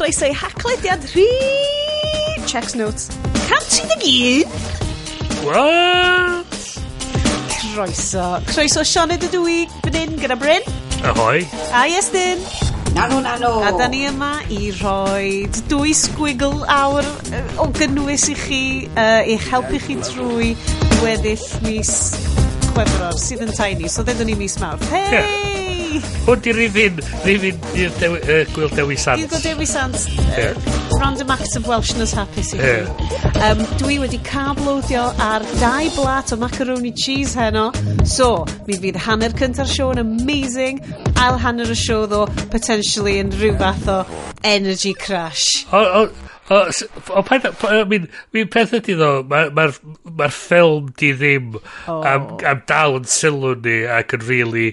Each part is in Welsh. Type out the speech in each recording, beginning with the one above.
chroeso i Haclediad rhi... Checks notes. 131! What? Croeso. Croeso, Sioned ydw i, fan hyn gyda Bryn. Ahoy. A Iestyn. Nano, nano. A da ni yma i rhoi dwy squiggle awr o gynnwys i chi, i'ch helpu chi trwy weddill mis Chwefror, sydd yn tiny, so ddedwn ni mis Mawrth. Hei! Yeah. Hwn di rifin dydd Dewi, Gwyl Dewi Sant. Dydd Gwyl Dewi Sant. Yeah. Random act of Welshness hapus i chi. Yeah. Dwi wedi carbloadio ar dau blat o macaroni cheese heno. So, mi fydd hanner cynta'r siow yn amazing. Ail hanner y siow ddo, potentially yn rhyw fath o energy crash. O, paid, I mean, peth ydy ddo, mae'r ma, ma ffilm di ddim am dal yn sylw ni ac yn really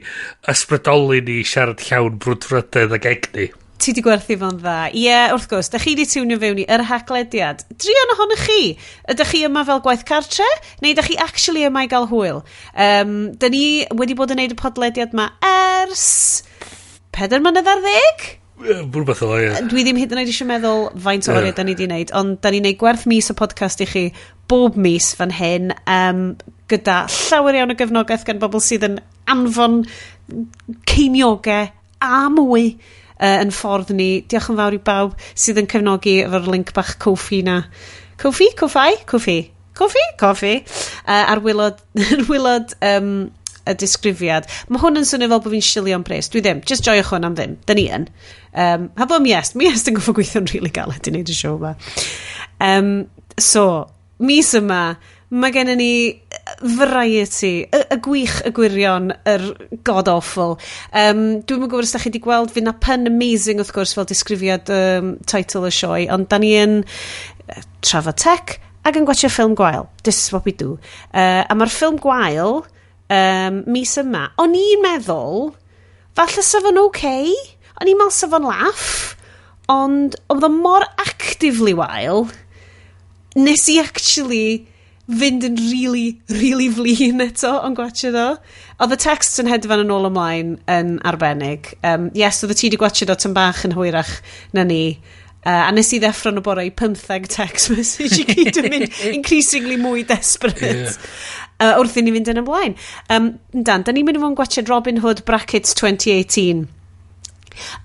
ysbrydoli ni siarad llawn brwdfrydedd ac egni. Ti di gwerthu fo'n dda. Ie, yeah, wrth gwrs, da chi di tiwnio fewn i yr Haclediad. Druan ohonych chi. Ydych chi yma fel gwaith cartre? Neu ydych chi actually yma i gael hwyl? Da ni wedi bod yn neud y podlediad yma ers 4 mlynedd ar ddeg? Rhywbeth o, ie. Dwi ddim hyd yn oed eisiau meddwl faint o oriau da ni di wneud, ond da ni'n neud gwerth mis o podcast i chi bob mis fan hyn, gyda llawer iawn o gefnogaeth gan bobl sydd yn anfon ceiniogau a mwy yn ffordd ni. Diolch yn fawr i bawb sydd yn cefnogi efo'r link bach Ko-fi na. Ko-fi? Ko-fi? Ko-fi? Ko-fi? Ko-fi? Ar waelod, ar waelod y disgrifiad. Mae hwn yn swnio fel bod fi'n shilio am pres. Dwi ddim. Just joiwch hwn am ddim. Da ni yn. Ha bo mi est. Mi est yn goffo gweithio'n really galed i wneud y siow yma. So, mis yma, mae gennym ni variety, y gwych, y gwirion, yr god-awful. Dwi'm yn gwybod os da chi wedi gweld, fydd na pun amazing wrth gwrs fel disgrifiad title y sioe, ond da ni yn trafod tech ac yn gwatchio ffilm gwael. This is what we do. A mae'r ffilm gwael mis yma, o'n i'n meddwl, falle sa fo'n okay, o'n i'n meddwl sa fo'n laff, ond oedd o mor actively wael, nes i actually fynd yn really, really flin eto yn gwatchio o. Oedd y text yn hedfan yn ôl ymlaen yn arbennig. Yes, oedd y ti wedi gwatchio o tam bach yn hwyrach na ni. A nes i ddeffro yn y bore i 15 text message i gyd yn mynd increasingly mwy desperate. Wrth i ni fynd yn ymlaen. Dan, da ni'n mynd i fod yn gwatchio Robin Hood brackets 2018.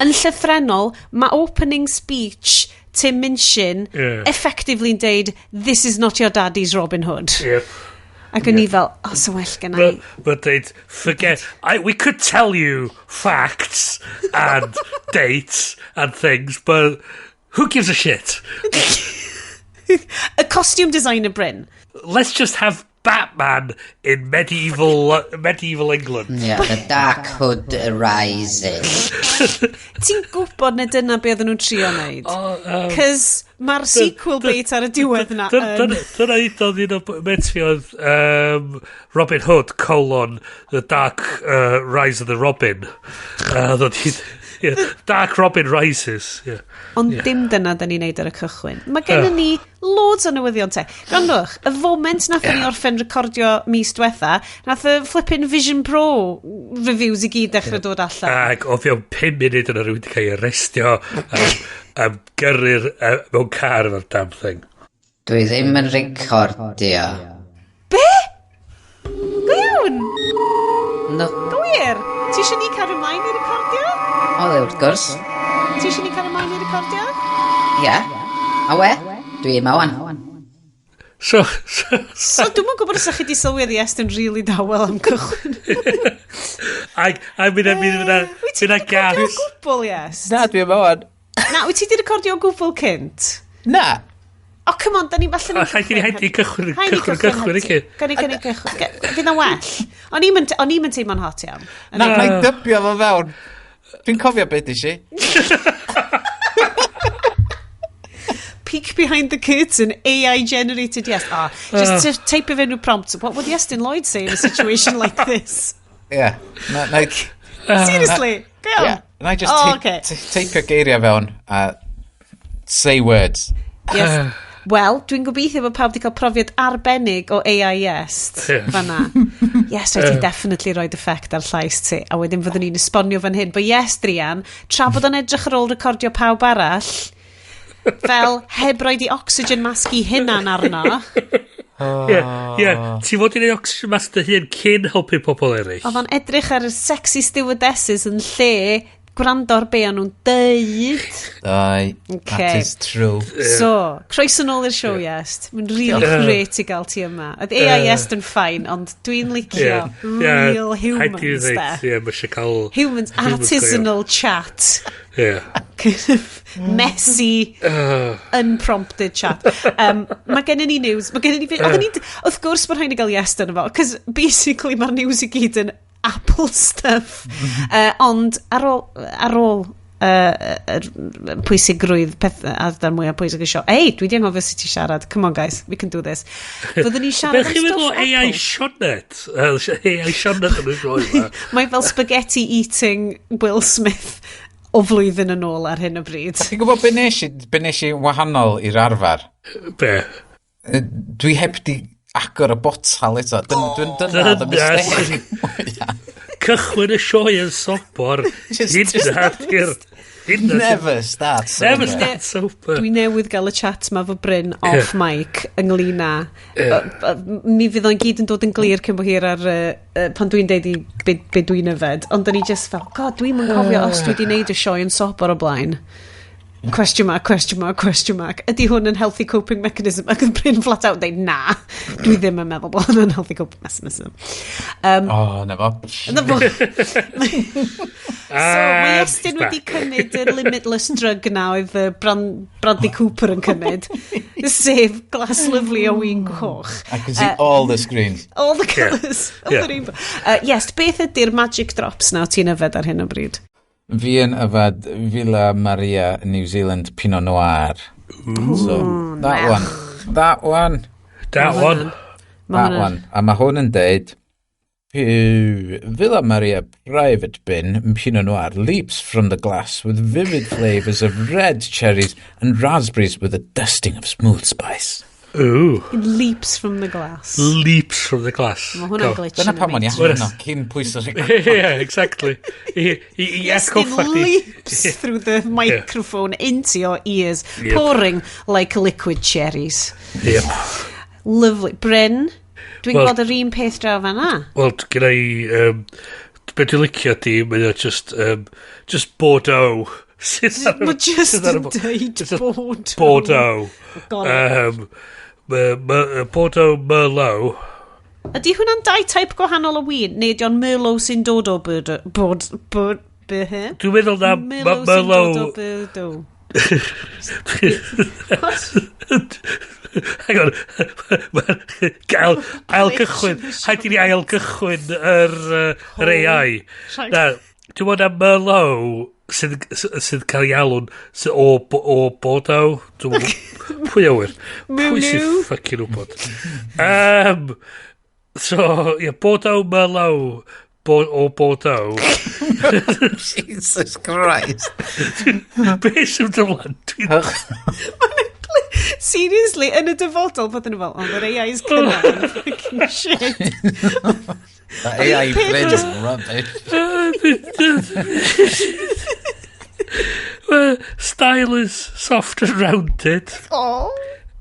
Yn llythrennol, mae opening speech Tim Minchin effectively yn deud, "This is not your daddy's Robin Hood." Ac o'n i fel, oh, so well gen i. But they'd forget. We could tell you facts and dates and things, but who gives a shit? Y costume designer, Bryn. Let's just have Batman in medieval England. Yeah, the Dark Hood Rising. Ti'n gwybod na dyna be oedden nhw'n trio wneud? Oh, Cos mae'r sequel bait ar y diwedd na yn Dyna un oedd un o met fi oedd Robin Hood colon The Dark Rise of the Robin. Oedd yeah, Dark Robin Rises. Yeah. Ond dim dyna da ni'n neud ar y cychwyn. Mae gennym ni loads o newyddion te. Gwrandwch, y foment nath ni orffen recordio mis diwetha, nath y flippin' Vision Pro reviews i gyd dechrau dod allan. Ac o fewn 5 munud yna rhywun wedi cael ei arrestio am gyrru'r mewn car efo'r damn thing. Dwi ddim yn recordio. Be? Go iawn? No, Go wir? Ti eisiau ni cario ymlaen i recordio? O, wrth gwrs. Ti eisiau ni cario ymlaen i recordio? Ie. A we? Dwi yma wan. So So, dwi'm yn gwybod os ydych chi wedi sylwi ar Iestyn really dawel am cychwyn. A mynd Wyt ti mynd wedi recordio o gas. gwbl, yes? Na, dwi yma wan. Na, wyt ti wedi recordio o gwbl cynt? Na. O, come on, da ni falle... O, rhaid i ni cychwyn, cychwyn, cychwyn, i Gan i cychwyn. Fydd yn well. O'n i'm yn teimlo'n hot iawn. Na, na i dybio fo fewn. Dwi'n cofio beth i. Peek behind the curtain, AI generated yes. Ah, just to type of in prompt. What would Iestyn Lloyd say in a situation like this? Ie. Na, Seriously, go on. yeah. Na i just Oh, okay. teipio geiriau fewn a say words. Yes. Wel, dwi'n gobeithio bod pawb wedi cael profiad arbennig o AI Iest fanna. Yes, rhaid ti definitely roid effect ar llais ti, a wedyn fyddwn ni'n esbonio fan hyn. But yes, Drian, tra bod o'n edrych ar ôl recordio pawb arall, Fel heb roed i oxygen mask i hunan arno. Ie, ie. Ti fod i neud oxygen mask dy hun cyn helpu pobl eraill. Oedd o'n edrych ar y sexy stewardesses yn lle gwrando ar be o'n nhw'n deud. Aye, Okay. that is true. So, croeso nôl i'r show, Iest. Mae'n really great i gael ti yma. Oedd AI Iest yn fine, ond dwi'n licio real humans, de. Ie, mae eisiau cael Humans, humans go iawn. artisanal chat. Ie. Kind of messy, unprompted chat. Mae gennym ni news. Mae gennym ni... Oedden ni... Wrth gwrs bod rhaid ni gael Iest yn efo, cos basically mae'r news i gyd yn Apple stuff. Ond ar ôl pwysigrwydd peth ardal mwyaf pwysig y sioe. Ei, dwi di anghofio sut i siarad. Come on, guys, we can do this. Fyddwn ni siarad Be am chi'n meddwl stwff o AI Apple. Sionet? AI Sionet yn y sioe yma. Mae fel spaghetti eating Will Smith o flwyddyn yn ôl ar hyn o bryd. Ti'n gwybod be nes i wahanol i'r arfer? Be? Dwi heb di agor y botal eto. Dyna oedd y mistake mwyaf. Cychwyn y sioe yn sobor. Hynna di'r hynna Never start Never sober. start sober. Dwi newydd gael y chat ma fo Bryn off mic ynglyn â mi fydd o'n gyd yn dod yn glir cyn bo hir ar pan dwi'n deud i be dwi'n yfed, ond da ni just fel, "God, dwi'n yn cofio os dwi wedi neud y sioe yn sobor o blaen, question mark, question mark, question mark. Ydy hwn yn healthy coping mechanism?" Ac oedd Bryn flat out deud, "Na, dwi ddim yn meddwl bod hwn yn healthy coping mechanism." O, na fo. Na fo. So, mae Iestyn wedi cymryd y limitless drug na oedd Bradley Cooper yn cymryd, sef glass lovely o win coch. I can see all the screens. All the colours of the rainbow. Yes, beth ydy'r magic drops na o ti'n yfed ar hyn o bryd? Fi yn yfed Villa Maria New Zealand Pinot Noir. So, that one. That one. That one. Ma' That hwnna- one. A mae hwn yn deud, "Villa Maria Private Bin Pinot Noir leaps from the glass with vivid flavours of red cherries and raspberries with a dusting of smooth spice." Ooh. It leaps from the glass. Leaps from the glass. Mae hwnna'n Go. glitch Dyna yn y pam o'n i Matrix. allan yno, cyn pwyso record. Yeah, exactly. I Iestyn atgoffa chdi. leaps through the microphone into your ears, pouring like liquid cherries. Yep. Lovely. Bryn, dwi'n Wel- gweld yr un peth draw fan'na. Wel, gyda i... Be dwi'n licio di, mae o just Bordeaux. Sydd ar y Mae just sydd ar y yn deud just Bordeaux. Bordeaux. Got it. Bordeaux Merlot. Ydy hwnna'n dau type gwahanol o win? Neu ydy o'n Merlot sy'n dod o Bordeaux? Bod, bod, be? Dwi'n meddwl na Merlot sy'n dod o Merlot Bordeaux. Hang on. Gael ail gychwyn. Rhaid i ni ail gychwyn yr AI. Rhaid. Na, dwi'n meddwl na Merlot sydd cael ei alw'n o Bordeaux. Dwi'n meddwl, pwy a wyr? Pwy sy'n Merlot? fucking wybod? So, ie, yeah, Bordeaux Merlot o Bordeaux. Jesus Christ. Be sy'n dymlaen? Seriously, yn y dyfodol, byddwn nhw fel, "Oh, yr AI's cynnar, fucking shit." That AI peth Bryn just is rubbish. Well, style is soft and rounded. Oh.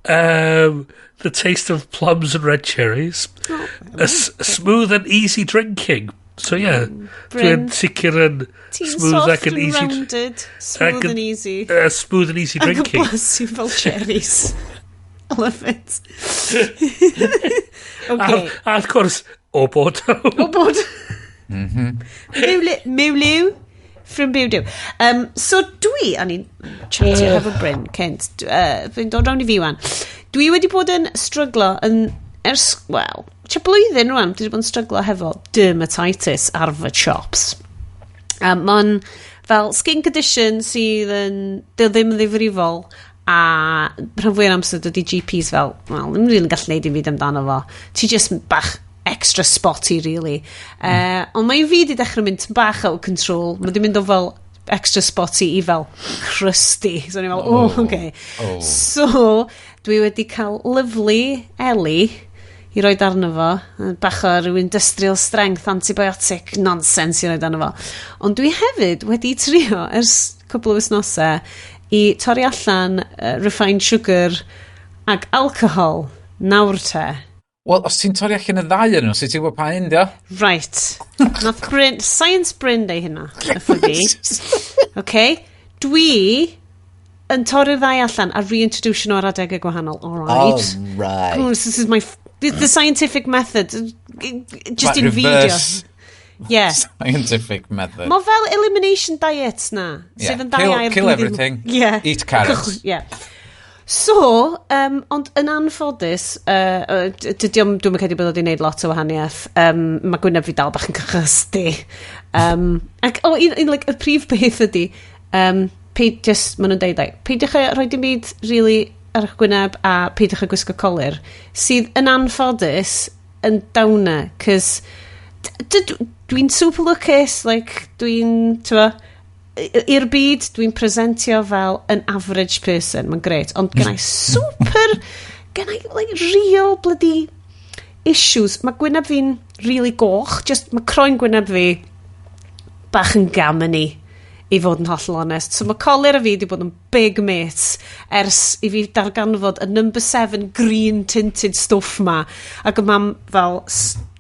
The taste of plums and red cherries. A smooth and easy drinking. So yeah, Bryn. dwi'n sicr yn Ti'n smooth soft ac yn and easy, rounded, smooth ac yn and easy. Smooth and easy Ac yn drinking. blasu fel cherries. I love it. Okay. A wrth gwrs, o Bordeaux. O bod. Mewliw from Bwdew. So dwi, o'n i'n chatio hefo Bryn cynt, fi'n dod round i fi wan. Dwi wedi bod yn stryglo yn ers, wel, tua blwyddyn rwan, dwi wedi bod yn stryglo hefo dermatitis ar fy chops. Mae'n fel skin condition sydd yn, dio ddim yn ddifrifol a rhan fwyaf o'r amser dydy GPs fel, "Wel, ddim rili'n gallu neud dim byd amdano fo. Ti just bach extra spotty, really." Ond mae fi wedi dechrau mynd bach out of control. Mae wedi mynd o fel extra spotty i fel crusty. So o'n i fel, "Oh, okay." Oh. So, dwi wedi cael lovely Ellie i roed arno fo. Bach o ryw industrial strength antibiotic nonsense i roed arno fo. Ond dwi hefyd wedi trio ers cwpl o wythnosau i torri allan refined sugar ag alcohol nawr te. Wel, os ti'n torri allan y ddau yn nhw, sut ti'n gwybod pa un, dio? Right. Nath Bryn, Science Bryn deu hynna. Wrtho fi. Okay. Dwi yn torri'r ddau allan a reintroduce nhw ar adegau gwahanol. All right. All right. Oh, this is my... The scientific method. Just Right, in video. reverse Yeah. Scientific method. Mae fel elimination diets na. Yeah. Sydd yn dau Kill- air kill dwi ddim- everything. Yeah. Eat carrots. Yeah. So, ond yn anffodus, dydy o'm, dwi'm yn credu bod o wedi gwneud lot o wahaniaeth. Mae gwyneb fi dal bach yn cychysdu. Ac, o, un, like, y prif beth ydy, peid, just, maen nhw'n deud, like, peidiwch â rhoi dim byd really ar eich gwyneb a peidiwch â gwisgo colur, sydd yn anffodus yn downer, cos dwi'n super lwcus, like, dwi'n, ti'n i'r byd, dwi'n presentio fel an average person, mae'n great, ond gennai super, gennai, like, real bloody issues. Mae gwyneb fi'n really goch, just, mae croen gwyneb fi bach yn gamony, i fod yn hollol onest. So mae colur a fi wedi bod yn big mates ers i fi darganfod y number 7 green tinted stuff ma. Ac mae'n fel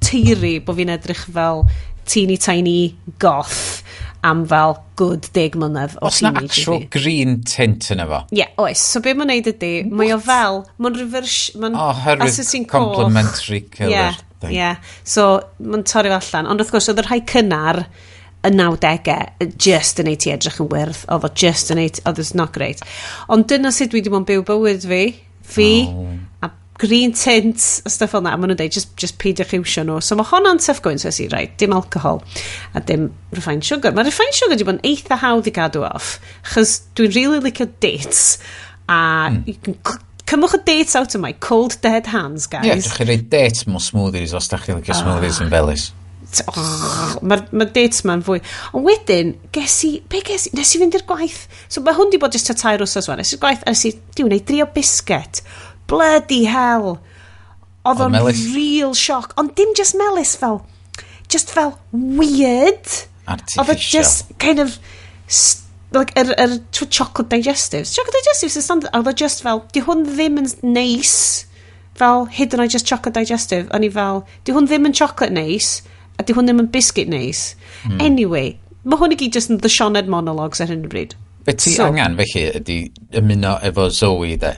teiri bod fi'n edrych fel teeny tiny goth am fel good 10 mlynedd o Os na teenage i actual fi. green tint yna fo? Ie, yeah, oes. So be mae'n neud ydy, mae o fel, mae'n reverse, mae'n... Oh, oherwydd os wyt ti'n coch- complementary colour Ie, thing. ie. So, mae'n torri fo allan. Ond wrth gwrs, oedd y rhai cynnar y 90au just yn neud ti edrych yn wyrdd. Oedd o just yn neud, oedd it's not great. Ond dyna sut dwi wedi bod yn byw bywyd fi. Fi, a green tint, a stuff fel na. A maen nhw'n deud, just peidiwch iwsio nhw. So mae honna'n tough going, so es i, right, dim alcohol a dim refined sugar. Mae refined sugar wedi bod yn eitha hawdd i gadw off, chos dwi'n really licio dates, a you can cymwch y dates out of my cold dead hands, guys. Ie, yeah, drwch chi roi dates mewn smoothies os da chi'n licio smoothies yn felys. Oh, Mae'r ma dates ma'n fwy. Ond wedyn, ges i, be ges i, nes i fynd i'r gwaith. So mae hwn di bod just tua 3 wsos wan. Nes i'r gwaith, a nes i, di wneud drio biscuit. Bloody hell. Oedd Oedd o'n melys? real shock. Ond dim just melys fel, just fel weird. Oedd o Artificial. just kind of, like, yr chocolate digestives. Chocolate digestives is standard. Oedd o just fel, di hwn ddim yn neis, fel hyd yn oed just chocolate digestive. O'n i fel, di hwn ddim yn chocolate neis, a di hwn ddim yn biscuit neis. Anyway, mae hwn i gyd just yn the Sioned monologues ar hyn o bryd. Be ti So- angen felly ydy ymuno efo Zoe de,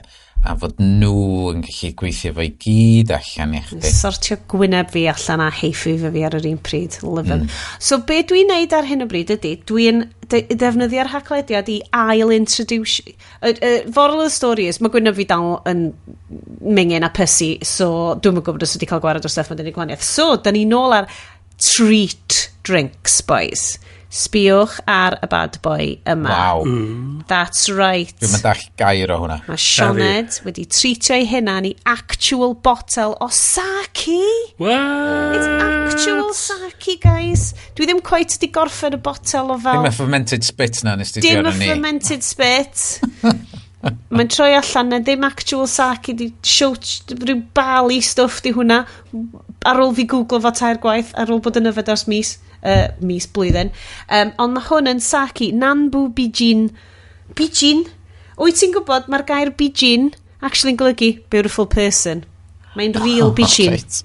a fod nhw yn gallu gweithio fo i gyd allan i chdi. Sortio gwyneb fi allan a heiffio fi ar yr un pryd. Love mm. So be dwi'n neud ar hyn o bryd ydy, dwi'n defnyddio'r haglediad i ail introduce... Moral of the story is, mae gwyneb fi dal yn mingin a pussy, so dwi'm yn gwybod os wedi cael gwared o'r stuff mae'n deud gwahaniaeth. So, da ni nôl ar treat drinks, boys. Sbiwch ar y bad boy yma. Waw. That's right. Dwi'n mynd all gair o hwnna. Mae Sioned wedi treatio ei hunan i actual botel o sake. What? It's actual sake, guys. Dwi ddim quite wedi gorffen y botel o fel... Dim y fermented spit na nes ti Dim drio y ni. fermented spit. Mae'n troi allan na ddim actual sake, di show, rhyw barley stuff di hwnna. Ar ôl fi googlo fo tair gwaith, ar ôl bod yn yfed ers mis, blwyddyn. Ond mae hwn yn sake, Nanbu Bijin. Bijin? Wyt ti'n gwybod mae'r gair Bijin actually yn golygu beautiful person. Mae'n real Bijin. Reit.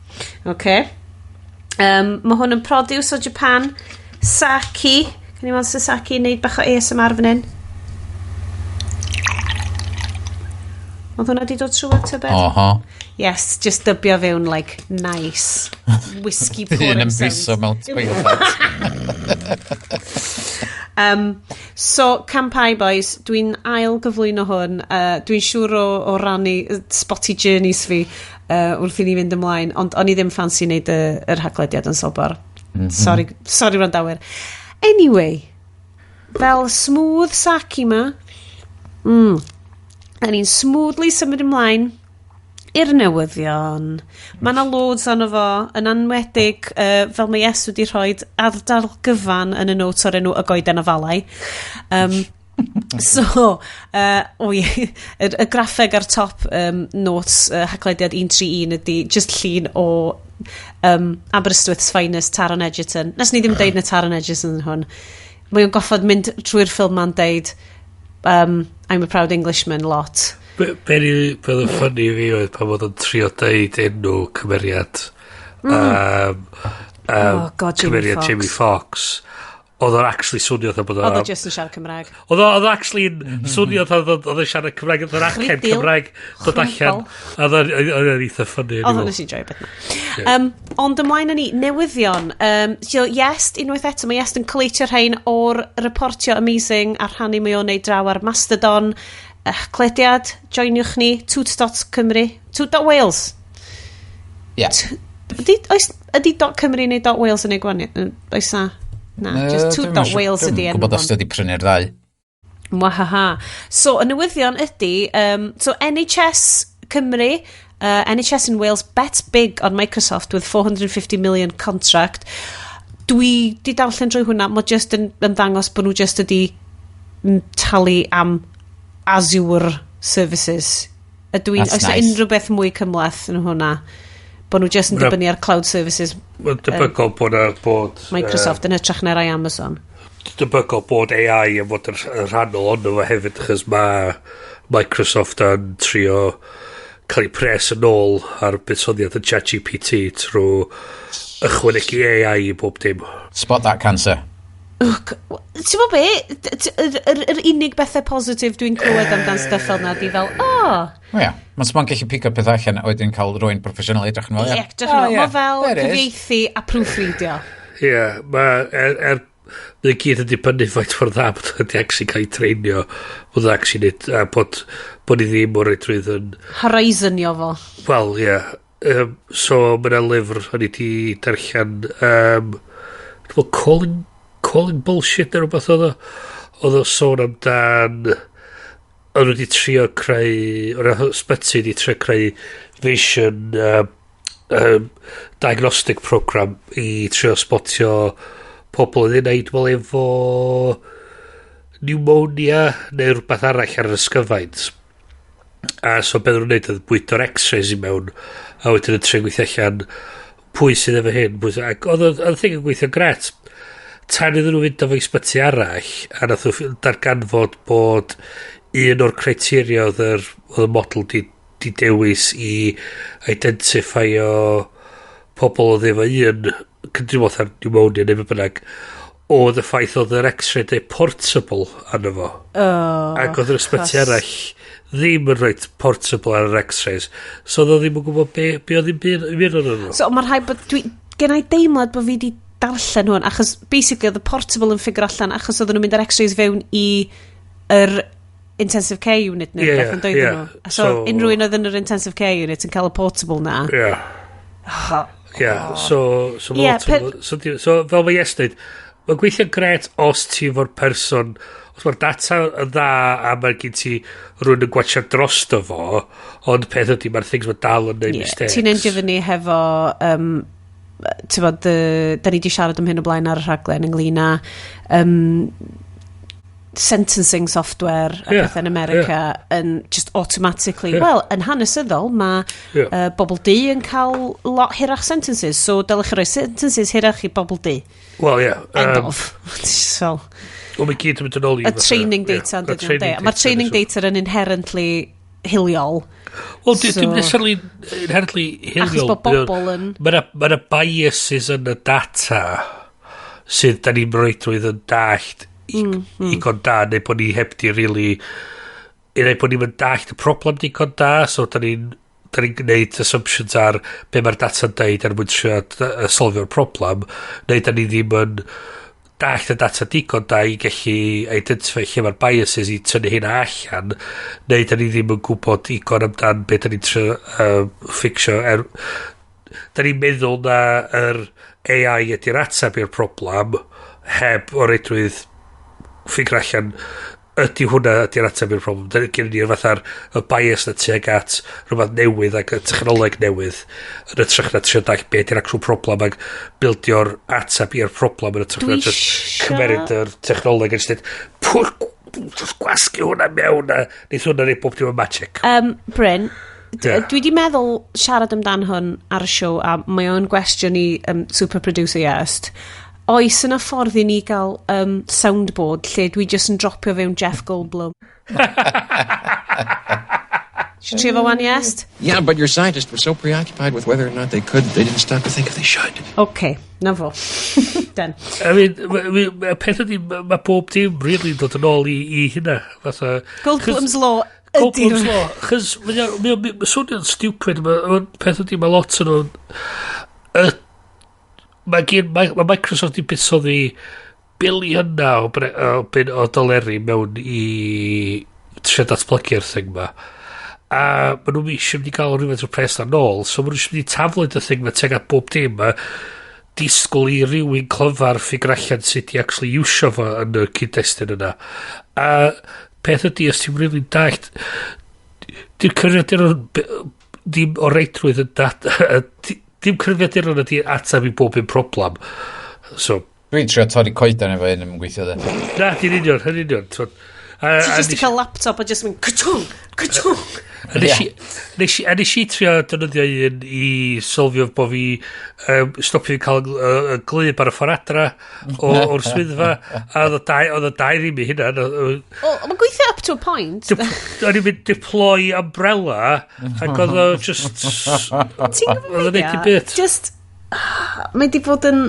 Okay. Mae hwn yn produce o Japan. Sake. Can i weld sy'n sake yn neud bach o ASMR fan hyn? Oedd hwnna di dod trwy tybed? Oho. Yes, just dybio fewn, like, nice whiskey Un pouring yn sounds. piso mewn toilet. So, Campai Boys, dwi'n ail gyflwyno hwn. Dwi'n siŵr o rannu spotty journeys fi wrth i ni fynd ymlaen, ond o'n i ddim ffansi wneud yr haglediad yn sobor. Sorry, sorry wrandawyr. Anyway, fel smooth sake ma, a ni'n smoothly symud ymlaen i'r newyddion. Mae yna loads ono fo, yn anwedig, fel mae Ies wedi rhoi ardal gyfan yn y notes o'r enw Y Goeden Afalau. So, o ie, y graffeg ar top notes haglediad 131 ydy just llun o Aberystwyth's finest Taron Egerton. Nes ni ddim deud na Taron Egerton yn hwn. Mae o'n goffod mynd trwy'r ffilm ma'n deud I'm a proud Englishman lot. Be oedd yn funny i fi oedd pan oedd o'n trio deud enw cymeriad. Oh, God, Jamie cymeriad Foxx. Jamie Foxx. Oedd o'n actually swnio fatha bod Oedd o just yn siarad Cymraeg. Oedd o actually yn swnio fatha oedd o'n siarad Cymraeg, oedd o'n acen Chwydil. Cymraeg dod allan. Oedd o'n eitha funny. Oedd o'n, nes i joio beth na. Ond ymlaen â ni, newyddion. So yes, unwaith eto, mae Yes yn colatio rhain o'r reportio amazing a rhannu mae o'n neud draw ar Mastodon. Clediad, joiniwch ni, toot.cymru, toot.wales. Ie. Ydy, oes, ydy .cymru neu .wales yn ei gwahaniaeth? Oes na? Na, just toot.wales ydy enw. Gwybod os hwn. ydy prynu'r ddau. Mwahaha. So, y newyddion ydy, so NHS Cymru, NHS in Wales bets big on Microsoft with 450 million contract. Dwi di darllen drwy hwnna, mae just yn ymddangos bod nhw just ydi talu am Azure services. Ydw i'n, That's oes 'na nice. unrhyw beth mwy cymhleth yn hwnna? Bod nhw just yn dibynnu ar cloud services Mae'n debygol bod na bod Microsoft yn hytrach na'r rai Amazon. Debygol bod AI yn fod yn rhannol ono fo hefyd, achos mae Microsoft yn trio cael ei pres yn ôl ar buddsoddiad yn ChatGPT trwy ychwanegu AI i bob dim. Spot that cancer. Ti'n gwybod be? Yr unig bethau positif dwi'n clywed amdan stuff fel na di fel, oh, O ia, mae'n sbon gallu pigo peth allan a wedyn cael rhywun proffesiynol edrych yn fel, ie, edrych yn ôl. Mae fel cyfieithu a proofreadio. Ie, yeah, mae mae gyd yn dibynnu faint mor dda bod wedi actually cael ei treinio, bod o'n actually neud, a bod ni ddim o'r reidrwydd yn Horizonio fo. Wel, ie. Yeah. So, mae yna lyfr o'n i di darllen, dwi'n meddwl Calling Bullshit neu rhywbeth oedd o. Oedd o sôn amdan, oedd nhw wedi trio creu, oedd ysbyty wedi trio creu vision diagnostic program i trio spotio pobl yn ei dwi'n meddwl efo pneumonia neu rhywbeth arall ar yr ysgyfaint. A so beth nhw'n neud oedd bwydo'r x-rays i mewn a wedyn yn trio gweithio allan pwy sydd efo hyn. Pwy sydd, ac oedd y thing yn gweithio gret. Tan iddyn nhw fynd efo i ysbyty arall a nath nhw darganfod bod un o'r criteria oedd y model di dewis i identifio pobl oedd efo un cydrywbeth ar pneumonia neu be bynnag oedd y ffaith oedd yr x-ray deud portable arno fo. Oh, Ac oedd yr ysbyty chos arall ddim yn rhoi portable ar yr x-rays. So oedd o ddim yn gwybod be oedd ddim byd yn mynd o'n nhw. So mae rhaid bod... Dwi, gen i deimlad bod fi di darllen hwn, achos basically oedd y portable yn figure allan, achos oedden nhw'n mynd ar x-rays fewn i yr intensive care unit neu rhywbeth yn doedden nhw. A so, unrhyw un oedd yn yr intensive care unit yn cael y portable na. Ie. Ie, so, Ie, yeah, so, fel mae Yes dweud, mae'n gweithio'n gret os ti efo'r person, os mae'r data yn dda a mae gen ti rhywun yn gwatcha drosto fo, ond peth ydy mae'r things mae dal yn neud mistakes. Ti'n endio fyny hefo, ti'n bod, da ni di siarad am hyn o blaen ar y rhaglen ynglyn â sentencing software a pethau yn America yn just automatically, well, yn hanesyddol, mae bobl du yn cael lot hirach sentences, so dylech chi roi sentences hirach i bobl du. Wel, ie. End of. So, Wel, mae gyd yn mynd yn ôl i y training data yn y dydyn training nhw. Mae'r data training data yn inherently hiliol. Wel, dim necessarily inherently hiliol. Achos bod bobl yn Mae yna biases yn y data sydd da ni'n reidrwydd yn dallt igon da, neu bod ni heb di really, neu bod ni'n dallt y problem digon da, so da ni'n gwneud assumptions ar be mae'r data'n deud er mwyn trio solfio'r problem, neu da ni ddim yn dallt y data digon da i gallu identify lle mae'r biases i tynnu hynna allan, neu da ni ddim yn gwybod digon amdan be da ni'n trio fixio. Da ni'n meddwl na yr AI ydy'r ateb i'r problem heb o reidrwydd ffigur allan ydy hwnna ydy'r ateb i'r problem. Dyna gen ni'r fatha'r y bias na tuag at rhywbeth newydd ac y technoleg newydd yn hytrach na trio dallt be ydy'r actual problem ac bildio'r ateb i'r problem yn hytrach na Dwi just cymeryd yr technoleg a just dweud, "Pwy- just gwasgu hwnna mewn a neith hwnna neud bob dim yn magic." Bryn, dwi di meddwl siarad amdan hwn ar y siow a mae o'n gwestiwn i super producer Iest. Oes yna ffordd i ni gael soundboard lle dwi just yn dropio fewn Jeff Goldblum? Should trio fo wan, yes? Yeah, but your scientists were so preoccupied with whether or not they could, they didn't stop to think if they should. OK, na fo. Done. I mean, y peth ydy, mae bob dim really dod yn ôl i hynna. Fatha, Goldblum's Law Goldblum's ydy'r. Law. Chos, mae swnio'n stupid, mae peth ydy, mae lot yn nhw'n. Mae Microsoft i buddsoddi biliynau o doleri mewn i trio datblygu'r thing ma. A maen nhw'n eisiau mynd i gael rhywfaint o'r pres na nôl, so maen nhw eisiau mynd i taflud y thing ma tuag at bob dim a disgwyl i rywun clyfar ffigur allan sut i actually iwsio fo yn y cyd-destun yna. A peth ydy, os ti'n really dallt, di'r cyfrifiaduron dim o reidrwydd yn dim cyfrifiaduron ydy ateb i bob un problem. So, Dwi'n trio torri coedan efo un yn gweithio de. Na, di'n union, yn union. T'wod. Ti just i cael laptop a just mynd ka-chung, ka-chung. A nes i trio defnyddio un i solfio bo fi stopio fi cael y glyb ar y ffordd adra o'r swyddfa, a oedd o dau ddim i hynna. O, mae'n gweithio up to a point. O'n i'n mynd deploy umbrella ac oedd o just Ti'n oedd gwybod o'n neud i be? bit. Just, mae di bod yn.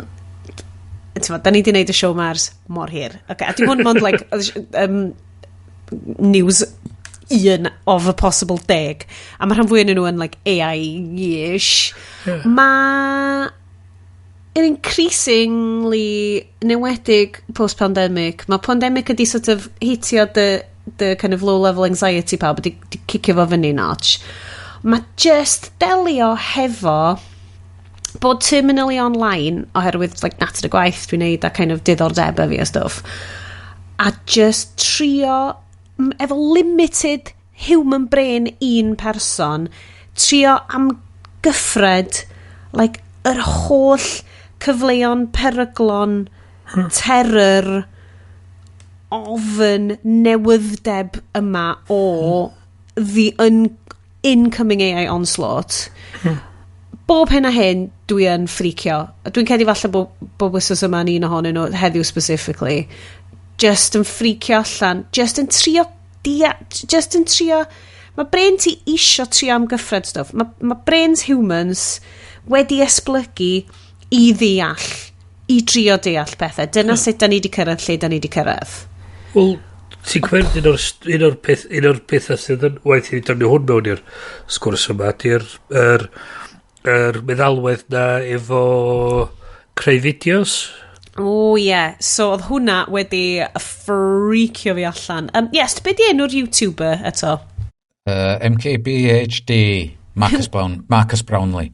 Ti'n, da ni di wneud y show Mars mor hir. Okay, a dim hwn mond, like, news un of a possible 10. A mae rhan fwy yn nhw yn, like, AI-ish. Yeah. Mae yn increasingly newedig post-pandemic. Mae pandemic ydi sort of hitio the kind of low-level anxiety pawb, ydi di cicio fo fyny notch. Mae just delio hefo bod terminally online oherwydd, like, natur y gwaith dwi'n neud a kind of diddordebau fi a stuff a just trio efo limited human brain un person trio amgyffred, like, yr holl cyfleon, peryglon, terror, ofn, newyddeb yma o the incoming AI onslaught. Bob hyn a hyn, dwi yn ffricio. A dwi'n credu falle bob wythnos yma yn un ohonyn nhw, heddiw specifically, just yn ffricio allan, just yn trio just yn trio. Mae brain ti isio trio amgyffred stwff. Mae brains humans wedi esblygu i ddeall, i drio deall pethau. Dyna sut da ni wedi cyrraedd lle da ni wedi cyrraedd. Wel, ti'n cymryd un o'r pethau sydd yn waith i ni dynnu hwn mewn i'r sgwrs yma, di'r yr meddalwedd na efo creu fideos. O ie, yeah. So oedd hwnna wedi ffricio fi allan. Yes, be di enw'r YouTuber eto? MKBHD, Marcus Brownlee.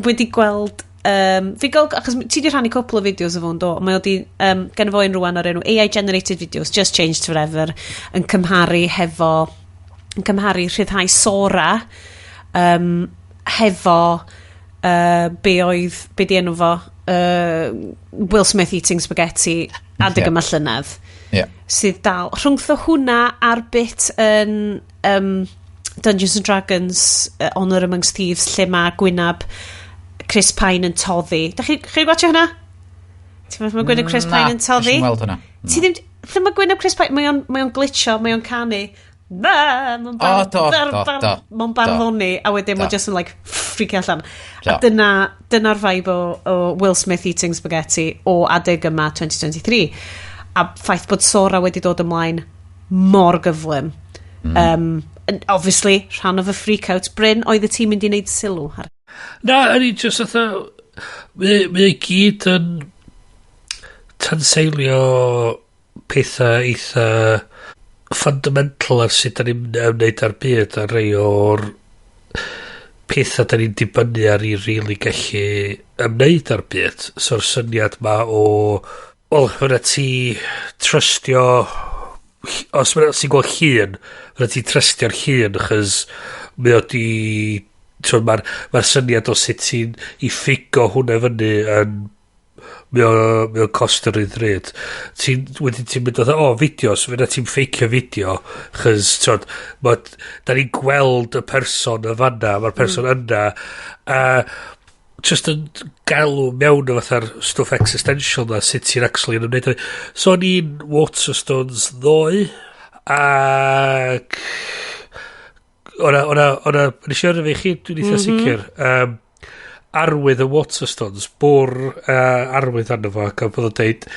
Wedi gweld. Fi gweld, achos ti di rhannu cwpl o fideos o fo'n do, mae o di, gen fo un rwan o'r enw AI Generated Videos, Just Changed Forever, yn cymharu rhyddhau Sora, hefo, be oedd, be di enw fo, Will Smith eating spaghetti adeg yma llynedd sydd dal rhwngtho hwnna a'r bit yn Dungeons and Dragons Honor Amongst Thieves lle mae gwynab Chris Pine yn toddi. Da chi watcho hwnna? Ti'n meddwl mae gwynab Chris Pine yn toddi? Nes i'm weld hwnna. Ti ddim. Lle mae gwynab Chris Pine? Mae o'n glitcho, mae o'n canu. Ba, mae'n O, do, do, do, mae'n barddoni, a wedyn mae'n just yn, like, freak allan. A dyna'r vibe o Will Smith eating spaghetti o adeg yma 2023. A ffaith bod Sora wedi dod ymlaen mor gyflym. And obviously, rhan of a freak out. Bryn, oedd y tîm mynd i wneud sylw ar Na, o'n i just fatha. Mae i gyd yn tanseilio pethau eitha fundamental ar sut da ni'n ymwneud â'r byd a rei o'r pethau da ni'n dibynnu ar i really gallu ymwneud â'r byd. So'r syniad ma o... Wel, fyna ti trystio, os fyna ti'n gweld llun, fyna ti trystio'r llun, achos mae o di. Mae'r syniad o sut ti'n i ffigo hwnna fyny yn mae o'n costio rhy ddrud. Wedyn ti'n mynd o, fideos, fyna ti'n ffeicio fideo, chys, t'wod, da ni'n gweld y person y fanna, mae'r person yna, a just yn galw mewn o fatha'r stwff existential na, sut ti'n actually yn ymwneud. So o'n i'n Waterstones ddoe, ac o'na, nes i orau fi chi, dwi'n eitha sicr, arwydd y Waterstones, bwr arwydd arno fo, ac oedd o'n deud,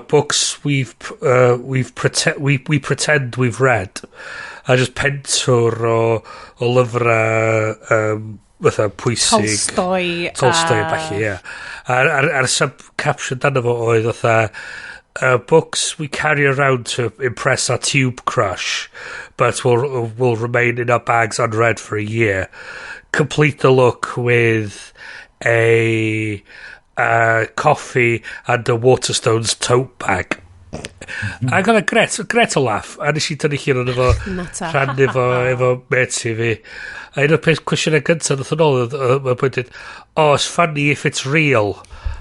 "Books we pretend we've read." A just pentwr o lyfrau fatha pwysig. Tolstoi. Tolstoi a ballu, ie. A'r sub-caption dan fo oedd fatha, "Books we carry around to impress our tube crush, but will remain in our bags unread for a year. Complete the look with a coffee and a Waterstones tote bag." A gael gret o laugh. A nes i dynnu llun o'n efo Nata. rhannu efo mates i fi. A un o'r peth cwestiynau gyntaf nath yn ôl, oedd mae'n pwynt dweud, "Oh, it's funny if it's real."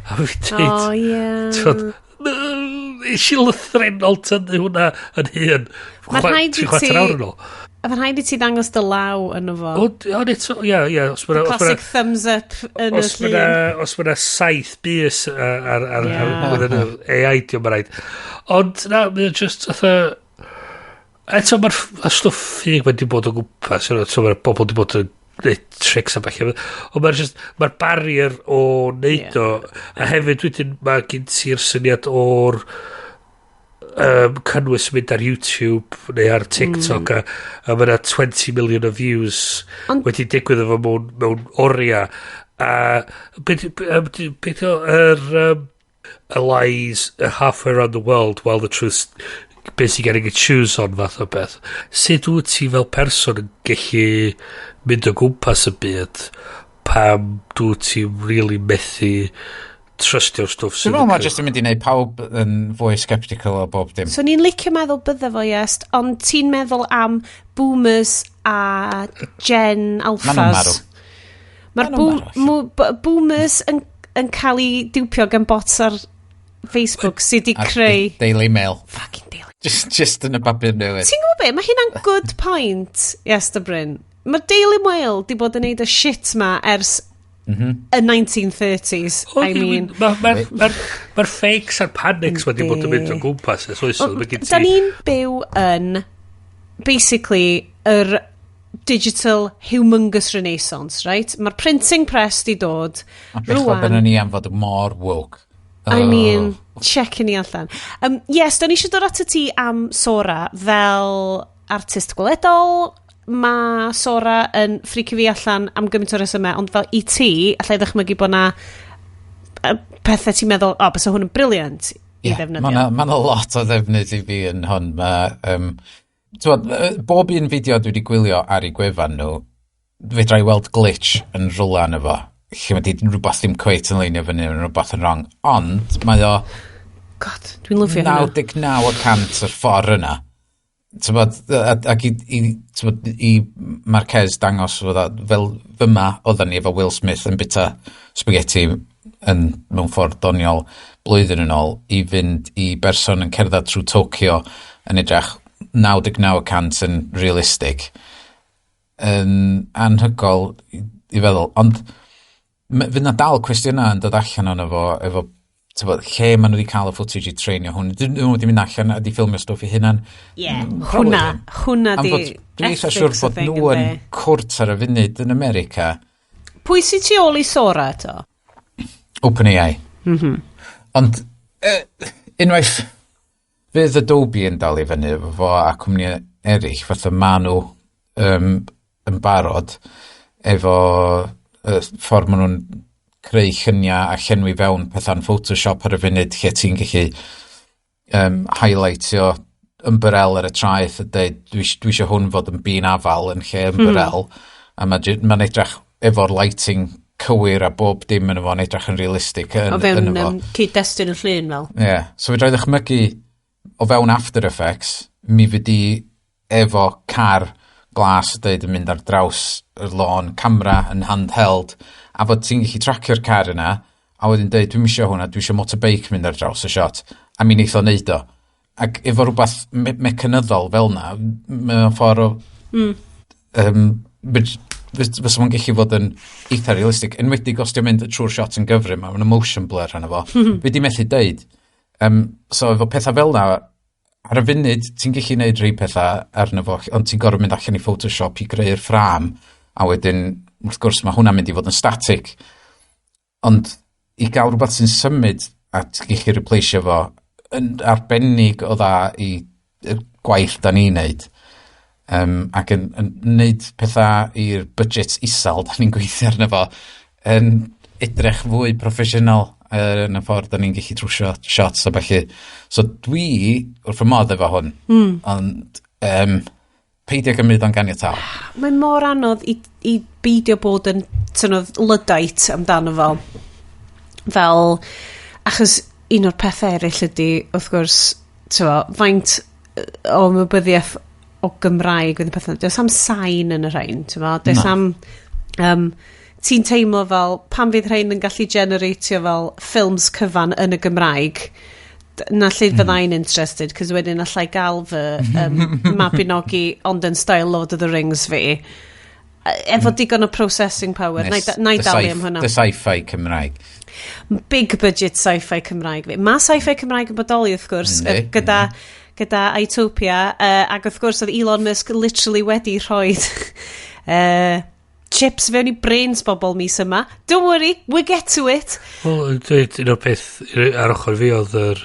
A fi dweud, Oh, yeah. t'wod, nes i lythrennol tynnu hwnna yn hun. Ma' rhaid i Tri chwarter awr yn ôl. A mae'n rhaid i ti ddangos dy law yn fo. Ond eto, ie, os ma' Classic thumbs up yn y os ma' llun. os ma' 'na saith bys ar ar AI di o'n rhaid. Ond na, mae o just fatha eto mae'r y stwff ffug mae di bod o gwmpas, so mae'r bobl di bod yn gwneud tricks a ballu. Ond mae'r just, mae'r barrier o neud o, a hefyd wedyn mae gen ti'r syniad o'r cynnwys yn mynd ar YouTube neu ar TikTok a mae yna 20 million o views wedi digwydd efo mewn oriau a beth o yr a lies halfway around the world while the truth's busy getting its shoes on fath o beth. Sut wyt ti fel person yn gallu mynd o gwmpas y byd pam dwi ti really methu trystio'r stwff Dwi'n sydd meddwl yn mae jyst yn mynd i wneud pawb yn fwy sceptical o bob dim. So ni'n licio meddwl bydde fo, yes, ond ti'n meddwl am boomers a Gen Alphas. Ma' nhw'n marw. Mae'r Ma' nhw'n marw. boomers yn cael ei dwpio gan bots ar Facebook sydd wedi Ar creu Daily Mail. Fucking Daily. Just yn y papur newydd. Ti'n gwybod be? Mae hynna'n good point, yes, dy Bryn. Mae Daily Mail di bod yn neud y shit ma ers y 1930s. I mean, Mae'r ma fakes a'r panics wedi bod yn mynd o gwmpas ers oesoedd. Mae gen Da ti ni'n byw yn basically yr digital humongous renaissance, right? Mae'r printing press di dod. A bechod Rwan, ni am fod mor woke. I mean, checking ni allan. Yes, da ni eisiau dod at y ti am Sora fel artist gweledol. Mae Sora yn ffricio fi allan am gymaint o resymau, ond fel i ti, allai ddychmygu bod na pethau ti'n meddwl, o, oh, bysa hwn yn brilliant i ddefnyddio. Mae 'na ma lot o ddefnydd i fi yn hwn. Ma, t'wod, bob un fideo dwi wedi gwylio ar ei gwefan nhw, fedra i weld glitch yn rwla yn efo. Lle mae di rhywbeth ddim cweit yn leinio fyny, mae rhywbeth yn wrong. Ond mae o God, dwi'n lyfio hynna. 99% o'r ffordd yna. T'bod, ac i, t'bod, i Marquez dangos fod fel fyma oedden ni efo Will Smith yn bita spaghetti yn mewn ffordd doniol blwyddyn yn ôl i fynd i berson yn cerdded trwy Tokyo yn edrych 99% yn realistig yn anhygoel i feddwl, ond fydd na dal cwestiynau yn dod allan ono fo efo t'bod, lle maen nhw wedi cael y footage i treinio hwn. Dyn nhw wedi mynd allan a di ffilmio stwff i hunan? Yeah, Probably hwnna, ddim. hwnna Am di fod dwi'n eitha siŵr ethics y bod thing, nhw yn yndi? cwrt ar y funud yn America. Pwy sy'n tu ôl i Sora eto? OpenAI. Ond unwaith fydd Adobe yn dal i fyny efo fo a cwmni eraill, fatha ma nhw yn barod efo ffordd maen nhw'n creu lluniau a llenwi fewn pethau'n Photoshop ar y funud lle ti'n gallu highlightio ymbrel ar y traeth a dweud dwi eisiau hwn fod yn bean afal yn lle ymbrel a mae'n ma edrych efo'r lighting cywir a bob dim yn efo'n edrych yn realistig yn, O fewn yn efo. cyd-destun y llun fel. Ie. Yeah. So fedra i ddychmygu o fewn After Effects, mi fydd di efo car glas dweud yn mynd ar draws y lôn, camera yn handheld, a fod ti'n gallu tracio'r car yna, a wedyn dweud, dwi'n isio hwnna, dwi isio motorbike mynd ar draws y shot, a mi wneith o neud o. Ac efo rhywbeth mecanyddol fel na, mae'n ffordd o... Fysa fo'n gallu fod yn eitha realistig, enwedig os di'n mynd trwy'r shot yn gyfrym, a mae'n motion blur arno fo. Fi di methu deud. So efo pethau fel na, ar y funud, ti'n gallu neud rhai pethau arno fo, ond ti'n gorfod mynd allan i Photoshop i greu'r ffrâm, a wedyn, wrth gwrs, mae hwnna'n mynd i fod yn static. Ond i gael rhywbeth sy'n symud a ti'n gallu replaceio fo yn arbennig o dda i y gwaith da ni'n neud ac yn neud pethau i'r budget isel da ni'n gweithio arno fo yn edrych fwy proffesiynol yn y ffordd da ni'n gallu trwsio shots a felly. So dwi wrth fy modd efo hwn, ond peidio gymryd o'n ganiataol. Mae mor anodd i beidio bod yn sort of Luddite amdano fo. Fel, achos un o'r pethau eraill ydy, wrth gwrs, t'mo, faint o ymwybyddiaeth o Gymraeg oedd y pethau. Does am sain yn y rhain, t'mo, does Na. am... Ti'n teimlo fel, pan fydd rhain yn gallu generatio fel ffilms cyfan yn y Gymraeg, na lle fyddai'n interested, cos wedyn allai gael fy Mabinogi ond yn style Lord of the Rings fi. Efo digon o processing power. Na i dalu am hwnna. The sci-fi Cymraeg. Big budget sci-fi Cymraeg fi. Mae sci-fi Cymraeg yn bodoli, wrth gwrs, gyda Itopia, ac wrth gwrs oedd Elon Musk literally wedi rhoi chips fewn i brains bobl mis yma. Don't worry, we'll get to it. Wel, dweud, un o'r peth ar ochr fi oedd yr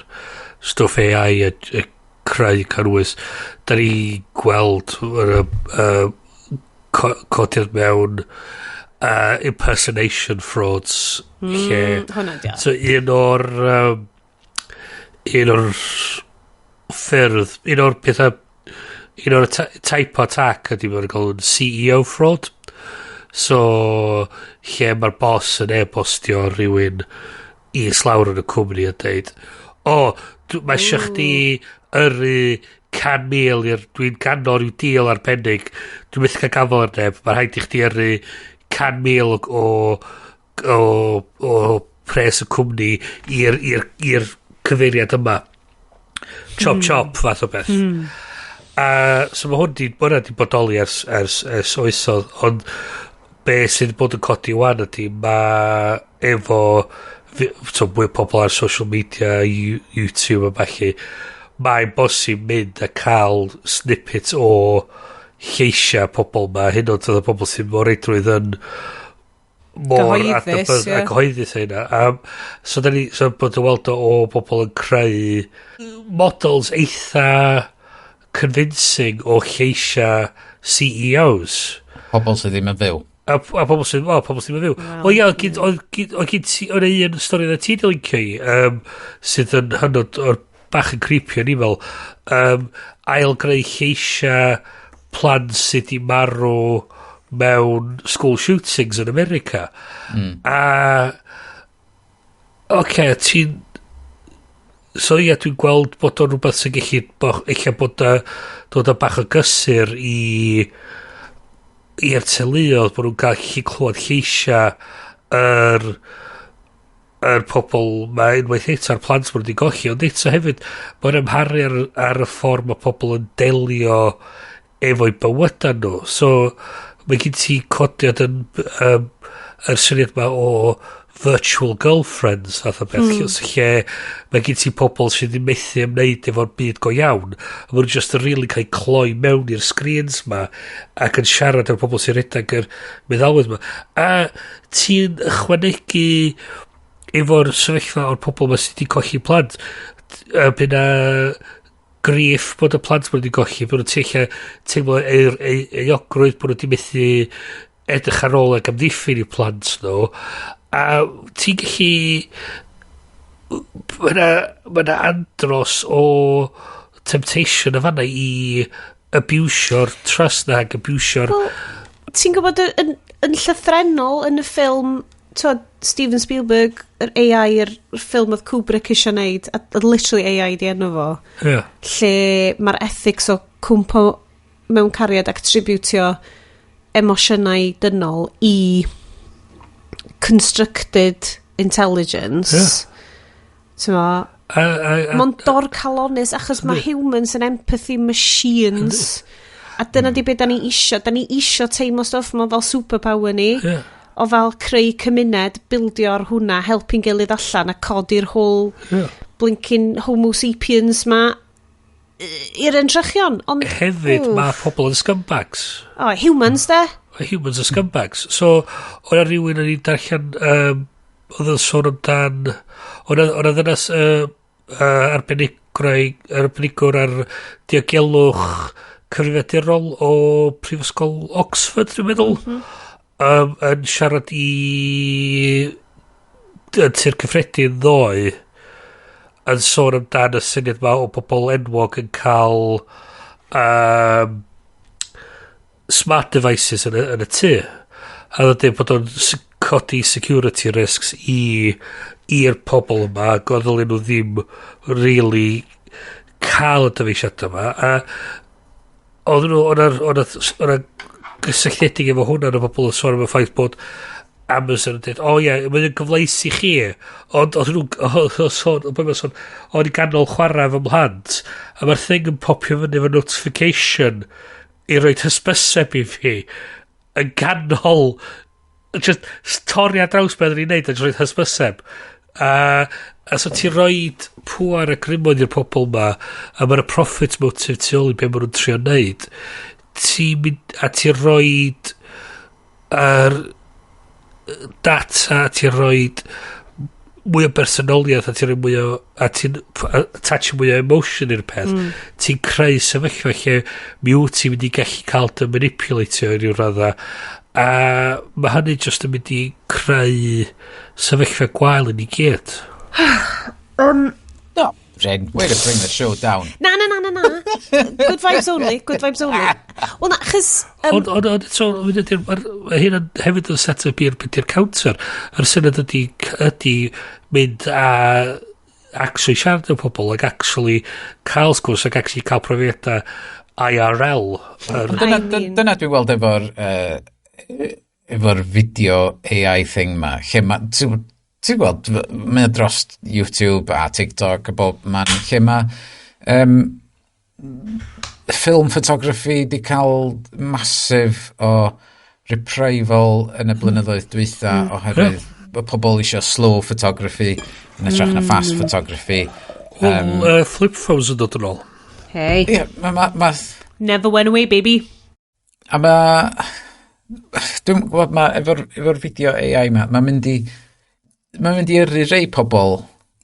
stwff AI a creu cynnwys. Da ni gweld yr codiad mewn impersonation frauds lle Hwnna di o. So un o'r ffyrdd, un o'r pethau, un o'r type o attack ydy mae'n gael yn CEO fraud. So, lle mae'r boss yn e-bostio rhywun islawr yn y cwmni a deud, "O, mae eisiau chdi yrru 100,000 i'r, dwi'n ganol rhyw deal arbennig, dwi'n methu cael gafel ar neb, mae rhaid i chdi yrru 100,000 o pres y cwmni i'r cyfeiriad yma. Chop chop," fath o beth. A so mae hwn di, ma' hwnna di bodoli ers oesodd, ond be sydd bod yn codi wan ydy mae efo so, mwy o pobl ar social media, YouTube a ballu, mae'n bosib mynd a cael snippet o lleisiau pobl ma, hyn oed oedd y pobl sydd mor reidrwydd yn mor Gyhoeddus, a gyhoeddus hynna. So, da ni, so bod yn weld o bobl yn creu models eitha convincing o lleisiau CEOs. Pobl sydd ddim yn fyw. A pobl sydd, o, pobl sydd yn fyw. Wel, Wel, ia, oedd gyd ti, oedd un stori na ti di lincio i, sydd yn hynod o'r bach yn creepy o'n i fel, ail greu lleisiau plant sydd di marw mewn school shootings yn America. A, oce, okay, ti'n... So ia, dwi'n gweld bod o'n rhywbeth sy'n gallu, ella bod dod â bach o gysur i'r teuluoedd bod nhw'n gallu clywed lleisiau yr pobl mae unwaith eto'r plant maen nhw wedi golli, ond eto hefyd mae'n amharu ar y ffordd mae pobl yn delio efo'u bywydau nhw. So mae gen ti codiad yn yr syniad ma o virtual girlfriends fath o beth, lle mae gen ti pobl sydd yn methu ymwneud efo'r byd go iawn a maen nhw just yn really cael cloi mewn i'r screens ma ac yn siarad efo'r pobl sy'n rhedeg yr meddalwedd ma, a ti'n ychwanegu efo'r sefyllfa o'r pobl ma sydd wedi colli plant a bydd na griff bod y plant maen nhw wedi golli, bod nhw'n teimlo teimlo euogrwydd bod nhw wedi methu edrych ar ôl ac amddiffyn i'w plant nhw, a ti'n gallu ma' 'na andros o temptation y fanna i abusio'r trust na ac abusio'r Wel, ti'n gwybod yn llythrennol yn y ffilm, t'wod, Steven Spielberg, yr AI, yr ffilm oedd Kubrick eisiau neud, a literally AI di enw fo, lle mae'r ethics o cwmpo mewn cariad ac tributio emosiynau dynol i constructed intelligence. T'mo, A Mae'n dorcalonnus achos mae humans yn empathy machines. A dyna di beth da ni isio. Da ni isio teimlo stwff, mae fel superpower ni. O fel creu cymuned, bildio ar hwnna, helpu'n gilydd allan a codi'r whole blinking homo sapiens ma i'r entrychion. Ond, Hefyd, wff. mae pobl yn scumbags. Oh, humans, de? Mae humans are scumbags. So, o'na rhywun yn ei darllen, oedd yn sôn amdan, o'na ddynas arbenigwr ar diogelwch cyfrifiadurol o Prifysgol Oxford, dwi'n meddwl, yn siarad i yn Tŷ'r Cyffredin ddoe, yn sôn amdan y syniad ma o bobl enwog yn cael smart devices yn y tŷ. A oedd yn dweud bod o'n codi security risks i'r pobl yma, ac oedd ddylen nhw ddim really cael y dyfeisiadau yma. A oedd nhw, oedd gysylltiedig efo hwnna yn y bobl yn sôn am y ffaith bod Amazon yn dweud, "O ie, mae'n gyfleus i chi," ond oedd nhw, oedd o'n sôn, oedd o'n sôn, o'n i ganol chwarae fy mhlant, a mae'r thing yn popio fyny efo notification i roi hysbyseb i fi, yn ganol, just torri ar draws beth o'n i'n neud, a just rhoi hysbyseb. A so ti'n rhoi pŵar a grymoedd i'r pobl ma, a mae'r profit motive tu ôl i be maen nhw'n trio neud. Ti'n mynd, a ti'n rhoi yr data, ti'n rhoi mwy o bersonoliaeth a ti'n rhoi mwy o a ti'n attach mwy o emotion i'r peth, ti'n creu sefyllfa lle mi wyt ti'n mynd i gallu cael dy manipulatio i ryw radda, a mae hynny just yn mynd i creu sefyllfa gwael yn i gyd. No, Ren, way to bring the show down. Na, na, na, na, na. Good vibes only, good vibes only. Wel na, chys... Ond eto, mae hyn yn hefyd yn set-up i'r beth i'r counter. Yr syniad ydy mynd a actually siarad efo pobl ac actually cael sgwrs ac actually cael profiadau IRL. Dyna, I mean- dyna dwi'n weld efo'r video AI thing ma, lle ma, ti'n gweld, mae o dros YouTube a TikTok a bob man, lle ma film photography di cael massive o reprival yn y blynyddoedd dwytha oherwydd bod pobl eisiau slow photography yn hytrach na fast photography. Well, flip phones yn dod yn ôl. Hey. Ie, ma Never went away, baby. A ma... Dwi'n gwybod, ma, efo'r fideo AI ma, mae'n mynd i yrru rei pobl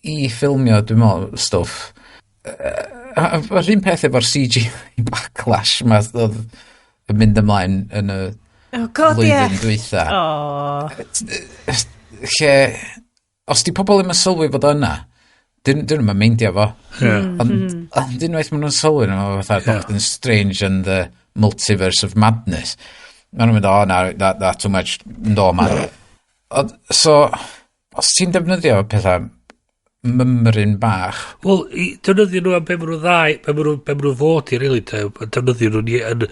i ffilmio, dwi'n meddwl, stwff. Yr un peth efo'r CGI backlash ma oedd yn mynd ymlaen yn y Oh, God, flwyddyn dwytha. Oh. Lle, os di pobl ddim yn sylwi fod o yna, dyn nhw'n meindio fo. Ond unwaith maen nhw'n sylwi, nhw fatha Doctor Strange and the Multiverse of Madness. Maen nhw'n mynd, "Oh, no, that too much, no, man." Ond, so, os ti'n defnyddio pethau mymryn bach, Wel, defnyddio nhw am be maen nhw ddau, be maen nhw fod i, really, de, defnyddio nhw ni yn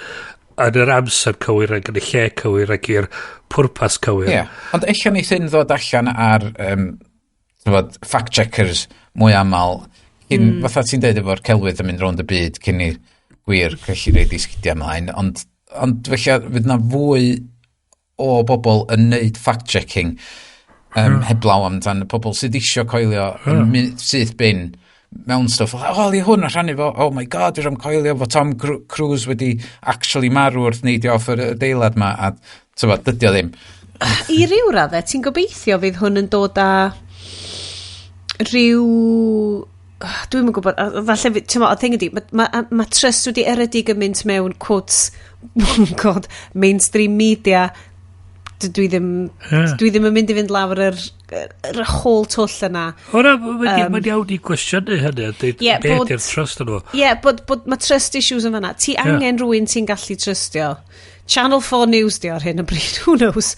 yr amser cywir ac yn y lle cywir ac i'r pwrpas cywir. Ie. Yeah. Ond ella neith hyn ddod allan ar t'mod, fact checkers mwy aml, cyn, fatha ti'n deud efo'r celwydd yn mynd rownd y byd cyn i'r gwir gallu roid i sgidiau ymlaen, ond felly fydd na fwy o bobl yn neud fact checking heblaw amdan y pobl sydd isio coelio yn mynd syth bin mewn stwff. "O, li hwn a rhannu fo, oh my God, dwi'n am coelio fo Tom Cruise wedi actually marw wrth neidio off yr adeilad ma," a t'mod, dydy o ddim. I ryw raddau, ti'n gobeithio fydd hwn yn dod â rhyw... Dwi'm yn gwybod, falle, ti'n mo, y thing ydi, ma trust wedi erydu gymaint mewn quotes, oh God, mainstream media, dwi ddim, dwi ddim yn mynd i fynd lawr yr whole twll yna. O na, mae'n iawn i gwestiynu hynny a dweud be ydy'r trust yn fo. Ie, yeah, bod mae trust issues yn fanna. Ti angen rhywun ti'n gallu trystio. Channel 4 News di ar hyn o bryd, who knows.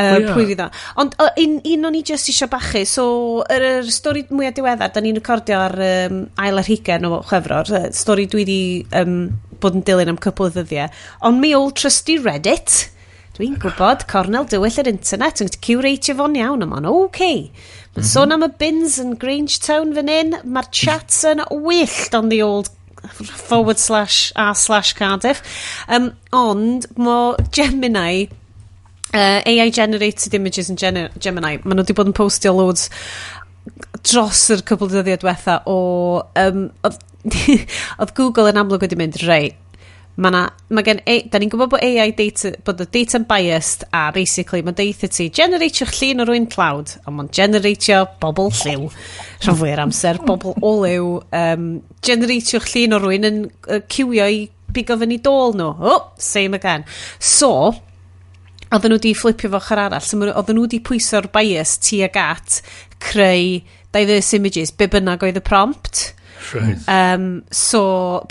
O, ie. Pwy fydd o. Ond un o'n i just eisiau bachu, so yr stori mwyaf diweddar, da ni'n recordio ar ail ar hugain o Chwefror, stori dwi wedi bod yn dilyn am cwpl o ddyddiau. On me old trusty Reddit, dwi'n gwybod, cornel dywyll yr internet, yn curatio fo'n iawn, a ma'n okay. Mae'n sôn am y bins yn Grangetown fan hyn, mae'r chats yn wyllt on the old /r/Cardiff. Ond, mo Gemini, AI generated images in Gemini, maen nhw wedi bod yn postio loads dros yr cwpl o dyddiau diwetha o oedd Google yn amlwg wedi mynd, reit, mae na, mae gen, da ni'n gwybod bod AI data, bod y data'n biased a basically mae'n deitha ti, generatio'ch llun o rywun tlawd, a mae'n generatio bobl lliw, rhan fwy o'r amser, bobl o liw, generatio'ch llun o rywun yn ciwio i bigo fyny dôl nhw. Oh, same again. So, oedden nhw wedi flipio fo ochr arall. So, oedden nhw wedi pwyso'r bias tuag at creu diverse images, be bynnag oedd y prompt. So,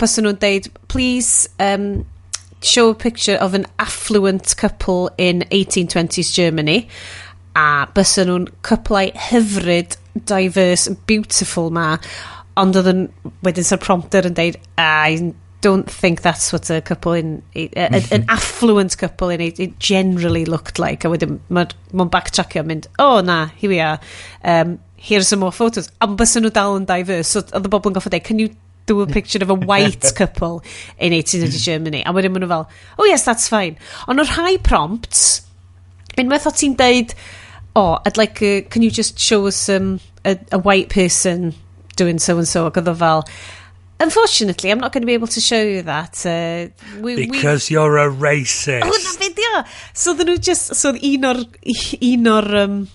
bysen nhw'n deud, "Please show a picture of an affluent couple in 1820s Germany." A bysen nhw'n cyplau hyfryd, diverse, beautiful ma. Ond oedd yn, wedyn sa'r prompter yn deud, "I don't think that's what a couple in, an affluent couple in it generally looked like." A wedyn mae'n ma backtrackio mynd, "Oh na, here we are. Here's some more photos." A bysen nhw dal yn diverse. So oedd y bobl yn goffo dweud, "Can you do a picture of a white couple in 1800 Germany?" A wedyn maen nhw fel, "Oh yes, that's fine." Ond o'r rhai prompts, unwaith o ti'n deud, "Oh, I'd like, can you just show us a white person doing so and so?" Ac oedd o fel, "Unfortunately, I'm not going to be able to show you that. Because you're a racist. Oh, na fideo! So oedden nhw just, so oedd un o'r,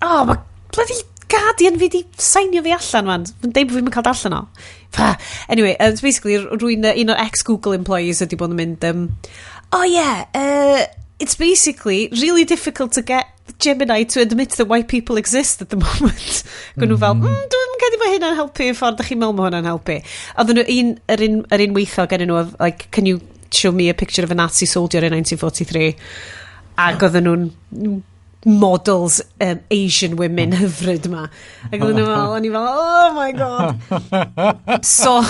oh, mae bloody Guardian fi di sainio fi allan, man. Mae'n deud bod fi'n cael darllen o. Fa. Anyway, so basically, rwy'n un o'r ex-Google employees wedi bod yn mynd, "Oh yeah, it's basically really difficult to get Gemini to admit that white people exist at the moment." Gwyn nhw fel, dwi'n credu bod hynna'n helpu y ffordd ydych chi'n meddwl mae hwnna'n helpu." Oedden nhw, yr un weithio gen nhw oedd, like, "Can you show me a picture of a Nazi soldier in 1943?" Ac oedden nhw'n models Asian women hyfryd ma. Ac oedden nhw fel, o'n i fel, "Oh my God." So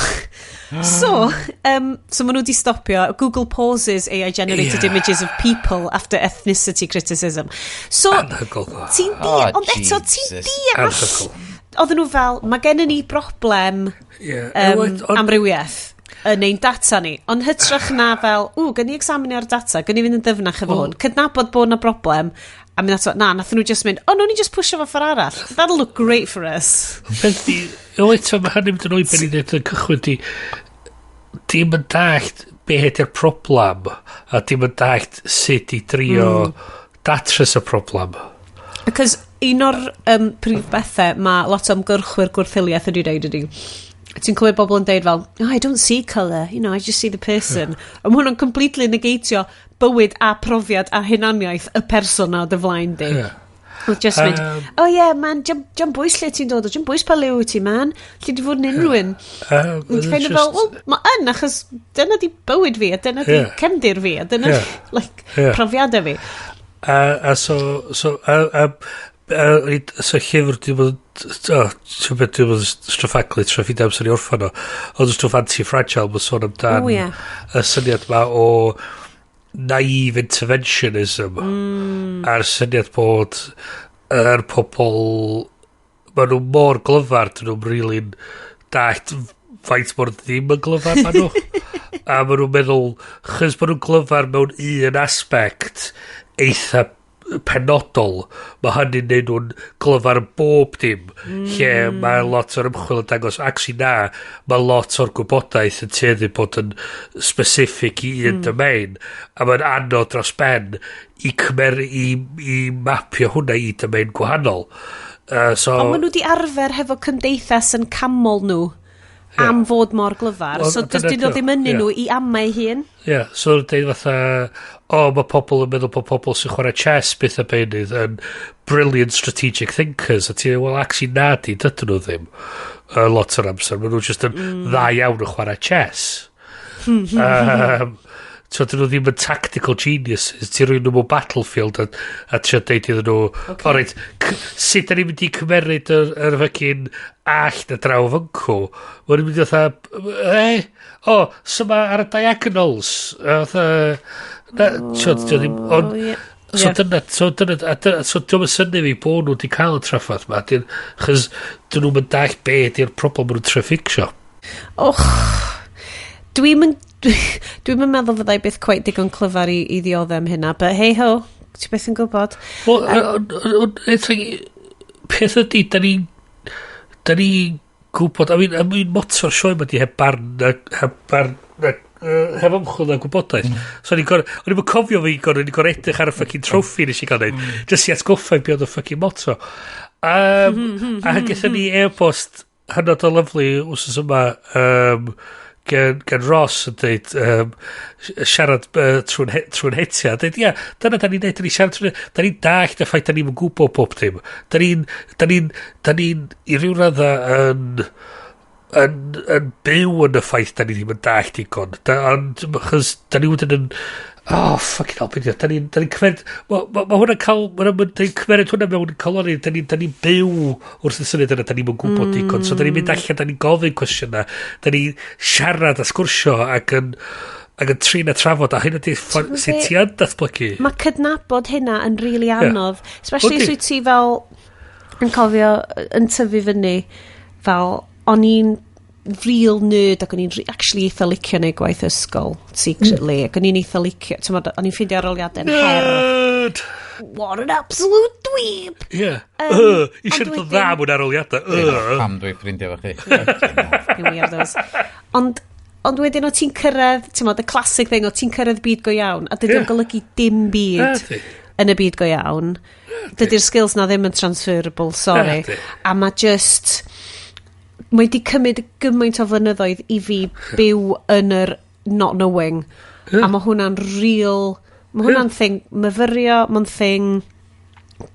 maen nhw wedi stopio. Google pauses AI generated images of people after ethnicity criticism. So, Anhygoel. ti'n di, Oh, ond eto, ti'n Jesus. deall. Anhygoel. Oedden nhw fel, mae gennym ni broblem amrywiaeth yn ein data ni. Ond hytrach na fel, ww, gyn ni examinio'r data, gyn ni fynd yn ddyfnach efo hwn, cydnabod bod na broblem, a mynd ato, na, nath nhw just mynd, "Oh, no, ni just pwysio fo ffordd arall. That'll look great for us." Peth di, o eto, mae hynny'n mynd yn o'i ben i ddweud yn cychwyn di, dim yn dallt be ydy'r problem, a dim yn dallt sut i drio datrys y problem. Because un o'r prif bethau mae lot o ymgyrchwyr gwrth-hiliaeth wedi dweud ydy, ti'n clywed bobl yn deud fel, "Oh, I don't see colour, I just see the person." A mae hwnna'n completely negatio bywyd a profiad a hunaniaeth y person na o dy flaen di. Oedd just mynd, "Oh yeah, man, jam bwys lle ti'n dod o, jam bwys pa liw wyt ti, man. Lle di fod yn unrhyw un." Yn kind of fel, well, mae yn, achos dyna di bywyd fi, a dyna di cefndir fi, a dyna, like, profiadau fi. A so, a so llyfr di bod, oh, ti'n beth dwi'n bod yn straffaglu tra fi amser i orffan o, ond y stwff Anti-Fragile, mae'n sôn amdan O, ie. y syniad ma o naive interventionism a'r syniad bod yr pobl ma nhw mor glyfar dyn nhw'n really'n dallt faint mor ddim yn glyfar ma nhw, a ma nhw'n meddwl chys ma nhw'n glyfar mewn un aspect eitha penodol, mae hynny'n neud nhw'n glyfar yn bob dim, lle mae lot o'r ymchwil yn dangos actually na, mae lot o'r gwybodaeth yn tueddu bod yn specific i un domain a mae'n anodd dros ben i cymer i mapio hwnna i domain gwahanol, so Ond maen nhw wedi arfer hefo cymdeithas yn camol nhw am fod mor glyfar. Wel, So dyna dydyn nhw 'di o, ddim ynnu nhw i amau hun. Ie, yeah, so deud fatha, o, mae pobl yn meddwl bod pobl sy'n chwarae chess byth a beunydd yn brilliant strategic thinkers, a ti'n, well, actually na di, dydyn nhw ddim. Lot o'r amser, maen nhw just yn dda iawn yn chwarae chess. So dyn nhw ddim yn tactical geniuses. Ti'n rhoi nhw mewn battlefield a trio deud iddyn nhw, okay, "Alright, sut da ni'n mynd i cymeryd yr fucking all na draw fyncw?" Maen nhw'n mynd i fatha, "E, o, so ma ar y diagonals." A fatha, na, tio, ddim, ond, so dyna, a dyna, so diolch yn synnu fi bod nhw wedi cael y traffath ma, chos dyn nhw'n mynd dallt be di'r problem maen nhw'n trio fixio. Och. Dwi'n meddwl fyddai byth quite digon clyfar i ddioddef am hynna, but hey ho, ti beth yn gwybod. Wel, peth ydy, da ni'n gwybod, I mean, motto'r sioe ma di heb barn, heb ymchwil na gwybodaeth. So o'n i'n cofio fi, o'n i'n gorau edrych ar y fucking trophy nes i gael neud, just i atgoffa i be oedd y fucking motto. A gaethon ni e-bost hynod o lyflu wsos yma gan Ross yn dweud siarad trwy'n hetia. Dweud, ia, dyna da ni'n neud, da ni'n siarad trwy'n... Da ni'n dallt y ffaith da ni'n gwybod pob dim. Da ni'n i ryw radda yn byw yn y ffaith da ni ddim yn dallt digon. Ond, achos da ni wedyn yn... Oh, fucking hell, beth. Da ni'n cymeryd... Mae hwnna'n cael... Da ni'n cymeryd hwnna mewn coloni. Da ni'n byw wrth y syniad yna. Da ni'n gwybod digon. So da ni'n mynd allan, da ni'n gofyn cwestiynau. Da ni'n siarad a sgwrsio ac yn trin a trafod. A hynna di sut ti yn datblygu. Mae cydnabod hynna yn really anodd. Especially os wyt ti fel... Yn cofio, yn tyfu fyny, fel o'n i'n real nerd ac o'n i'n actually eitha licio neud gwaith ysgol secretly ac o'n i'n eitha licio, t'mod, o'n i'n ffeindio aroliadau'n her. What an absolute dweeb. Yeah. I siarad yn dda mewn aroliadau. Pam dwi ffrindiau efo chi. Here we are those. Ond wedyn o ti'n cyrraedd, t'mod, the classic thing, o ti'n cyrraedd byd go iawn a dydy o'n golygu dim byd yn y byd go iawn. Dydy'r skills na ddim yn transferable, sorry. A mae just... Mae wedi cymryd gymaint o flynyddoedd i fi byw yn yr not knowing. A mae hwnna'n real... Mae hwnna'n thing myfyrio, mae'n thing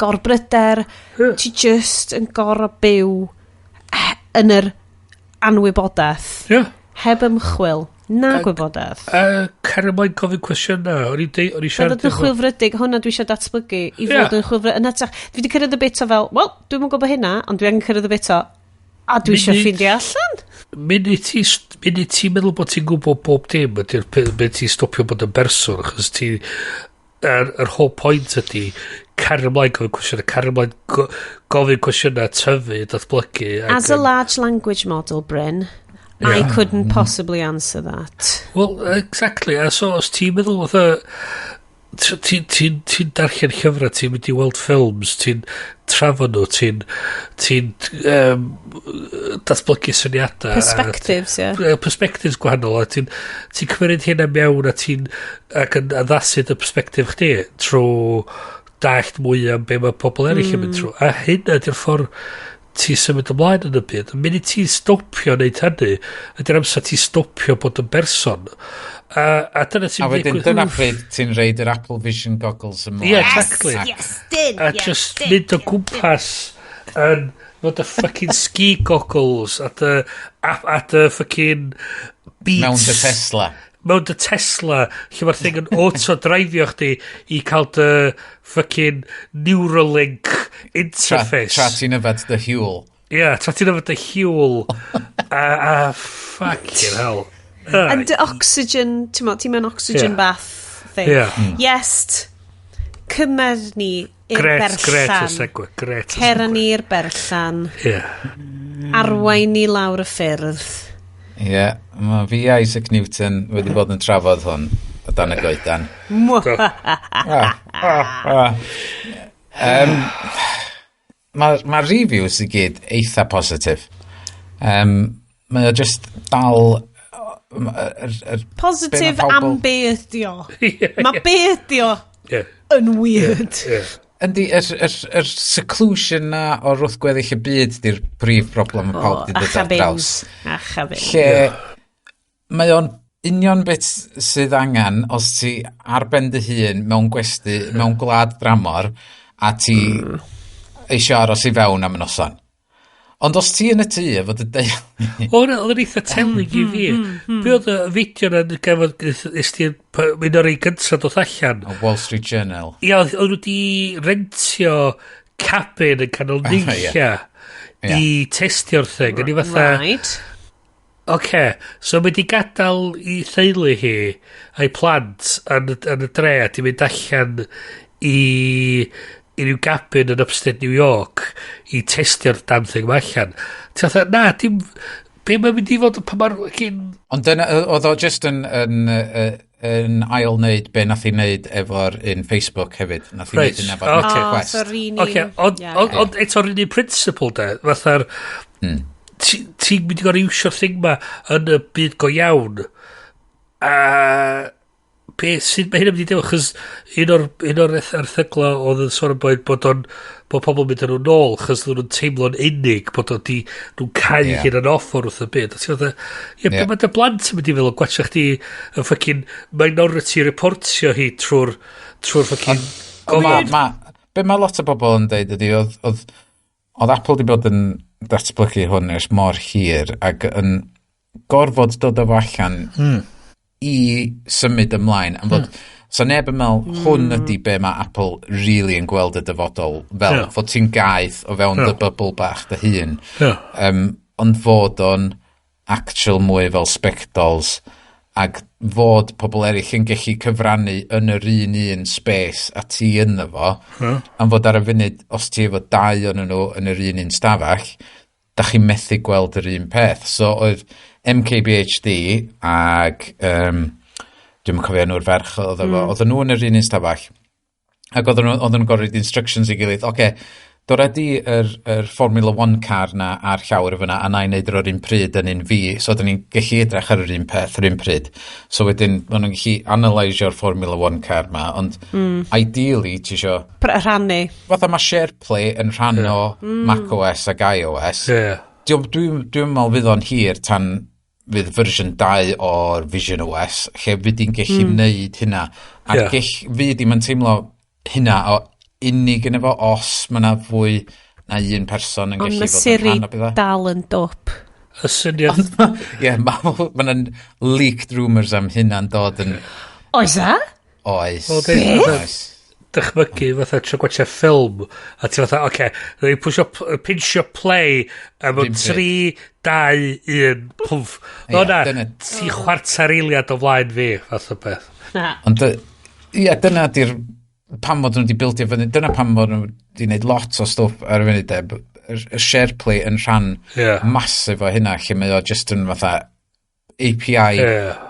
gorbryder. Ti just yn gorfod byw yn yr anwybodaeth. Heb ymchwil, na gwybodaeth. A cario mlaen gofyn cwestiynau. O'n i'n siarad... Bod yn chwilfrydig, hwnna dwi eisiau datblygu i fod yn chwilfrydig. Yn hytrach, dwi wedi cyrraedd y bit o fel, wel, dwi'm yn gwybod hynna, ond dwi angen cyrraedd y bit o, a dwi eisiau ffeindio allan. Munud ti'n meddwl bod ti'n gwybod bob dim, ydy'r munud ti'n stopio bod yn berson, achos ti... Yr whole point ydy cario ymlaen gofyn cwestiynau, cario ymlaen gofyn cwestiynau, tyfu, datblygu. As a large language model, Bryn, I couldn't possibly answer that. Well, exactly. A so, os ti'n meddwl fatha... Ti'n darllen llyfrau, ti'n mynd i weld ffilms, ti'n trafod nhw, ti'n datblygu syniadau. Perspectives, ie. Perspectives gwahanol, a ti'n cymryd hynna mewn a ti'n ac yn addasu dy perspective chdi trwy dallt mwy am be mae pobl eraill yn mynd trwy. A hynna ydy'r ffordd ti'n symud ymlaen yn y byd. Y munud ti'n stopio wneud hynny, ydy'r amser ti'n stopio bod yn berson. A dyna ti'n... A wedyn dyna pryd ti'n reid yr Apple Vision goggles ymlaen. Yeah, exactly. Yes, dyn, a just mynd o gwmpas yn fod y fucking ski goggles a dy fucking Beats. Mewn dy Tesla. Mewn dy Tesla, lle mae'r thing yn auto-drifio chdi i cael dy fucking Neuralink interface. Tra ti'n yfed dy Huel. Ie, tra ti'n yfed dy Huel. A fucking hell. And the oxygen, ti'n mewn oxygen bath thing. Yeah. Yes, cymer ni i'r berllan. Gret y segue, gret y segue. Cera ni i'r berllan. Yeah. Arwain ni lawr y ffyrdd. Ie, yeah, mae fi Isaac Newton wedi bod yn trafod hwn o dan y goedan. Mae'r reviews i gyd eitha positif. Mae o just dal... Positif am be ydi o. Mae be ydi o yn weird. Yndi, yr seclusion na o wrth gweddill y byd di'r prif broblem y pawb di dod ar draws. Lle mae o'n union bit sydd angen os ti ar ben dy hun mewn gwesty, mewn gwlad dramor a ti eisiau aros i fewn am y noson. Ond os ti yn y tŷ efo dy deulu... Oedd yn eitha telling i fi. Be oedd y fideo na gafodd un o'r ei gyntaf dod allan? O Wall Street Journal. Ie, oedd nhw wedi rentio cabin yn canol nunlla i testio'r thing. O'n i fatha... Right. Oce, so mae di gadael i theulu hi a'i plant yn y dre a di mynd allan i ryw gabin yn upstate New York i testio'r damn thing ma allan. Ti'n fatha, na, dim... Be mae'n mynd i fod pan mae'r cyn. Ond dyna, oedd o just yn ail wneud be nath i wneud efo'r un Facebook hefyd. Nath i wneud hynna efo'r Meta Quest. So un. Oce, ond eto'r un principle de, fatha'r ti'n mynd i gorau iwsio'r thing ma yn y byd go iawn. A be sydd mae hyn yn mynd i dew, achos un o'r erthygla oedd yn sôn am bod o'n bod pobl yn mynd â nhw nôl, chos oedden nhw'n teimlo'n unig, bod o'n di, nhw'n cau hyn yn off o'r wrth y byd. A ti'n fatha, ie, be mae dy blant yn mynd i fel o gwatcha chdi yn fucking Minority Reportio hi trwy'r fucking Ond gofod. Be mae lot o bobl yn deud ydy, oedd Apple di bod yn datblygu hwn ers mor hir ac yn gorfod dod o fo allan i symud ymlaen. Am fod, so neb yn meddwl, hwn ydy be mae Apple really yn gweld y dyfodol fel, fod ti'n gaeth o fewn dy bubble bach dy hun. Ond fod o'n actual mwy fel spectols ac fod pobl eraill yn gallu cyfrannu yn yr un space a ti ynddo fo, am fod ar y funud, os ti efo dau o'n nhw yn yr un stafell, da chi'n methu gweld yr un peth. So oedd MKBHD ag dwi'm yn cofio enw'r ferch oedd efo, oedden nhw yn yr un stafell ac oedden nhw'n gorfod instructions i gilydd, oce, dora di yr Formula 1 car na ar llawr fyna a na i wneud yr un pryd yn un fi, so oedden ni'n gallu edrych ar yr un peth yr un pryd. So wedyn, maen nhw'n gallu analysio'r Formula 1 car ma, ond ideally, ti isio, Rhannu. Fatha mae SharePlay yn rhan o macOS ac iOS. Dwi'n meddwl fydd o'n hir tan fydd version 2 o'r Vision OS, lle fydd di'n gallu neud hynna. A fydd di'n teimlo hynna o unig yn efo os mae yna fwy na un person yn Ond gallu mae fod yn Siri rhan o bethau. dal yn dwp. Y syniad. Ie, mae ma leaked rumours am hynna'n dod yn Oes a? Oes. Wel, Oes. Dychmygu fatha trio gwatcha ffilm a ti fatha, oce, rwy'n pwysio, pinsio play a mewn Ddim pryd. 3, 2, 1, pwff. Ie, O na, ti chwarter eiliad o flaen fi, fath o beth. Na. Ond, ie, dyna di'r pam fod nhw wedi bildio fyny, dyna pam fod nhw wedi gwneud lot o stwff ar y funud de, y SharePlay yn rhan massive o hynna, lle mae o just yn fatha API,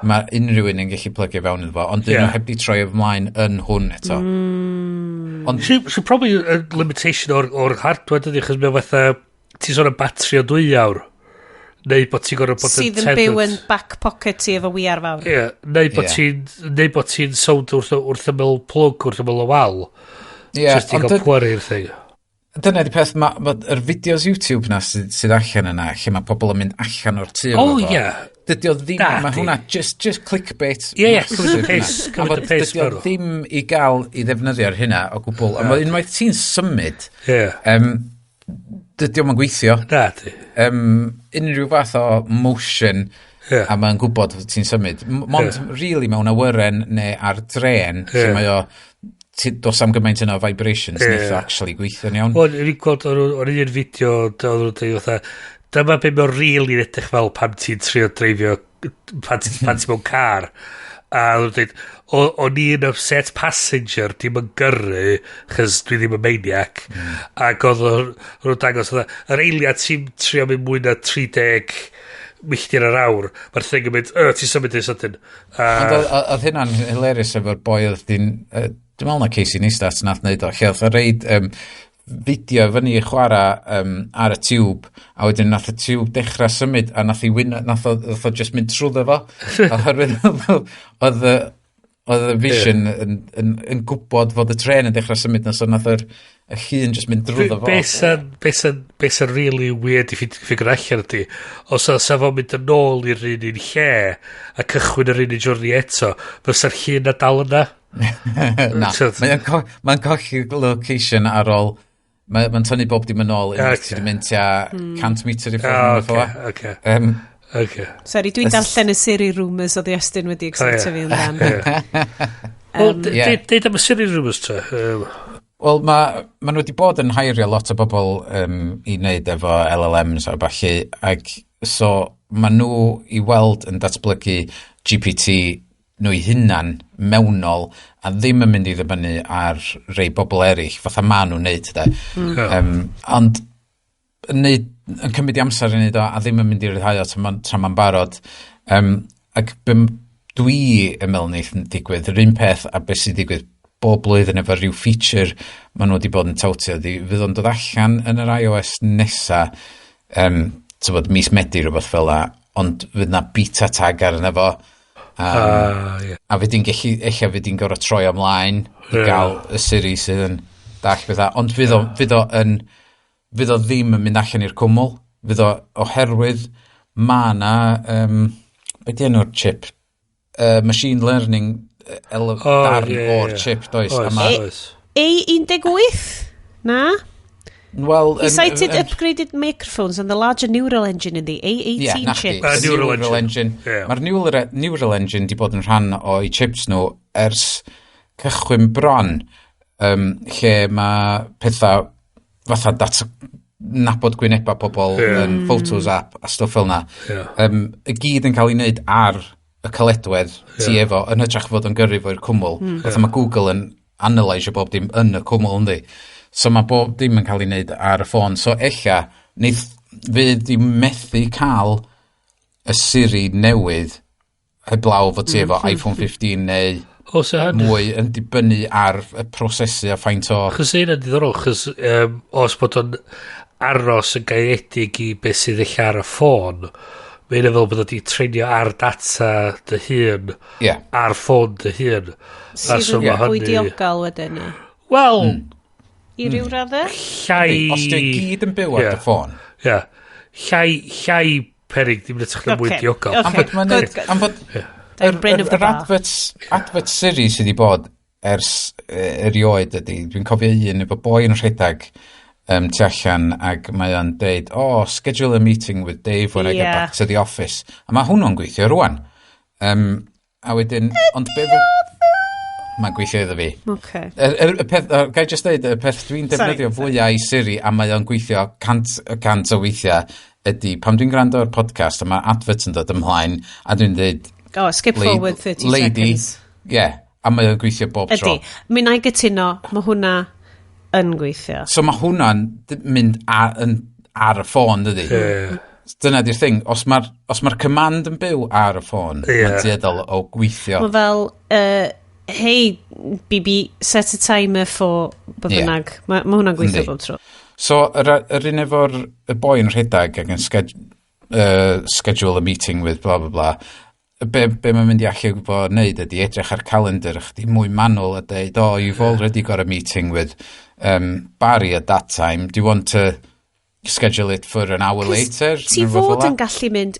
mae unrhyw un yn gallu plygio fewn iddo fo, ond dyn nhw heb di troi ymlaen yn hwn eto. Ond, So probably a limitation o'r hardware dydy, chos mae fatha, ti'n sôn am batri o 2 awr. Neu bod ti'n gorfod bod yn Sydd yn byw yn back pocket ti efo VR fawr. Ie, neu bod ti'n sownd wrth ymyl plwg, wrth ymyl y wal. Just i ond gael pweru i'r thing. Dyna di peth, mae ma, yr fideos YouTube na sydd allan yna, lle mae pobl yn mynd allan o'r tŷ O, efo fo. Dydy o ddim, Na, mae di. hwnna just clickbait. Ie, massive cymryd y yna. piss, A cymryd y fod piss dydy o mewn. ddim i gael i ddefnyddio ar hynna o gwbl. A mae unwaith ti'n symud, dydy o'm yn gweithio. Na, di. Unrhyw fath o motion, a mae'n gwybod fod ti'n symud. Mond really mewn awyren neu ar dren, lle mae o, does am gymaint yna o vibrations, neith o actually gweithio'n iawn. Wel, o'n i'n gweld o'r un fideo, oedd nhw'n dweud fatha, dyma be mae'n really edrych fel pan ti'n trio dreifio, pan ti mewn car. A oedd nhw'n dweud, o'n i'n upset passenger, dim yn gyrru, chos dwi ddim yn maniac. Ac oedd nhw'n dangos, fatha, yr eiliad ti'n trio mynd mwy na 30 milltir yr awr, mae'r thing yn mynd, "Y, ti'n symud yn sydyn." Ond oedd hynna'n hilarious efo'r boi oedd di'n... Dwi'n meddwl na Casey Neistat nath wneud o, lle oedd o reid fideo fyny i chwarae ar y tube, a wedyn nath y tube dechrau symud, a nath, i wyn, nath o just mynd trwyddo fo. Oherwydd oedd y Vision yn gwybod fod y tren yn dechrau symud, na so nath y llun just mynd drwyddo fo. Be sy'n really weird i ffigur allan ydy, os oedd sa fo'n mynd yn ôl i'r un lle a cychwyn yr un journey eto, fysa'r llun na dal yna? Na, mae'n mae colli location ar ôl. Mae'n tynnu bob dim yn ôl unwaith ti 'di mynd tua 100 metr i ffwrdd. Oce, oce. Oce. Sorry, dwi'n darllen y Siri rumours oedd Iestyn wedi excitio fi amdan. Wel, deud am y Siri rumours ta. Wel, mae ma nhw wedi bod yn heirio lot o bobl i wneud efo LLMs a ballu, ac so ma nhw i weld yn datblygu GPT nhw i hunan mewnol a ddim yn mynd i ddibynnu ar rei bobl eraill fatha ma nhw'n neud de. Ond yn, neud, yn cymryd i amser i wneud o a ddim yn mynd i ryddhau o tra ma'n barod. Ac be dwi yn meddwl wneith yn digwydd, yr un peth a beth sy'n digwydd bob blwyddyn efo rhyw feature maen nhw wedi bod yn tawtio, ydi fydd o'n dod allan yn yr iOS nesa, tybod, mis Medi rhywbeth fel la, ond fydd na beta tag arno fo. Ah, ie. A fydd di'n gallu, ella fydd di'n gorfod troi ymlaen i gael y Siri sydd yn dall bethau. Ond fydd o ddim yn mynd allan i'r cwmwl. Fydd o oherwydd ma na, be di enw'r chip? Machine learning darn o'r chip, does? Oes, A ma, oes. A18? Na? Wel, He cited upgraded microphones and the larger neural engine in the A18 Ie, na chdi. chips. Neural Neural engine. engine. Ie. Mae'r neural engine di bod yn rhan o'i chips nhw ers cychwyn bron, lle mae pethau fatha data nabod gwyneba pobl yn Photos app a stwff fel na. I gyd yn cael ei wneud ar y caledwedd ti efo, yn hytrach fod yn gyrru fo i'r cwmwl. Fatha mae Google yn analysio bob dim yn y cwmwl, yndi? So mae bob dim yn cael ei wneud ar y ffôn. So ella, neith fydd di methu cael y Siri newydd heblaw fod ti efo iPhone 15 neu O, so hynny. mwy yn dibynnu ar y prosesu a faint o. Chos hynna'n diddorol, chos os bod o'n aros yn gaeedig i beth sydd eich ar y ffôn, mae hynna fel bod o wedi treinio ar data dy hun, ar ffôn dy hun. A Sydd so yn ma' fwy diogel wedyn. Wel, I ryw raddau? Llai. Os di gyd yn byw ar dy ffôn. Ie. Llai perig, ddim yn edrych yn mwy diogel. Am fod ma'n Good, good. Am fod Yr brain of the yr bar. adverts Siri sydd wedi bod ers erioed ydy, dwi'n cofio un efo boi yn rhedeg tu allan ac mae o'n deud, "Oh, schedule a meeting with Dave when I get back to the office." A mae hwnnw'n gweithio rwan. A wedyn, ond be. Mae'n gweithio iddo fi. Y peth, gai just deud, y peth dwi'n defnyddio fwyaf i Siri a mae o'n gweithio 100% o weithiau ydy pan dwi'n gwrando ar podcast a mae advert yn dod ymlaen a dwi'n dweud Oh, skip forward 30 lady, seconds. Yeah, a mae o'n gweithio bob tro. Ydy. Mi na i gytuno, mae hwnna yn gweithio. So mae hwnna'n mynd ar y ffôn, dydy? Ie. Dyna di'r thing. Os mae'r command yn byw ar y ffôn, mae'n tueddol o gweithio. Mae fel, "Hey, BB, set a timer for" beth bynnag. Mae hwnna'n gweithio bob tro. So, yr un efo'r y boi yn rhedeg ac yn schedule a meeting with blah blah blah, be mae'n mynd i allu bod wneud ydy edrych ar calendar chdi mwy manwl a deud, "Oh, you've already got a meeting with Barry at that time. Do you want to schedule it for an hour later?" Ti Neu rhywbeth fod fel yn 'a. gallu mynd,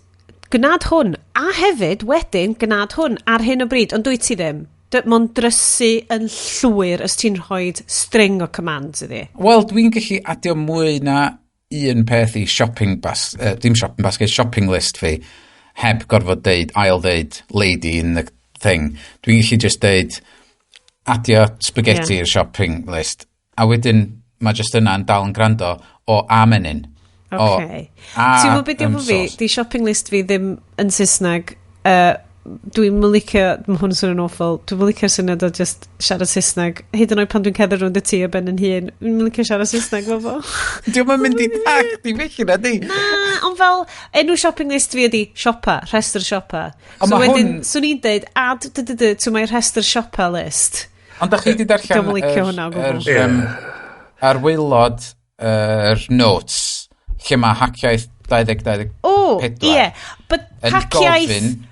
"Gnad hwn, a hefyd wedyn gnad hwn ar hyn o bryd," ond dwi ti ddim. Mae'n drysu yn llwyr os ti'n rhoi string o commands iddi. Wel, dwi'n gallu adio mwy na un peth i shopping bas, dim shopping basket, shopping list fi, heb gorfod deud, ail ddeud, "lady" in the thing. Dwi'n gallu just deud, "Adio spaghetti i'r shopping list." A wedyn, mae just yna yn dal yn gwrando o a menyn. O, a Ti'n gwybod beth yw'n fi? sauce. Di shopping list fi ddim yn Saesneg. Dwi'n licio, mae hwn yn swnio'n awful, dwi'n licio'r syniad o just siarad Saesneg. Hyd yn oed pan dwi'n cerdded rownd y tŷ ar ben yn hun, dwi'n licio siarad Saesneg fo. Diolch yn mynd i tach di felly na di. Na, ond fel, enw shopping list fi ydi siopa, rhestr siopa. Ond So ma' wedyn, swn i'n deud, "Add d d d to my rhestr siopa list." Ond da chi wedi darllen Dwi'm yn licio hwnna o gwbl. Ar waelod yr notes lle mae Haciaith 2024 O, ie. But yn Haciaith, gofyn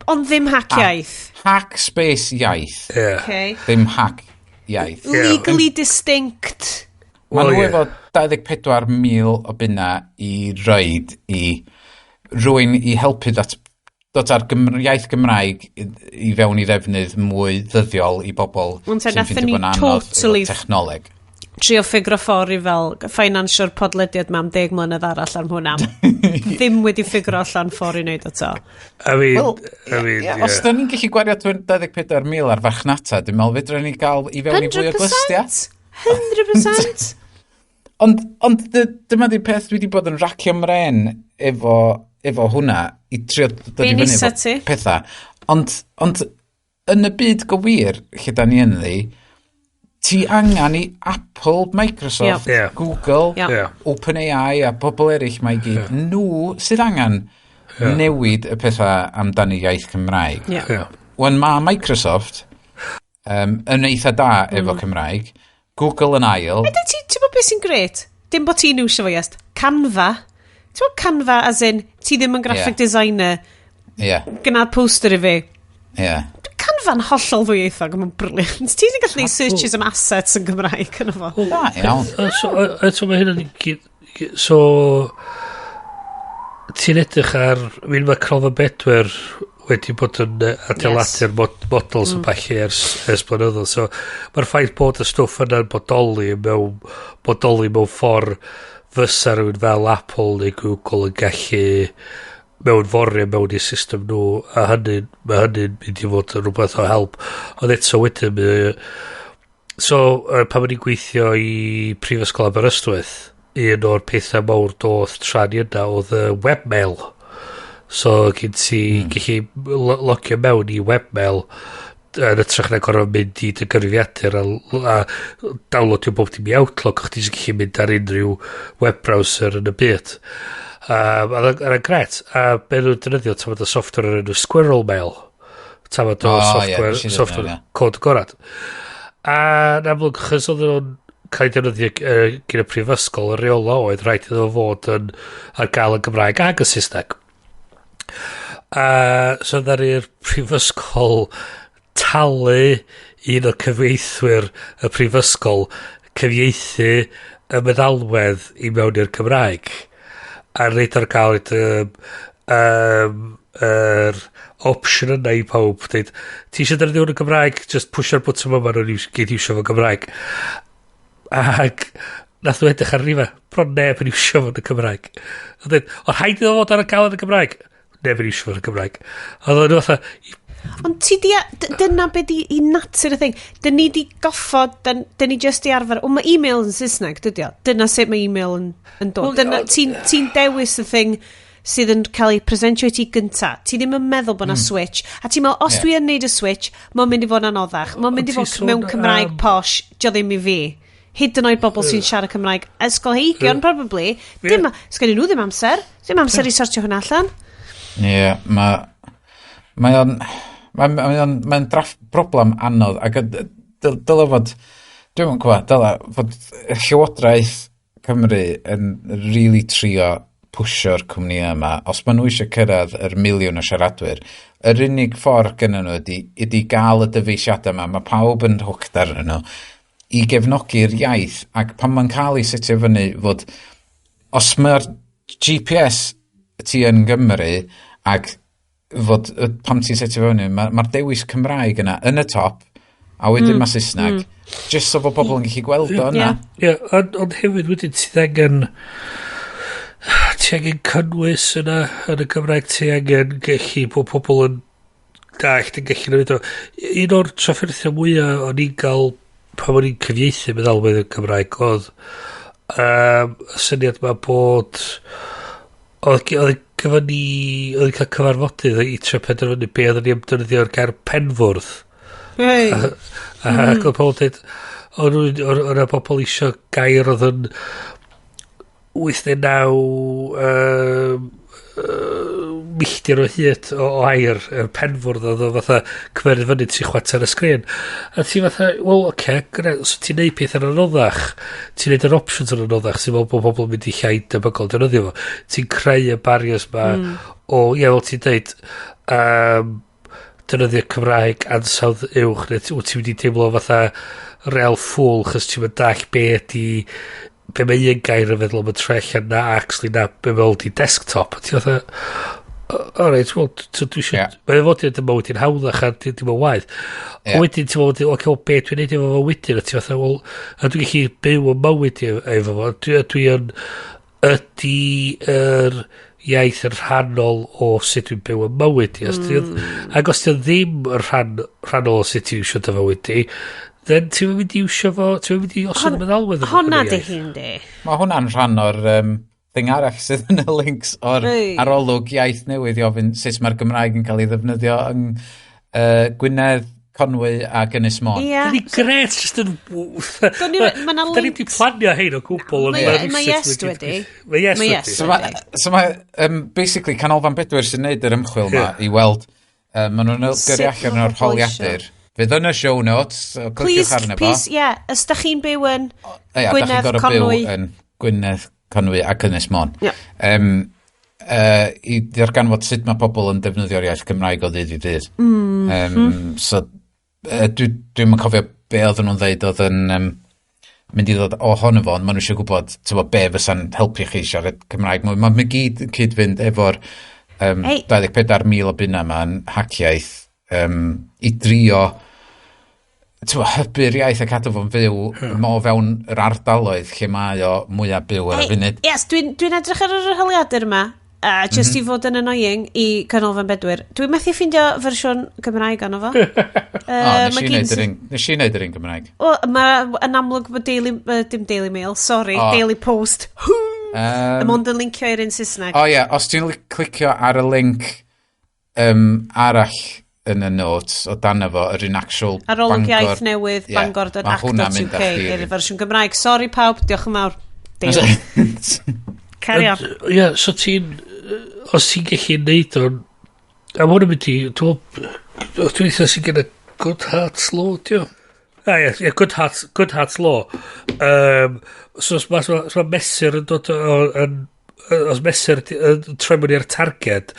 ond ddim Haciaith. Hack space iaith. Okay. Ddim hack iaith. Legally distinct. Mae Wel, nhw ie. efo 24,000 o bunna i roid i rwy'n i helpu dod ar iaith Gymraeg i fewn i ddefnydd mwy ddyddiol i bobl Ond te, sy'n nathon ffeindio ni bod yn anodd efo totally technoleg. trio ffigro ffordd i fel finansio'r podlediad ma am 10 mlynedd arall am hwnna. Ddim wedi ffigro allan ffordd i wneud o to. I mean, Wel, I mean, ie, os da ni'n gallu gwario 24,000 ar farchnata, dwi'n meddwl fedra ni gael i fewn i fwy o glustia. 100%. Ond dyma di'r peth dwi wedi bod yn racio mren efo hwnna i trio dod Be i fyny nesa efo ti? pethau. Ond yn y byd gywir, lle da ni ynddi, Ti angen i Apple, Microsoft, Google, OpenAI a bobl eraill mae i gyd. Nhw sydd angen newid y pethau amdano iaith Cymraeg. Wan mae Microsoft yn eitha da efo Cymraeg, Google yn ail. Ti'n gwybod beth sy'n gret? Dim bod ti'n iwsio fo, yes. Canva. Ti'n gwybod Canva as in, ti ddim yn graphic designer, gwna poster i fi. Canva'n hollol ddwyieithog, mae'n brilliant. Ti'n gallu gwneud searches am assets yn Gymraeg yn fo. Da, iawn. So, eto mae hyn yn so, ti'n edrych ar, mi'n mae Cronfa Bedwyr wedi bod yn adeiladu'r models yn ballu ers blynyddoedd. So, mae'r ffaith bod y stwff yna'n bodoli mewn ffordd fysa rhywun fel Apple neu Google yn gallu mewn forio mewn i system nhw, a hynny, mae hynny'n mynd i fod yn rhywbeth o help. Ond eto wedyn, so, pan o'n i'n gweithio i Prifysgol Aberystwyth, un o'r pethau mawr doth tra ni yna oedd y webmail. So, gen ti gallu logio mewn i webmail yn hytrach na gorfod mynd i dy gyfrifiadur a downloadio bob dim i Outlook, chdi jyst gallu mynd ar unrhyw web browser yn y byd. A oedd o'n gret. A be nhw'n defnyddio, tamad o software o'r enw Squirrel Mail. Tamad o O, ie, software, nes i ddefnyddio software hwnna. cod agorad. A yn amlwg, chos oedden nhw'n cael ei defnyddio gyda y prifysgol, y reola oedd rhaid iddo fo fod yn ar gael yn Gymraeg ac yn Saesneg. A so ddaru'r prifysgol talu un o'r cyfieithwyr y prifysgol cyfieithu y meddalwedd i mewn i'r Cymraeg. A reid ar gael yr opsiwn yna i pawb. Deud, ti eisiau defnyddio hwn yn Gymraeg? Just pwysio'r bwtwm yma, nhw'n gyd iwsio fo'n Gymraeg. Ac nath nhw edrych ar rifa, bron neb yn iwsio fo'n y Cymraeg. A dweud, o rhaid iddo fod ar y gael yn y Gymraeg. Neb yn iwsio fo'n y Gymraeg. A oedd nhw fatha, Ond ti di, dyna be di i natur y thing. Dyn ni di goffod, dyn ni just di arfer, o mae e-mail yn Saesneg, dydy o. Dyna sut mae e-mail yn dod. Wel, Dyna, ti dewis y thing sydd yn cael ei presentio i ti gynta. Ti ddim yn meddwl bod na switch. A ti'n meddwl, os dwi yn neud y switch, mae'n mynd i fod yn anoddach. Mae'n mynd i Ond fod ti sôn mewn Cymraeg posh, dio ddim i fi. Hyd yn oed bobl sy'n siarad Cymraeg ysgolheigion, probably. Dim, sgennyn nhw ddim amser. Ddim amser i sortio hwnna allan. Ie, mae o'n broblem anodd ac dyle fod, dwi'm yn gwybod, dyle fod Llywodraeth Cymru yn really trio pwsio'r cwmni yma. Os maen nhw eisiau cyrraedd yr 1 miliwn o siaradwyr, yr unig ffordd gyda nhw ydy gael y dyfeisiadau yma, mae pawb yn hooked arnyn nhw, i gefnogi'r iaith, ac pan mae'n cael ei setio fyny fod os mae'r GPS ti yn Gymru ac fod pam ti'n setio fyny, mae'r dewis Cymraeg yna yn y top, a wedyn mae Saesneg, just so fod pobl yn gallu gweld o yna. Ie, ond hefyd wedyn ti angen cynnwys yna yn y Gymraeg, ti angen gallu bod pobl yn dallt yn gallu newid o. Un o'r trafferthiau mwyaf o'n i'n gael pan o'n i'n cyfieithu meddalwedd yn Cymraeg oedd y syniad ma bod oedd gyda ni oedd yn cael cyfarfodydd i trio penderfynu be oedden ni am defnyddio'r gair penfwrdd. Hey. Ac oedd pobl yn dweud, oedd yna bobl eisiau gair oedd yn 8 neu 9 milltir o hyd o air, y penfwrdd oedd o fatha cymeryd fyny tri chwarter y sgrin. A ti fatha, wel, oce, okay, so ti'n neud peth yn anoddach, ti'n neud yr options yn anoddach, sy'n meddwl bod pobl yn mynd i llai debygol defnyddio fo. Ti'n creu y barriers ma o, ie, fel ti'n deud, defnyddio Cymraeg ansawdd uwch, neu wyt ti'n mynd i teimlo fatha real fool, chos ti'n mynd dall be ydi be mae un gair yn feddwl am y tre allan na actually na be meddwl di desktop. A ti fatha, alright, wel, dwi eisiau. Mae fod i'n mywyd i'n hawddach a dim yn waith. Wedyn ti'n meddwl, oce, wel, be dwi'n neud efo fo wedyn? A ti fatha, wel, a dwi'n gallu byw y mywyd efo fo. Dwi yn, ydy yr iaith yn rhannol o sut dwi'n byw y mywyd i. Ac os ti ddim yn rhannol o sut ti'n iwsio dy fywyd di, then ti'n mynd i iwsio fo, ti'n mynd i osod y meddalwedd Honna yn y di iaith. hi'n di. Mae hwnna'n rhan o'r thing arall sydd yn y links o'r arolwg iaith newydd i ofyn sut mae'r Gymraeg yn cael ei ddefnyddio yng Gwynedd, Conwy ac Ynys Môn. Ie. Ydy gret, just yn... Ma' 'na Da ni wedi links. planio hein o gwbl. Ond Mae rywsut Yes wedi- wedi. Mae Yes Mae wedi. Yes. So mae basically, Canolfan Bedwyr sy'n neud yr ymchwil ma i weld, maen nhw'n Sut gyrru allan ma' o'r pobl holiadur. Fydd yn y show notes, so Please, cliciwch arno fo. please, yeah, os da chi'n byw yn Ia, da chi'n Gwynedd, gorfod byw Conwy. yn Gwynedd, Conwy ac Ynys Môn. Ie. I ddarganfod sut mae pobl yn defnyddio'r iaith Gymraeg o ddydd i ddydd. So, dwi'n cofio be oedden nhw'n dweud oedd yn mynd i ddod ohono fo, ond maen nhw eisiau gwybod t'bo, be fysa'n helpu chi siarad Cymraeg mwy. Mae'n gyd yn cyd-fynd efo'r Ei. 24,000 o bunna yma yn Haciaith i drio t'bo, hybu'r iaith a cadw fo'n fyw mo fewn yr ardaloedd lle mae o mwyaf byw ar y Hey, funud. Yes, dwi edrych ar yr holiadur yma, just i fod yn annoying i Canolfan Bedwyr. Dwi'n methu ffeindio fersiwn Gymraeg ono fo. O, nes ma' i gyn neud yr un, nes i neud yr un Gymraeg. Wel, mae yn amlwg bod Daily, dim Daily Mail, sorry, O. Daily Post. Mond yn lincio i'r un Saesneg. O ie, os ti'n clicio ar y link arall yn y notes o dan fo, yr un actual Arolwg Bangor- iaith newydd, Ie, ma' hwnna'n mynd â bangor.ac.uk chdi i'r fersiwn Gymraeg. Sorry pawb, diolch yn fawr. Daily. Carry on. Ie, so ti'n... Os ti'n gallu neud o'n... A ma' hwn yn mynd i... Dwi'n dwi'n eitha sy'n gyda Goodhart's Law, dio? Ah, ie, ie, Goodhart's Law. So, os mae so ma mesur yn dod o... Yn, os mesur yn troi mewn i'r targed,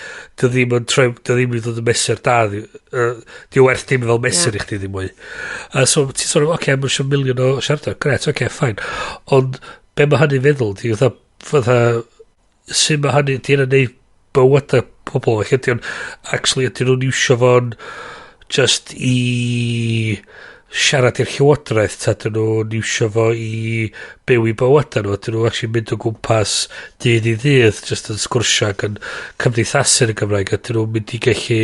dy ddim yn troi, dy ddim yn dod yn mesur da, di werth dim fel mesur Ie. i chdi ddim mwy. So ti'n sôn, oce, okay, mae eisiau miliwn o siaradwyr, gret, oce, okay, fine. Ond be mae hynny'n feddwl, di fatha, sut mae hynny, di hynny'n neud bywydau pobl, felly ydy o'n, actually, ydyn nhw'n iwsio fo'n just i siarad i'r llywodraeth, ta ydyn nhw'n iwsio fo i byw i bywydau nhw, ydyn nhw'n actually mynd o gwmpas dydd i ddydd, just yn sgwrsio ac yn cymdeithasu yn y Gymraeg, ydyn nhw'n mynd i gallu...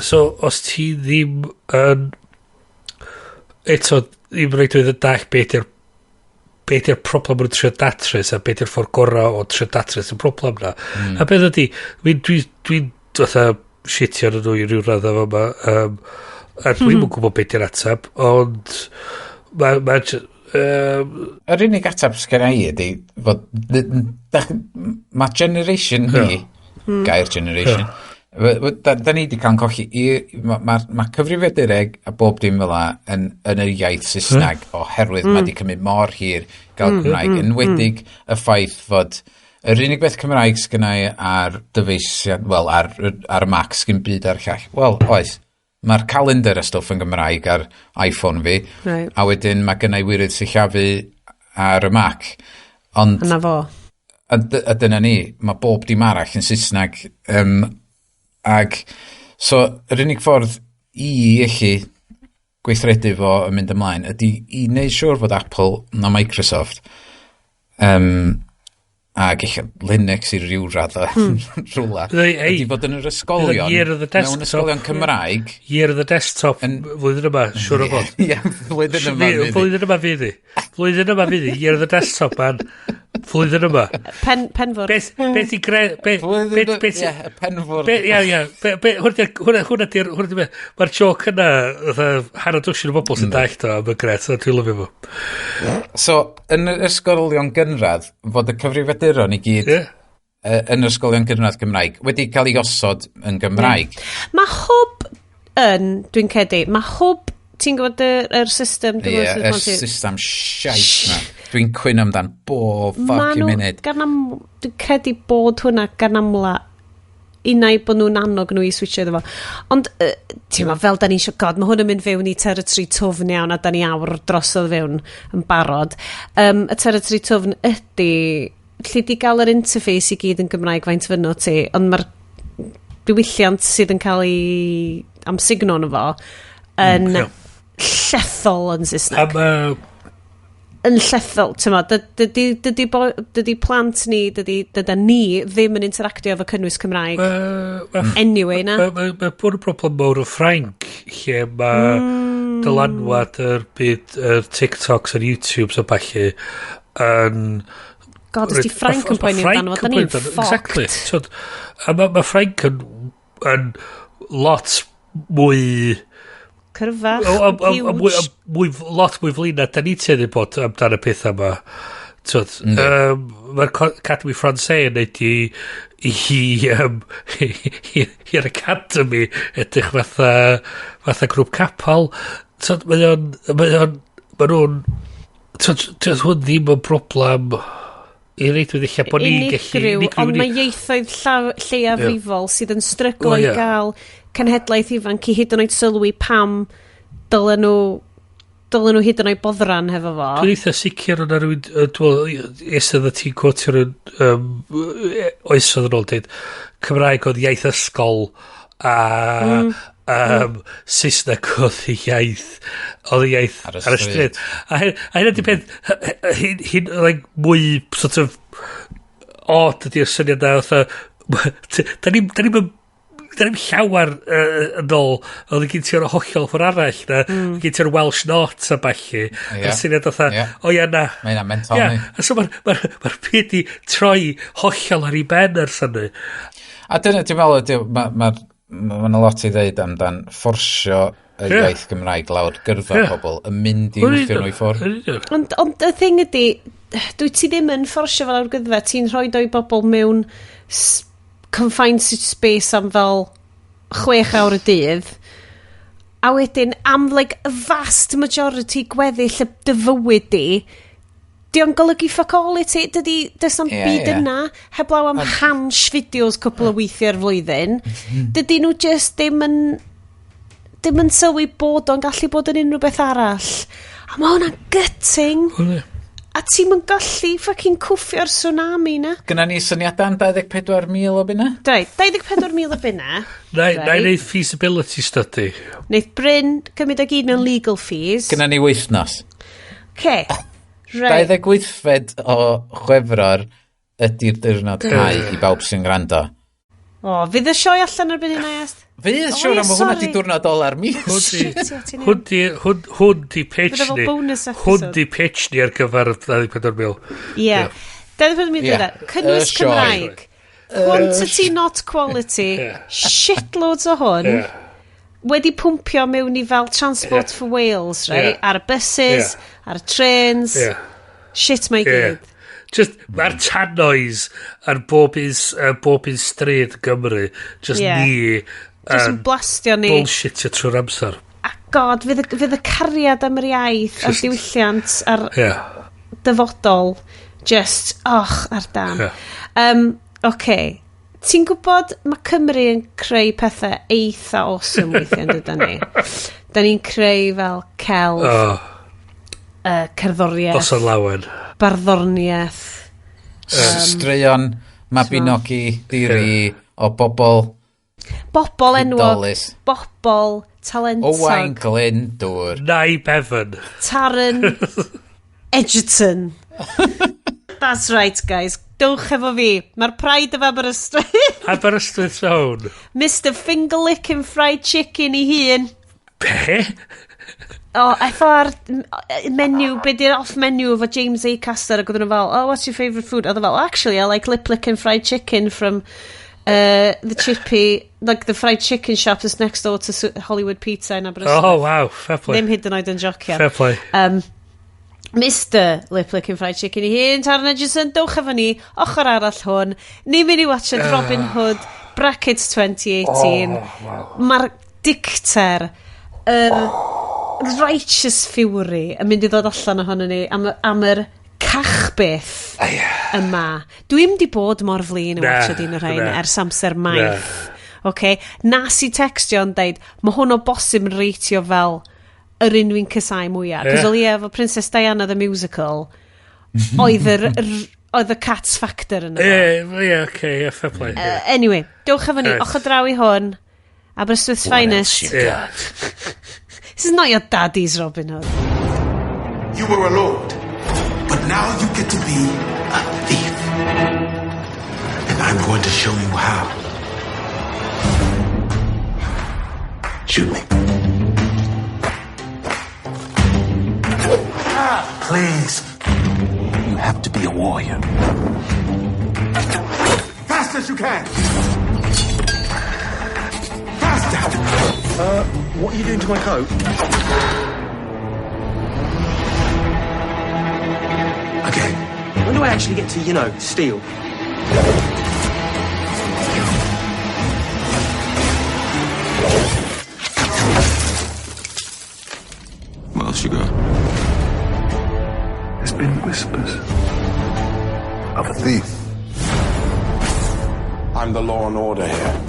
So, os ti ddim yn... Eto, ddim rhaid oedd yn dall beth yw'r be di'r problem maen nhw'n trio datrys a be di'r ffordd gorau o trio datrys y problem na. A beth ydi, dwi'n dwi, fatha shitio arnyn nhw i ryw raddau fo yma, a dwi'n yn gwybod beth di'r ateb, ond mae ma, Yr unig ateb sgen i ydy fod mae generation ni, gair generation, da ni wedi cael yn colli mae ma, ma cyfrifiadureg a bob dim fel 'a yn y iaith Saesneg oherwydd mae wedi cymryd mor hir gael Cymraeg, enwedig y ffaith fod yr unig beth Cymraeg sgynna i ar dyfeisiad, wel, ar y Mac sgyn byd ar y llall. Wel, oes. Mae'r calendar a stwff yn Gymraeg ar iPhone fi, a wedyn mae gynna i wirydd sillafu ar y Mac. Ond Yna fo. a dyna ni, mae bob dim arall yn Saesneg. Ag, so, yr unig ffordd i allu gweithredu fo yn mynd ymlaen ydy i wneud siŵr fod Apple na Microsoft ac eich Linux i ryw raddau rhywle Ei, ydy fod yn yr ysgolion Year of the mewn desktop. ysgolion Cymraeg. Year of the desktop flwyddyn yma, siŵr o fod. Ie, flwyddyn yma fydd hi. Flwyddyn yma fydd hi. Flwyddyn yma fydd hi. Year of the desktop, man. Flwyddyn yma. Penfwr. Beth i gre... Beth, Flwyddyn beth, ie, y penfwrdd. Be, ia. Be, hwnna di'r, mae'r joke yna, fatha, hanner dwsin o bobl sy'n dallt o, a mae'n gret, a dwi'n lyfio fo. So, yn yr ysgolion gynradd, fod y cyfrifiaduron i gyd yn yr ysgolion gynradd Cymraeg wedi cael ei osod yn Gymraeg. Mae Hwb yn, dwi'n credu, mae Hwb, ti'n gwybod yr system? Dwi'n Ie, gwybod y sut ma'n system shite na. Dwi'n cwyno amdan bob Ma' fucking nhw munud. Dwi'n credu bod hwnna gan amla unai bod nhw'n annog nhw i switcho iddo fo. Ond, ti'n ma, fel da ni eisiau, god, mae hwn yn mynd fewn i territory twfn iawn a da ni awr drosodd fewn yn barod. Y territory twfn ydy, lle di gael yr interface i gyd yn Gymraeg faint fyno ti, ond mae'r diwylliant sydd yn cael ei amsugno yn fo yn llethol yn A Saesneg. ma, Yn llethol, ti'n ma, dydy plant ni, dyda ni ddim yn interactio efo cynnwys Cymraeg. Anyway, na. Mae ma bod yn broblem mawr o Ffrainc, lle mae dylanwad yr byd, yr TikToks a'r YouTubes a ballu yn... God, os di Ffrainc yn poeni amdano fo, da ni'n fucked. Exactly. So, a mae ma Ffrainc yn lot mwy cryfach, huge. Mwy, lot mwy flin na da ni tueddu bod amdan y pethau yma. Mae'r Academy Francais yn neud i'r Academy edrych fatha grŵp capel. Mae o'n, mae nhw'n, hwn ddim yn broblem i reidrwydd eich bod ni'n gallu... Unigryw, ond mae ieithoedd lleiafrifol sydd yn stryglo i gael cenhedlaeth ifanc i hyd yn oed sylwi pam dylen nhw hyd yn oed boddran hefo fo. Dwi'n eitha sicr o'na rhywun, dwi'n meddwl, ti'n quotio rhywun oesoedd yn ôl dweud, Cymraeg oedd iaith ysgol a Saesneg oedd y iaith ar y stryd. A hynna di peth hyn like, mwy sort of odd ydy'r syniad na fatha da ni'm llawer yn ôl oedd gen ti'r hollol ffordd arall na gen ti'r Welsh Not a ballu. A'r syniad fatha o ia na. Mae hynna'n mental ni. A so mae'r byd i troi hollol ar ei ben ers hynny. A dyna dwi'n meddwl ydy mae yna lot i ddeud amdan fforsio y iaith Gymraeg lawr gyrfa pobl yn mynd i wthio nhw i ffwrdd. Ond y thing ydy, dwi ti ddim yn fforsio fel lawr gyrfa, ti'n rhoi doi bobl mewn confined space am fel 6 awr y dydd, a wedyn am like a vast majority gweddill y dy fywyd di, di o'n golygu fuck all i ti, dydy, does na'm byd yna, heblaw am hansh fideos cwpl o weithiau'r flwyddyn, dydy nhw just ddim yn sylwi bod o'n gallu bod yn unrhyw beth arall. A mae hwnna'n gutting. A ti'n mynd gallu fucking cwffio'r tsunami na. Gynna ni syniadau am 24,000 o bunna? Reit, 24,000 o bunna. Na i neud feasibility study. Neith Bryn cymryd o gyd mewn legal fees. Gynna ni wythnos. Okay. Right. 28fed o Chwefror ydy'r diwrnod cau i bawb sy'n gwrando. O, fydd y sioe allan erbyn hynna, Iest? Fydd, siwr am hwnna di diwrnod ola'r mis. Hwn di pitch ni. Hwn di pitch ni ar gyfer 24,000. Ie. 24,000. Cynnwys Cymraeg. Quantity not quality. Shitloads o hwn. Wedi pwmpio mewn i fel Transport for Wales, right? Ar y buses, ar y trains. Shit mae gyd. Just, mae'r tannoys ar bob un stryd Gymru. Just ni. Just yn blastio ni. Bullshitio trwy'r amser. A god, fydd y cariad am yr iaith, a'r diwylliant, a'r dyfodol, just, och, ar dan. Okay. Ti'n gwybod, mae Cymru yn creu pethau eitha awesome weithiau yn dydan ni. Da ni'n creu fel celf, cerddoriaeth. Noson lawen. Barddoniaeth. Straeon, Mabinogi, diri, o bobl. Bobl enwog. Bobl talentog. Owain Glyndŵr. Nye Bevan. Taron Egerton. That's right, guys. Dewch efo fi. Mae'r Pride of Aberystwyth. Aberystwyth own. Mr Fingerlicking Fried Chicken i hun. Be? O, efo'r menu, be di'r off menu efo James A. Caster, ac oedden nhw fel, oh, what's your favourite food? Oedd fel, actually, I like lip licking fried chicken from the chippy, like the fried chicken shop that's next door to Hollywood Pizza in Aberystwyth. Oh, wow, fair play. Ddim hyd yn oed yn jocian. Fair play. Mr Lip Licking Fried Chicken i hun, Taron Egerton, dowch efo ni, ochr arall hwn. Ni'n mynd i watchad Robin Hood, brackets 2018. Oh, wow. Mae'r dicter, righteous fury yn mynd i ddod allan ohono ni am yr cachbeth yma. Dwi'm di bod mor flin yn watchad un o'r rhain ers amser maith. Okay? Nas i textio yn deud, mae hwn o bosib yn reitio fel yr un dwi'n cysau mwyaf. Cos o leia efo Princess Diana the Musical, oedd y Cats Factor yn yma. Ie, okay, yeah, fair play. Anyway, dewch efo ni, ochr draw i hwn, Aberystwyth's finest. This is not your daddy's Robin Hood. You were a lord, but now you get to be a thief. And I'm going to show you how. Shoot me. Please. You have to be a warrior. Fast as you can. Faster. What are you doing to my coat? Okay. When do I actually get to, you know, steal? What else you got? There's been whispers of a thief. I'm the law and order here.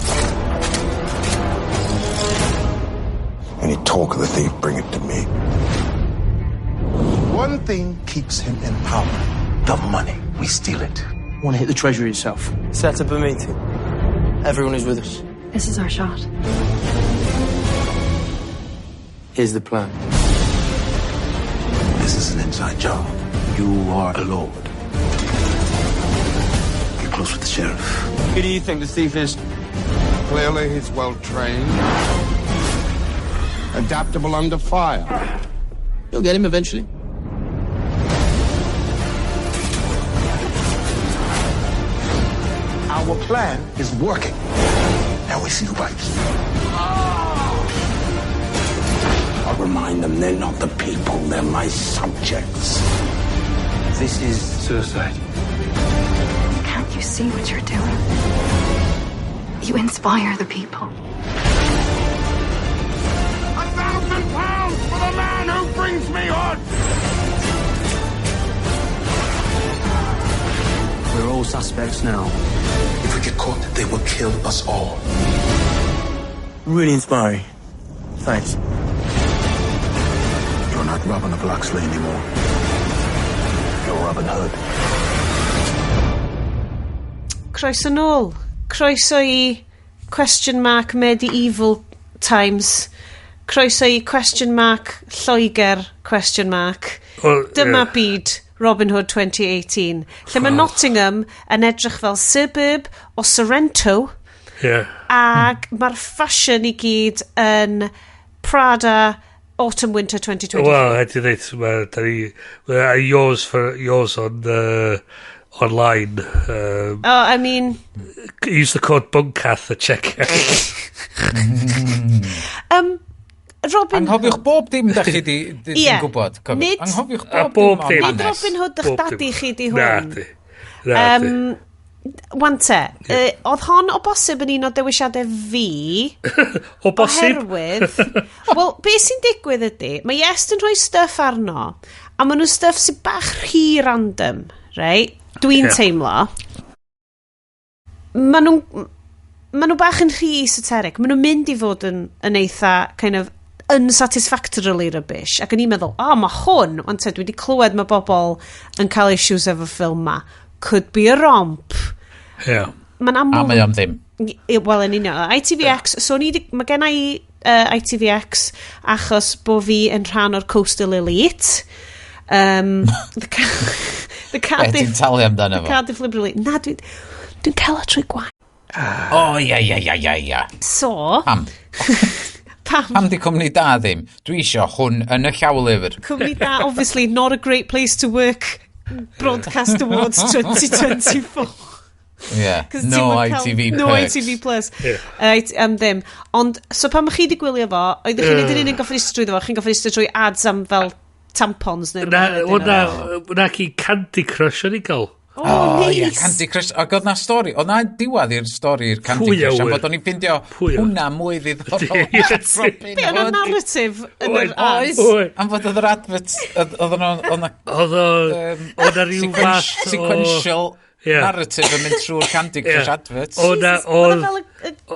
Any talk of the thief, bring it to me. One thing keeps him in power. The money. We steal it. Want to hit the treasury itself. Set up a meeting. Everyone is with us. This is our shot. Here's the plan. This is an inside job. You are a lord. Get close with the sheriff. Who do you think the thief is? Clearly, he's well trained, adaptable under fire. You'll get him eventually. Our plan is working. Now we see who bites. I'll remind them they're not the people, they're my subjects. This is suicide. Can't you see what you're doing? You inspire the people. £1,000 for the man who brings me on! We're all suspects now. If we get caught, they will kill us all. Really inspiring. Thanks. You're not Robin of Locksley anymore. You're Robin Hood. Croeso nôl. Croeso i question mark medieval times. Croeso i question mark Lloegr question mark. Well, Dyma ie. byd Robin Hood 2018. Lle mae Nottingham yn edrych fel suburb o Sorrento Yeah. ac mae'r ffasiwn i gyd yn Prada Autumn Winter 2020. Wel, rhaid i ddeud, mae da ni... Mae yours, for, yours on online. Oh, I mean, Use the code BUNCATH at checkout. Robin Anghofiwch bob dim da chi di, di, Ie. di'n gwybod. Cofiwch. Anghofiwch A bob, bob dim dim. am Nid hanes. Robin Hood ych Bob dadi dim. chi di Na hwn. di. Na di. Wan te, oedd hon o bosib yn un o dewisiadau fi, O bosib. oherwydd, wel, be sy'n digwydd ydy, mae Iest yn rhoi stuff arno, a maen nhw'n stuff sy'n bach rhy random, right? Dwi'n Ie. teimlo. Maen nhw bach yn rhy esoteric. Maen nhw'n mynd i fod yn eitha kind of unsatisfactorily rubbish. Ac o'n i'n meddwl, o, oh, mae hwn, ond te, dwi wedi clywed mae bobl yn cael issues efo ffilm ma. Could be a romp. Yeah. Mae'n A amlwg... mae o'n ddim. Wel, yn union. ITVX, so ni di, mae gen i ITVX achos bo fi yn rhan o'r Coastal Elite. The Be ti'n Cardiff, talu amdano the fo? Cardiff Liberal Elite. Na, dwi'n dwi cael o trwy gwaith. O, ia, ia, ia, ia, ia. So, Pam? pam? Pam di cwmni da ddim? Dwi isio hwn yn y llawlyfr. Cwmni da, obviously, not a great place to work. Broadcast Awards 2024. Yeah. 'Cause No ti'm yn cael- ITV No perks. ITV Plus. Right, ddim. Ond, so pan chi wedi gwylio fo, oeddech chi'n nid yn unig goffi eistedd trwyddo fo, chi'n goffi eistedd trwy ads am fel tampons neu Na, rhywbeth wel, wedyn, na, na ci Candy Crush o'n i gael. Oh, O, ie, neis. Candy Crush. Ac oedd na stori, oedd na diwedd i'r stori i'r Candy Pwy a Crush, am ŵyr? fod o'n i'n ffindio Pwy a ŵyr? hwnna mwy ddiddorol. Ie. Robin Be, oedd na Hood. narrative yn yr Oedd. ads? Oedd. Am fod oedd yr advert, oedd oedd na Oedd o... Oedd na ryw fath o... sequential Ie. narrative yn mynd trwy'r Candy Crush Ie. adverts. Oedd na... Jesus, oedd Oedd... o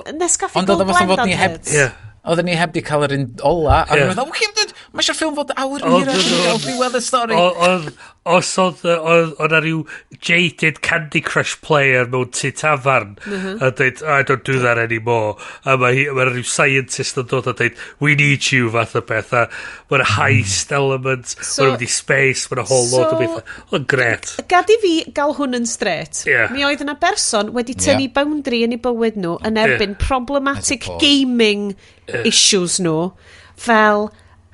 fel y Nescafe Ond oedd Gold o fatha Blend fod ni heb... adverts. Ie. Oedden ni heb di cael yr un ola. A Ie. yeah. meddwl, mae eisiau'r ffilm fod awr yn Oedd- hirach i gael diwedd y stori. Oedd, os oedd, oedd, oedd na ryw jaded Candy Crush player mewn tŷ tafarn a dweud, I don't do that anymore. A mae ma rhyw scientist yn dod a dweud, we need you, fath o beth. A mae'n heist element, So- mae'n mynd i space, mae'n a whole lot o So- bethau. Oedd yn gret. Gad i fi gael hwn yn straight. Ie. Mi oedd yna berson wedi tynnu Ie. boundary yn ei bywyd nhw yn erbyn problematic I suppose. gaming issues nhw fel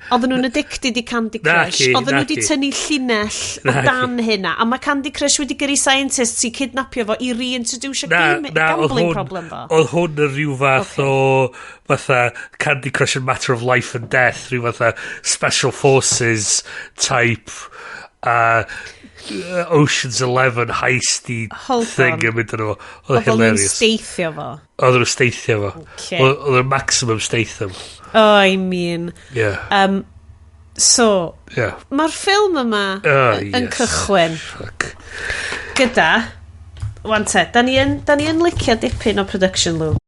Oedden nhw'n addicted i Candy Crush. Oedden nhw wedi tynnu llinell o dan hynna. A mae Candy Crush wedi gyrru scientists i kidnapio fo i reintroduce gambling problem fo. Oedd hwn yn rhyw fath o fatha Candy Crush and Matter of Life and Death, rhyw fatha Special Forces type Ocean's 11 heisty thing yn mynd yn o. Oedd hilarious. Oedd nhw'n steithio fo. Oedd nhw'n steithio fo. Oedd nhw'n maximum steithio. Oh, I mean. Yeah. So, yeah. Mae'r ffilm yma yn cychwyn. Fuck. Gyda, wan te, da ni yn licio dipyn o production loop.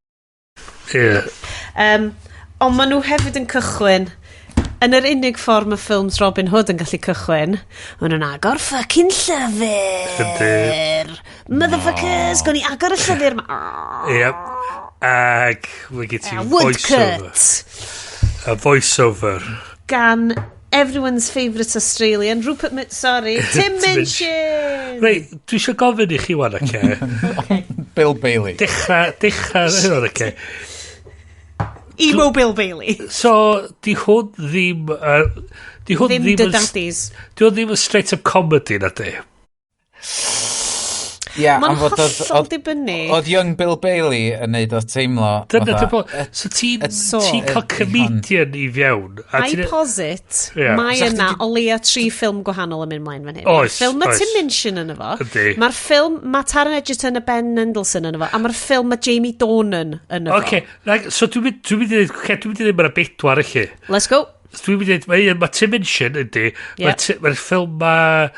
Yeah. Ond maen nhw hefyd yn cychwyn yn yr unig ffordd mae ffilms Robin Hood yn gallu cychwyn, maen nhw'n agor fucking llyfr. Motherfuckers, gwn i agor y llyfr ma. Yep. Ag we get to voiceover. A voiceover. Gan everyone's favourite Australian, Rupert Tim Minchin. Reit, dwi eisiau gofyn i chi wan, oce? Bill Bailey. Dechrau hyn, oce? Emo Bill Bailey. So, di hwn ddim... Di hwn ddim the daddies. Di hwn ddim yn straight up comedy, na di? Yeah, mae'n hollol dibynnu. Oedd young Bill Bailey yn neud o teimlo... Dyna, so ti'n cael comedian i fewn. I posit, mae yna o leia 3 ffilm gwahanol yn mynd mlaen fan hyn. Oes, ffilm mae Tim Minchin yn efo. Mae'r ffilm mae Taron Egerton a Ben Mendelsohn yn efo. A mae'r ffilm mae Jamie Dornan yn efo. Okay, so dwi'n mynd i ddweud mae'na 4 allu. Let's go. Dwi'n mynd i ddweud, mae Tim Minchin yndi, mae'r ffilm mae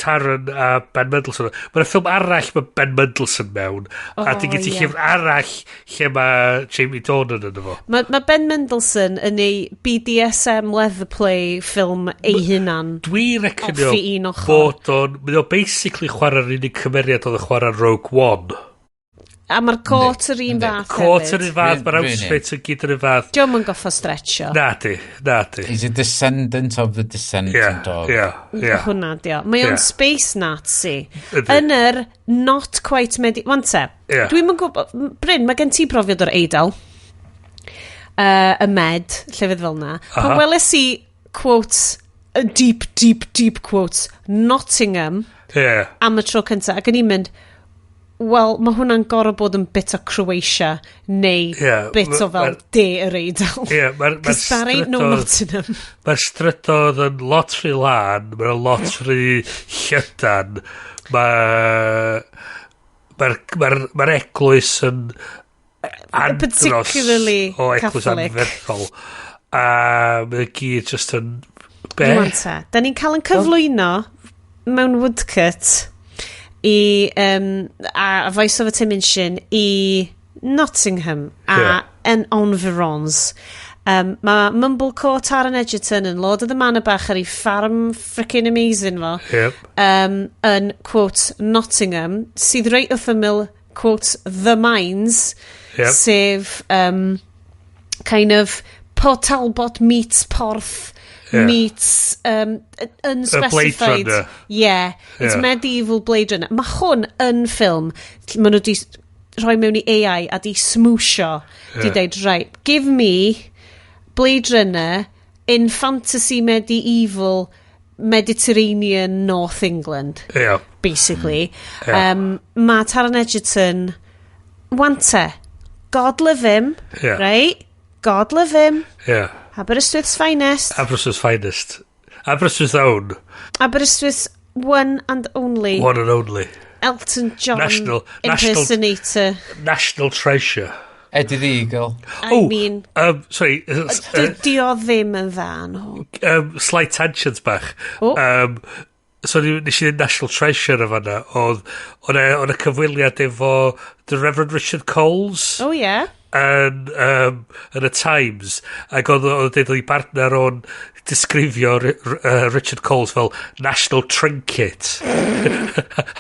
Taron a Ben Mendelsohn, mae'r ffilm arall mae Ben Mendelsohn mewn, a dwi'n gen ti llyfr arall lle mae Jamie Dornan yn efo. Mae Ben Mendelsohn yn ei BDSM leather play ffilm ei hunan. Dwi'n reconio bod o'n, mae o basically chwarae'r unig cymeriad oedd yn chwarae Rogue One. A mae'r cot yr un fath hefyd. Cot yr un fath, mae'r outfit yn gyd yr un fath. Dio'm yn goffo stretcho. Na di. He's a descendant of the descendant of. Yeah. Hwna dio. Mae o'n space Nazi. Yn yr not quite medi... Wan te, dwi'm yn gwybod... Bryn, mae gen ti brofiad o'r Eidal. Y Med, llefydd fel na. Pan weles i quotes, deep, deep, deep quotes, Nottingham am y tro cyntaf, ac o'n i'n mynd... Wel, mae hwnna'n gorfod bod yn bit o Croatia neu bit o fel de yr Eidal. Ie, mae'r strydodd... Mae'r strydodd yn lot rhy lan, mae'n lot rhy llydan, mae'r eglwys yn andros o eglwys anferthol. A mae'n gyd just yn... Be? Da ni'n cael yn cyflwyno mewn woodcut i a voice over Tim Minchin i Nottingham a en environs. Mae Mumblecore Taron Egerton yn Lord of the Manor bach ar ei ffarm frickin' amazing fo. Yn quote Nottingham sydd reit wrth ymyl quote The Mines, sef kind of Port Talbot meets Porth meets unspecified. Blade Runner. Yeah, it's medieval Blade Runner. Mae hwn yn ffilm maen nhw wedi rhoi mewn i AI a di smwsio. Di deud, right, give me Blade Runner in fantasy medieval Mediterranean North England. Yeah. Basically. Mae Taron Egerton wante, God love him, right? God love him. Yeah. Aberystwyth's finest. Aberystwyth's finest. Aberystwyth's own. Aberystwyth's one and only. One and only. Elton John national, impersonator. National treasure. Eddie the Eagle. I mean... Sorry. Di o ddim yn dda nhw. Slight tangent bach. So nes i ddweud National Treasure o fanna. Oedd y cyfweliad efo The Reverend Richard Coles. Oh, yeah. Yn y Times, ac oedd o'n dweud oedd ei partner o'n disgrifio Richard Coles fel National Trinket.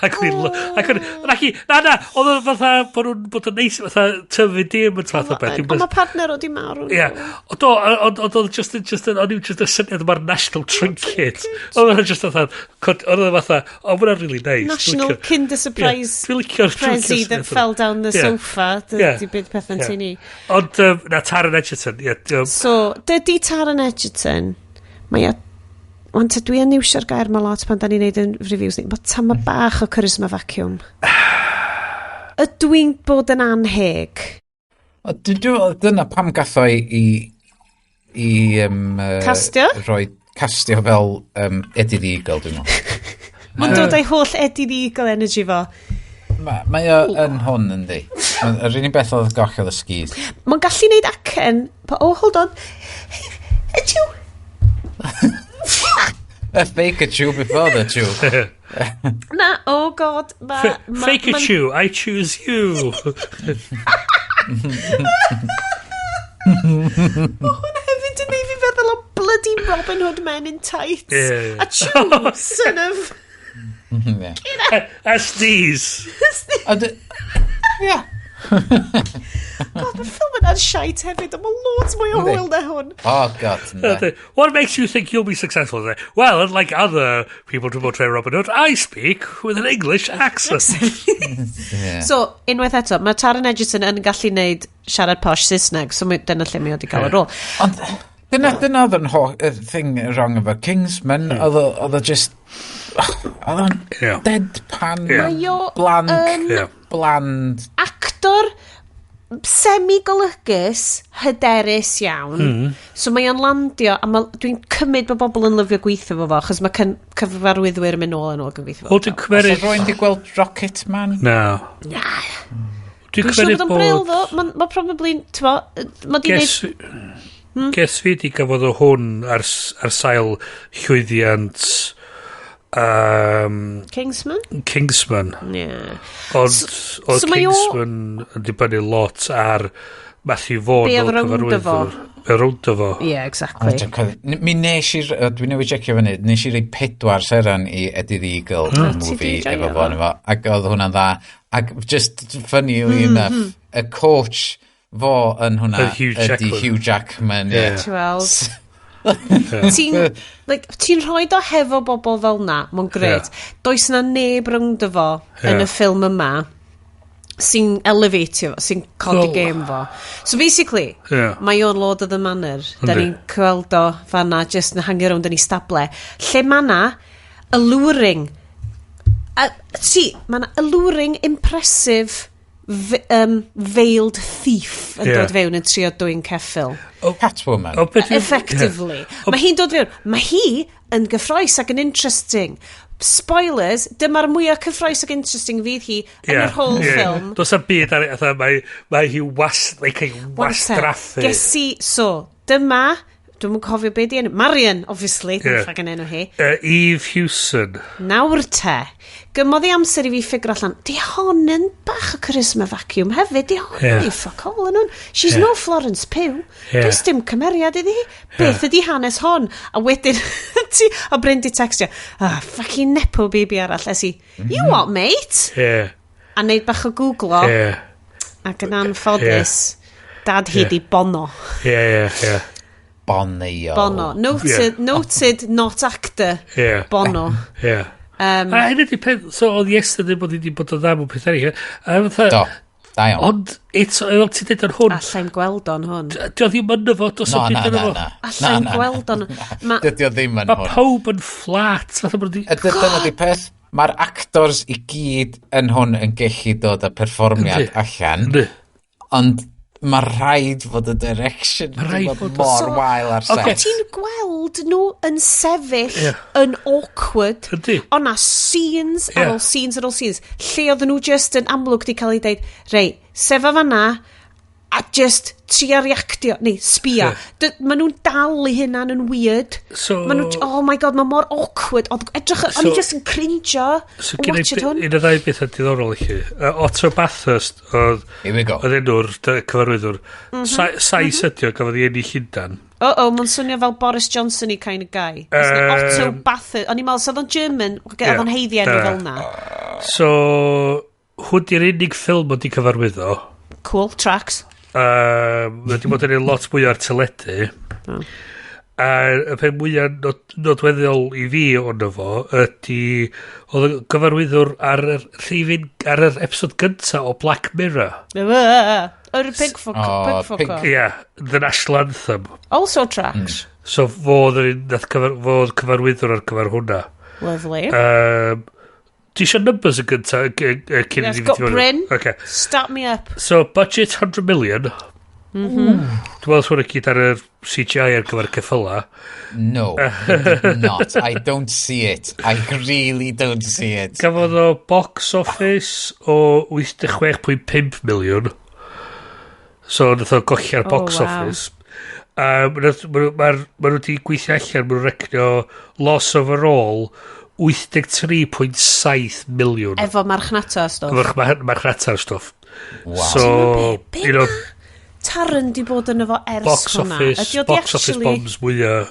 Ac o'n i, na, oedd o'n fatha bod nhw'n bod yn neis, fatha tyfu dim yn fath o beth. Ond mae partner o di marw. Ie, do, ond oedd just, o'n i'n just y syniad yma'r National Trinket. Oedd o'n just fatha, oedd o'n fatha, oh, mae'n really nice. National Kinder Surprise Prezi that fell down the sofa. Di byd pethau'n teimlo. ni. Ond, na, Taron Egerton, ie. So, dydy Taron Egerton, mae o. Wan te, dwi yn iwsio'r gair ma lot pan da ni'n neud yn reviews ni. Mae tama bach o charisma vacuum. Ydw i'n bod yn anheg? O, dyna pam gath o i Castio? Roi castio fel Eddie the Eagle, dwi'n meddwl. Mae'n dod â'i holl Eddie the Eagle energy fo. Mae o yn hwn, yndi. Yr unig beth oedd goll oedd y skis. Mae'n gallu neud acen. Oh, hold on. Achoo. A fake a chew before the chew. Na, oh God. Ma, ma, Fake a chew, I choose you. Mae hwn hefyd yn neud fi feddwl o bloody Robin Hood Men in Tights. Ie. Achoo, son of. Yeah. A sneeze. Ie. God, mae'r ffilm yna'n shite hefyd, ond mae loads mwy o Yndi. hwyl na hwn. Oh, God. Yndi. What makes you think you'll be successful? Well, unlike other people who portray Robin Hood, I speak with an English accent. Yeah. So, unwaith eto, mae Taron Egerton yn gallu neud siarad posh Saesneg, so dyna lle mae o wedi cael y rôl. Ond dyna oedd yn y thing wrong efo Kingsman, oedd o just, oedd o'n deadpan, Mae o blank, yn bland. Actor semi-golygus, hyderus iawn. So mae o'n landio, a dwi'n cymryd bod bobl yn lyfio gweithio fo, achos mae cyfarwyddwyr yn mynd nôl a nôl yn gweithio fo. Wel, dwi'n cymeryd. Oes rwy'n di gweld Rocket Man? No. Na. Dwi'n Dwi'n siŵr cymeryd bod o'n bril, bod ddo. Mae'n ma probably, t'mo, ma di Guess, neud. Guess fi di gafodd o hwn ar sail llwyddiant Kingsman? Kingsman. Yeah. Ond oedd so mae o Kingsman yn dibynnu lot ar Matthew Vaughn Be oedd fel rownd o fo. cyfarwyddwr. Be oedd rownd o fo. Yeah, exactly. O, dwi'n cofio. Mi nes i, dwi newydd checio fyny, nes i roi 4 seren i Eddie the Eagle Ti movie 'di joio efo fo? fo arno fo, ac oedd hwnna'n dda. Ac just funny enough, y coach fo yn hwnna Oedd Hugh ydy Jackman. Hugh Jackman. Ie. Ti'n weld? Ti'n like, ti'n rhoi o hefo bobl fel na, mae'n gret. Does na neb rownd o fo yn y ffilm yma sy'n elevatio fo, sy'n codi Wel game fo. So basically, mae o'n Lord of the Manor. Da ni'n gweld o fanna, just yn hangio rownd yn ei stable. Lle ma na alluring, a, ti, ma na alluring, impressive, veiled thief yn dod fewn yn trio dwyn ceffyl. Catwoman. O, beth Effectively. Mae hi'n dod fewn. Mae hi yn gyffroes ac yn interesting. Spoilers, dyma'r mwyaf cyffroes ac interesting fydd hi yn yr whole film. Does am byd ar fatha, mae hi like, ei Wan te, wastraffu. Ges i, so, dyma, dwi'm yn cofio beth di enw, Marion, obviously, yeah. Ie. Fucking enw hi. Eve Hewson. Nawr te, gymodd i amser i fi ffigur allan, di hon yn bach o charisma vacuum hefyd, di hon yn yeah. fuck all yn hwn. She's no Florence Pugh. Ie. Does dim cymeriad iddi hi. Beth ydi hanes hon? A wedyn, ti, a Bryn di textio, "Ah, fucking nepo baby arall." Es i, "You what, mate?" A neud bach o googlo, ac yn anffodus, dad hi di Bono. Ie, ie, ie. Bonio. Bono. Noted, noted, not actor. Bono. Ie. A hynny di peth, so oedd Yesterday bod wedi bod yn dda mewn peth eraill. A fatha, Do, da iawn. Ond, eto, fel ti'n dweud ar hwn, Allai'n gweld o'n hwn. dio ddim yn fo, does No, o'm na, byd na, yno fo. na. Allai'n Na, na, gweld o'n. Ma, Dydy o ddim yn Mae hwn. pawb yn flat, fatha bod wedi Dyna di peth, mae'r actors i gyd yn hwn yn gallu dod â perfformiad allan, Yndi. ond mae rhaid fod y direction Ma' rhaid wedi bod fod- mor So- wael ar set. Ocê. Ti'n gweld nhw yn sefyll yn awkward. Yndi. O na scenes ar ôl scenes ar ôl scenes. Lle oedden nhw just yn amlwg di cael ei deud, "Rei, sefa fanna a just trio reactio, neu sbia." Ie. Maen nhw'n dal i hynna'n yn weird. So Maen nhw, oh my God, mae mor awkward. Oedd edrych, o'n i So just yn cringio So yn gen i watchad hwn. un o ddau bethau diddorol i chi. Otto Bathurst oedd Here we go. oedd enw'r cyfarwyddwr. Sais ydi o, gafodd ei eni Llundan. Oh, oh, mae'n swnio fel Boris Johnson i kind of guy. Otto Bathurst. O'n i'n meddwl, so oedd o'n German, oedd o'n haeddu enw Na. fel na. So, hwn di'r unig ffilm oedd di cyfarwyddo. Cool, tracks. Mae wedi bod yn ei lot mwy ar teledu. Oh. A y peth mwyaf nodweddiol i fi ono fo ydy oedd y gyfarwyddwr ar yr rhifyn ar yr episod gynta o Black Mirror. Yr Pink Oh, Pink Pink. Fucker. Yeah, The National Anthem. Also tracks. So fo oedd yr un nath cyfar, fo oedd cyfarwyddwr ar gyfer hwnna. Lovely. Ti eisiau numbers yn gyntaf cyn i Let's ni go, fynd i mewn? Bryn. Okay. Start me up. So, budget 100 million. Dwi'n meddwl hwnna gyd ar yr CGI ar gyfer ceffyla. No, it did not. I don't see it. I really don't see it. Gafodd o box office o 86.5 miliwn. So, nath o golli'r Oh, box wow. office. Ma nhw wedi gweithio allan, ma nhw'n recnio loss overall 83.7 miliwn. Efo marchnata a stwff. Efo'r marchnata'r stwff. Wow. So, Be you know, ma Taran di bod yn efo ers box hwnna? office, Ydi o di box office actually- bombs mwyaf.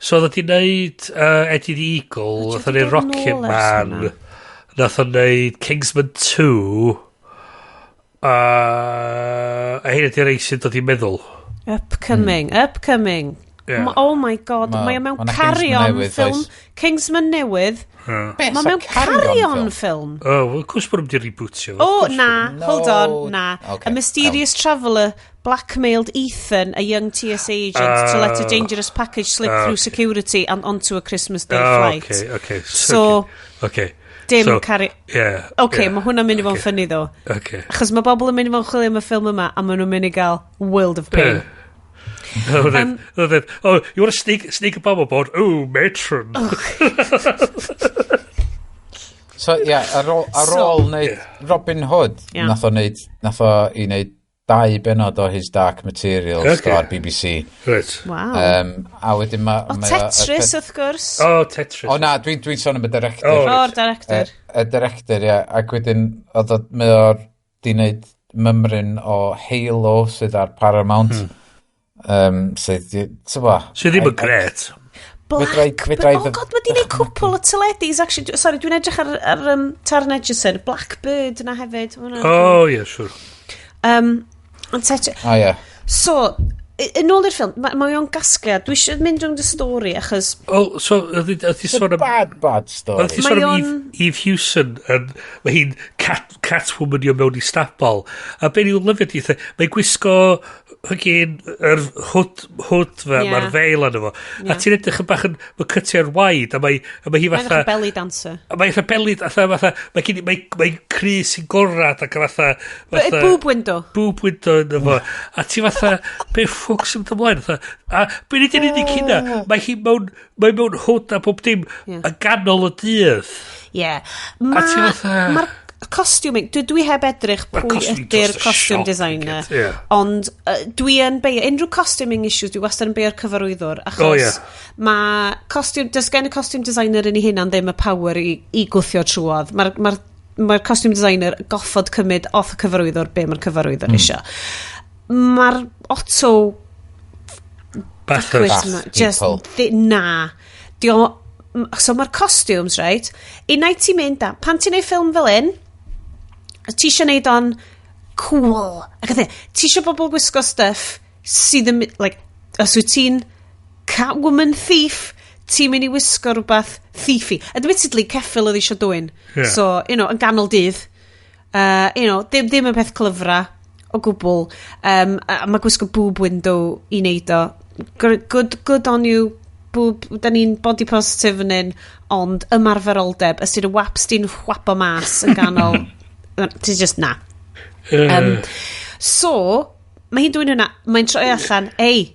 So, oedd o di wneud Eddie the Eagle, Ydi o nath o di wneud dod Rocket nôl ers Man, hwnna? nath o wneud Kingsman 2, a hyn ydy'r rei sy'n dod i meddwl. Upcoming, upcoming. Yeah. Oh my God, Ma- mae o mewn ma' 'na Carry Kingsman On newydd, film. oes? Kingsman newydd. Be, Mae sa mewn Carry On film. Oh, well, of course bod nhw'n di rebootio. fo, Oh, of course na, No. hold on, na. Okay, A mysterious traveller blackmailed Ethan, a young TSA agent, to let a dangerous package slip Oh, through okay. security and onto a Christmas Day Oh, flight. okay, okay. So, okay. dim So, carry... Yeah. Okay, yeah, mae hwnna'n mynd i fod yn okay, ffynnu ddo. Okay. Achos mae bobl yn mynd i fod yn chwilio am y ffilm yma a maen nhw'n mynd i gael world of pain. Yeah. Oh, then, oh, then, oh, you want to sneak a bomb aboard? Oh, matron. So, ie, yeah, ar ôl, ar So- ôl wneud Robin Hood, Ie. nath o wneud, nath o i wneud dau benod o His Dark Materials Okay. ar BBC. Right. Wow. A wedyn ma... o mae Tetris, wrth gwrs. Oh, Tetris. O na, dwi'n dwi sôn am y director. Oh, O'r director. Y director, ie. Ac wedyn, oedd o, mae o'r di wneud mymryn o Halo sydd ar Paramount. Sydd, ti'n bo? Sydd ddim yn gret. Black fedra i Oh god, mae di wneud cwpl o teledis, actually. Sorry, dwi'n edrych ar Taron Egerton. Blackbird yna hefyd. Ma' hwnna'n- Oh, yeah, sure. Ond Tetris... O, ie. So, yn ôl i'r ffilm, mae o'n gasgliad. Dwi eisiau mynd rownd y stori, achos... Oh, so, oedd hi sôn am... Bad, bad story. Oedd hi sôn am Mae Eve, Eve Hewson, yn, mae hi'n Catwoman i o mewn i stabal. A be ni'n lyfio di, mae'n gwisgo hygyn yr hood fe, Ie. mae'r veil arno fo. Ie. A ti'n edrych yn bach yn, mae'n cytio'r waed, a mae, a mae hi Mae'n fatha... edrych yn belly dancer. A mae fatha belly, fatha, fatha, mae gen i, mae, mae crys sy'n gorad ac fatha... Fatha Boob window. Boob window ynddo fo. A ti fatha, be ffwc sy'n mynd ymlaen? Fatha, a be ni di'n unig hynna, mae hi mewn, mae mewn hood a bob dim Ie. yn ganol y dydd. Ie. A ti fatha- Mae'r costuming, dwi heb edrych Ma'r pwy costuming ydy'r dros y costume siop i designer. gyd, ie. Ond dwi yn beio, unrhyw costuming issues, dwi wastad yn beio'r cyfarwyddwr, achos O, ie. mae costume, does gen y costume designer yn ei hunan ddim y power i gwthio trwodd. Mae'r ma costume designer goffod cymryd off y cyfarwyddwr be mae'r cyfarwyddwr mm. isio. Mae'r Otto Bathurst. Chris, ma- just people. na. Di o, so mae'r costumes, right? Unai ti'n mynd a, pan ti'n neud ffilm fel un, ti eisiau neud o'n cool. Ac oedd e, ti eisiau bobl gwisgo stuff sydd yn, like, os wyt ti'n Catwoman thief, ti'n mynd i wisgo rhywbeth thiefy. Admittedly, ceffyl oedd eisiau dwyn. Ie. So, you know, yn ganol dydd. You know, ddim yn peth clyfra o gwbl. A mae gwisgo boob window i wneud o. Good on you, boob. Da ni'n body positive yn un, ond ymarferoldeb, ystod y waps di'n chwapo mas yn ganol. Ti just na. So, mae hi'n dwyn hwnna, mae'n troi allan, ei,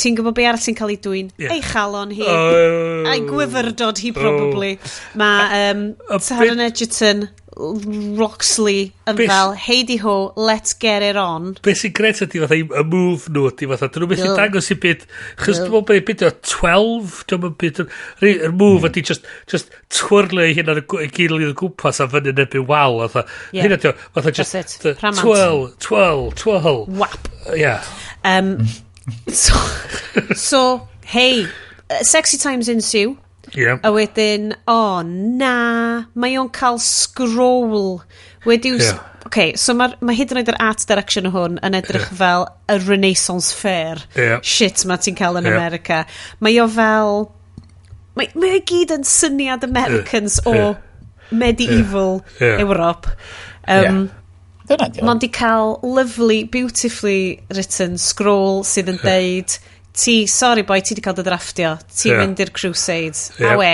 ti'n gwybod be arall sy'n cael ei dwyn? Ie. Ei chalon hi. Oh. A'i gwyfyrdod hi, probably. Mae A Taron Egerton, Roxley, yn fel, heidi ho, let's get it on. Be sy'n gret ydy fatha y move nhw ydy fatha, dyn nhw methu Ugh. dangos i byd, chos dwi'n meddwl beth byd o 12, dwi'n meddwl byd, yr move ydy just twirlio ei hun ar y gilydd o gwmpas a fyny yn erbyn wal, fatha, Ie. hynna ydy o, fatha just, That's it. Rhamant. twirl, twirl, twirl. Wap. Yeah. So, hey, sexy times ensue. Yeah. A wedyn, o oh, na, mae o'n cael scroll. Wedi'w... Ie. Okay, so mae ma hyd yn oed yr art direction o hwn yn edrych fel y Renaissance Fair. Ie. Shit ma ti'n cael yn Ie. America. Mae o fel... Mae o i gyd yn syniad Americans o Ie. medieval Ie. Europe. Dyna di. Mae'n di cael lovely, beautifully written scroll sydd yn deud, ti, sorry boy, ti di cael dy ddrafftio, ti'n mynd i'r Crusades, a we.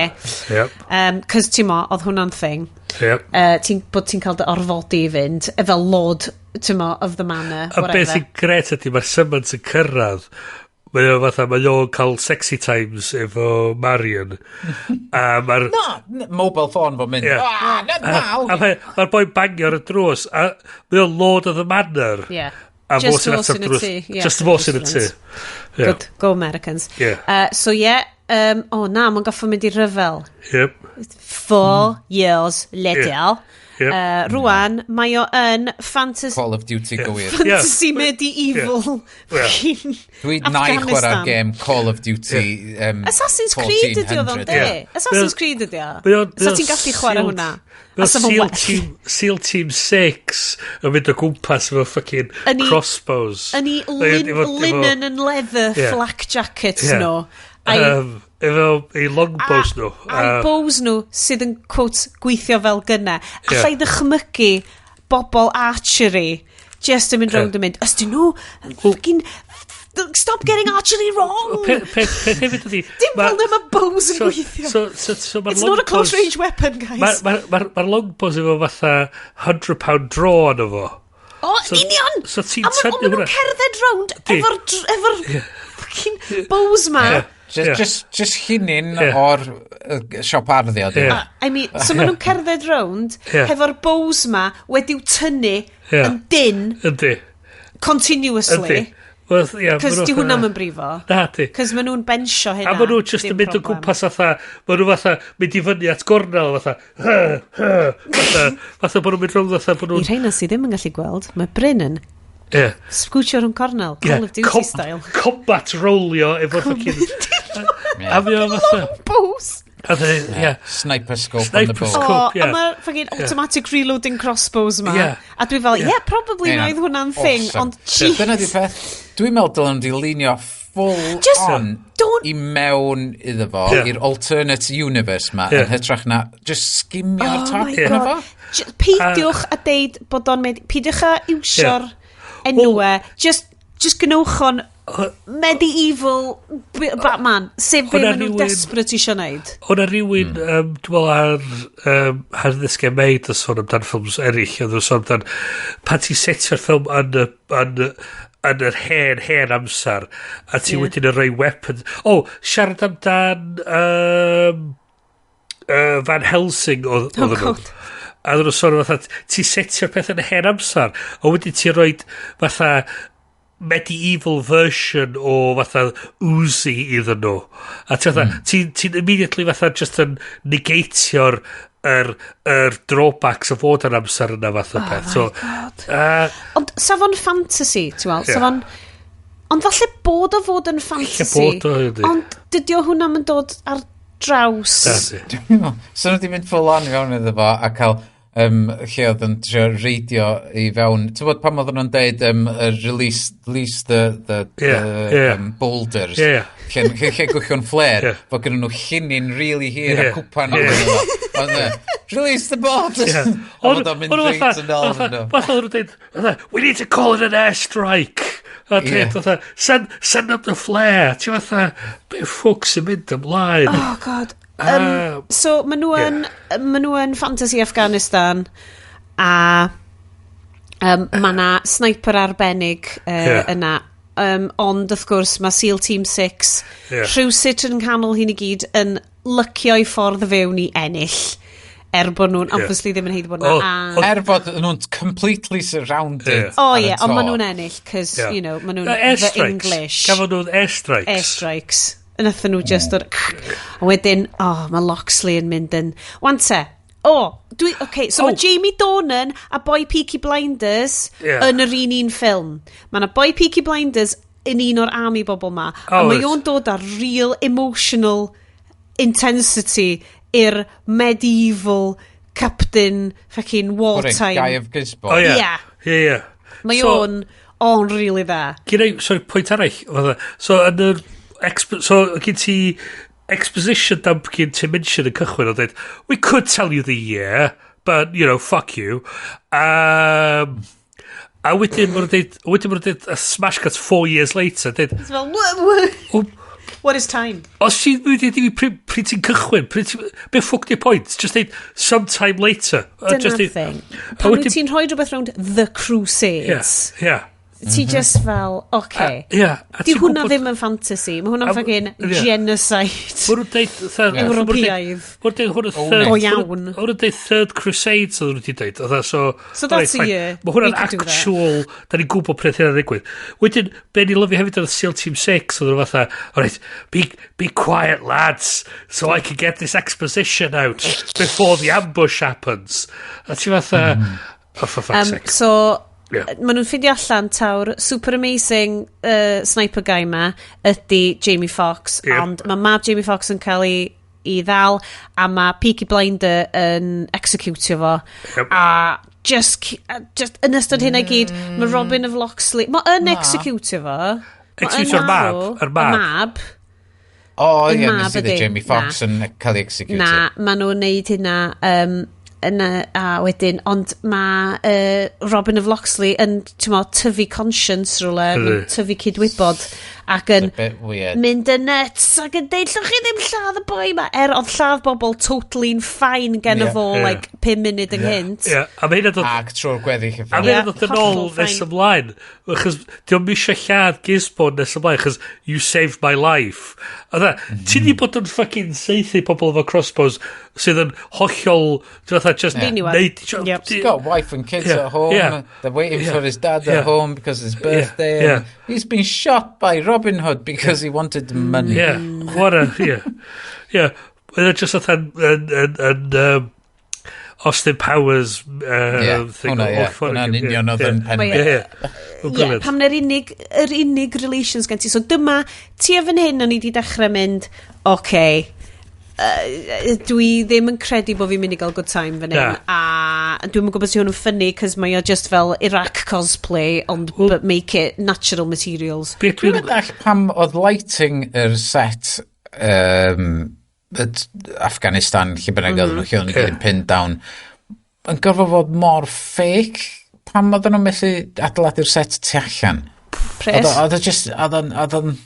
Cos ti'n mo, oedd hwnna'n thing. Ti'n, bod ti'n cael dy orfodi i fynd, efo lord, ti'n mo, of the manor, A beth whatever. sy'n gret ydy, mae'r summons yn cyrraedd. Mae o fatha, mae o'n cael sexy times efo Marion. A mae'r... Na, mobile phone fo'n mynd. Ie. Ah, na, na. A mae'r boi'n bangio ar y drws. A mae o'n Lord of the Manor. A fo Just sy'n fo ateb sy'n y drws. tŷ, yeah. Just fo sy'n y tŷ. Yeah. Good, go Americans. Yeah. So yeah, oh na, mae'n goffo mynd i ryfel. 4 years later. Yep. Rwan, mae o yn fantasy, Call of Duty gywir. Fantasy medieval fucking Dwi na i chwarae'r Afghanistan. game Call of Duty Assassin's Creed ydi o ddo'n 1400. de? Assassin's Creed ydi o. Mae Sa ti'n gallu chwarae hwnna? Mae A sa fo'n SEAL well. Team, SEAL Team 6 yn mynd o gwmpas efo fucking crossbows. Yn ei linen and leather flak jackets nhw. Efo ei longbows nhw. A'i bows nhw sydd yn, quote, gweithio fel gynna. Alla i ddychmygu bobl archery just yn mynd rownd yn mynd, ys dyn nhw yn fucking stop getting archery wrong! Peth hefyd ydi... Dim fel na mae bows yn gweithio. So ma'r It's not a close longbows- range weapon, guys. Mae'r ma longbows efo fatha 100 pound draw arno fo. O, union! So ti'n A tynnu ma' nhw'n hwnna. cerdded rownd Di. efo'r fucking bows ma. Just, just llinyn o'r siop arddio. Ie. I mean, so maen nhw'n cerdded rownd hefo'r bows ma wedi'w tynnu yn dyn Yndi. continuously. Yndi. Wel, ie, ma' Cos nhw di fatha- hwnna'n yn brifo. Na, di. Cos maen nhw'n bensio hynna. A maen nhw just dim yn mynd o problem. gwmpas fatha, maen nhw fatha mynd i fyny at gornel fatha, hy, hy, fatha bod nhw'n mynd rownd fatha bod I nhw'n... rheina sydd ddim yn gallu gweld, mae Bryn yn scootio rhwng cornel, Call of Duty style. Combat rollio efo'r fucking... A mae o fatha... Bows! A ie. Sniper scope on the Sniper bow. scope. O, ie. a mae'r fucking automatic reloading crossbows ma. A dwi fel, yeah, probably Ie. roedd hwnna'n thing, Awesome. ond jeez. Dyna di peth. Dwi'n meddwl dylen nhw di leanio full Just on don't- i mewn iddo fo, i'r alternate universe ma, yn hytrach na just skimio'r Oh top my yna God. fo. Peidiwch a deud bod o'n mynd... Peidiwch a iwsio'r enwau. Just gnewch o'n medieval Batman. Sef be Hwnna maen nhw'n desperate isio wneud. O'na rhywun, dwi'n meddwl ar ar ddysgu Made yn sôn amdan ffilms eraill, oedd nhw'n sôn amdan pan ti'n setio'r ffilm yn yr hen, hen amser, a ti wedyn yn rhoi weapons. O, siarad amdan Van Helsing oedd Oh, oedd nhw. God. A oedden nhw'n sôn fatha, ti setio'r peth yn y hen amser, a wedyn ti'n rhoi fatha medieval version o fatha Uzi iddyn nhw. A ti fatha, ti'n ti immediately fatha just yn negatio'r yr drawbacks o fod yn amser yna fath o peth. So, God. uh, Ond sa fo'n fantasy, ti'n weld? Ie. Sa fo'n... Ond falle bod o fod yn fantasy. Bod o, yndi. Ond dydy o hwnna'n mynd dod ar draws. Na, di. So nhw wedi mynd full on i fewn iddo fo a cael lle oedd yn trio reidio i fewn. Ti'n bod pam oedden nhw'n deud release the boulders. Ie, ie. Lle gwllio'n flare. Fod gen nhw llinyn really hir a cwpan yeah. Ond, release the boulders! A fod o'n mynd reit yn ôl yn nhw. Fatha oedden nhw'n deud, fatha, we need to call it an airstrike. A dweud, fatha, send up the flare. Ti fatha, be ffwc sy'n mynd ymlaen? Oh God. So, maen nhw yn, ma nhw yn fantasy Afghanistan a mae na sniper arbennig yna. Ond, wrth gwrs, mae SEAL Team 6 rhywsut yn canol hyn i gyd yn lycio i ffordd fewn i ennill. Er bod nhw'n obviously ddim yn haeddu bod nhw. Er bod nhw'n completely surrounded. O ar y ie, ond maen to. nhw'n ennill, cos, you know, maen nhw'n the Airstrikes. English. Gafon nhw'n airstrikes. Airstrikes. Nathon nhw just o'r... A wedyn, oh, mae Loxley yn mynd yn... Wan te, oh, dwi... Okay, so oh. Mae Jamie Dornan a boi Peaky Blinders yn yr un ffilm. Mae yna boi Peaky Blinders yn un o'r army bobl ma. A Oh, mae reit. o'n dod â real emotional intensity i'r medieval captain fucking wartime. Guy of Gisborne. Oh, ie. Ie. Ie, ie. Mae So- o'n really dda. Gyn i, sorry, pwynt arall. Fatha, so, yn yr, so, gen ti exposition dump gen Tim Minchin yn cychwyn o dweud, we could tell you the year, but, you know, fuck you. A wedyn maen nhw'n deud, wedyn maen nhw'n deud, a smash cut 4 years later, deud, It's fel, what, what is time? Os ti'n mynd i fi pryd ti'n cychwyn, pryd ti'n, be ffwc di point? Just deud, sometime later. Dyna'r just deud- thing. A Pan wyt wedyn- ti'n rhoi rhywbeth rownd The Crusades, ti just fel, okay. Yeah. A Di ti'n hwnna gwbod- ddim yn fantasy. Mae hwnna'n fucking genocide. Ma' nhw'n deud... Ewropeaidd. Ma' nhw'n deud hwnna Go third... iawn. Ma' nhw'n deud Third Crusades oedd nhw wedi deud. Oedd so, So that's alright, a fine. year. Mae hwnna'n We could do that. actual... Da ni'n gwybod pryd hynna'n ddigwydd. Wedyn, be ni'n lyfio hefyd oedd SEAL Team 6, oedd nhw fatha, alright, be quiet lads, so I can get this exposition out before the ambush happens. A ti fatha, oh, for fuck's sake. So, maen nhw'n ffindio allan taw'r super amazing sniper guy ma ydy Jamie Foxx, ond mae mab Jamie Foxx yn cael ei ddal a mae Peaky Blinder yn executio fo. A just yn ystod hynna i gyd, mae Robin of Loxley, mae yn executio fo. Ma' yn Executio'r mab, marw, yr mab. Y mab. O, Y ie, mab nes i ydi. ddweud Jamie Foxx yn cael ei executio. Na, maen nhw'n neud hynna yna, a wedyn, ond mae Robin of Loxley yn, ti'n mo, tyfu conscience rhywle, Ydi. tyfu cydwybod, ac yn It's a bit weird. mynd yn nuts ac yn deud, llwch chi ddim lladd y boi ma. Er, oedd lladd bobl totally fine gen Ie. fo, like, 5 munud ynghynt. Ie, a mae hynna'n dod... Ac trwy'r gweddill y A ffilm. mae hynna'n dod yn ôl hollol nes fine. ymlaen. Achos di o'm eisiau lladd Gisborne nes ymlaen, achos you saved my life. A dda, ti di bod yn fucking saethu pobl efo crossbows sydd yn hollol, ti'n fatha just Diniwed. neud... He's got wife and kids at home. They're waiting for his dad at home because it's his birthday. And he's been shot by Robin Hood because he wanted money. Yeah, what a, yeah. Mae'n just fatha yn Austin Powers thing. Hwnna, ie. o'r ffordd. Hwnna'n union oedd yn pen Mae- fi. Ie, Ie, brilliant. pam na'r unig relations gen ti. So dyma, ti a fan hyn o'n i wedi dechrau mynd, oce, okay, dwi ddim yn credu bod fi'n mynd i gael good time fan hyn. Na. A dwi'n gwybod si hwn yn funny, cos mae o just fel Iraq cosplay, ond but make it natural materials. Be Dwi'n meddwl pam oedd lighting yr set Afghanistan, lle bynnag oedd nhw, lle oedd nhw gyd yn pinned down, yn gorfod fod mor fake. Pam oedden nhw'n methu adeiladu'r set tu allan? Pres. Oedd o just, oedd o'n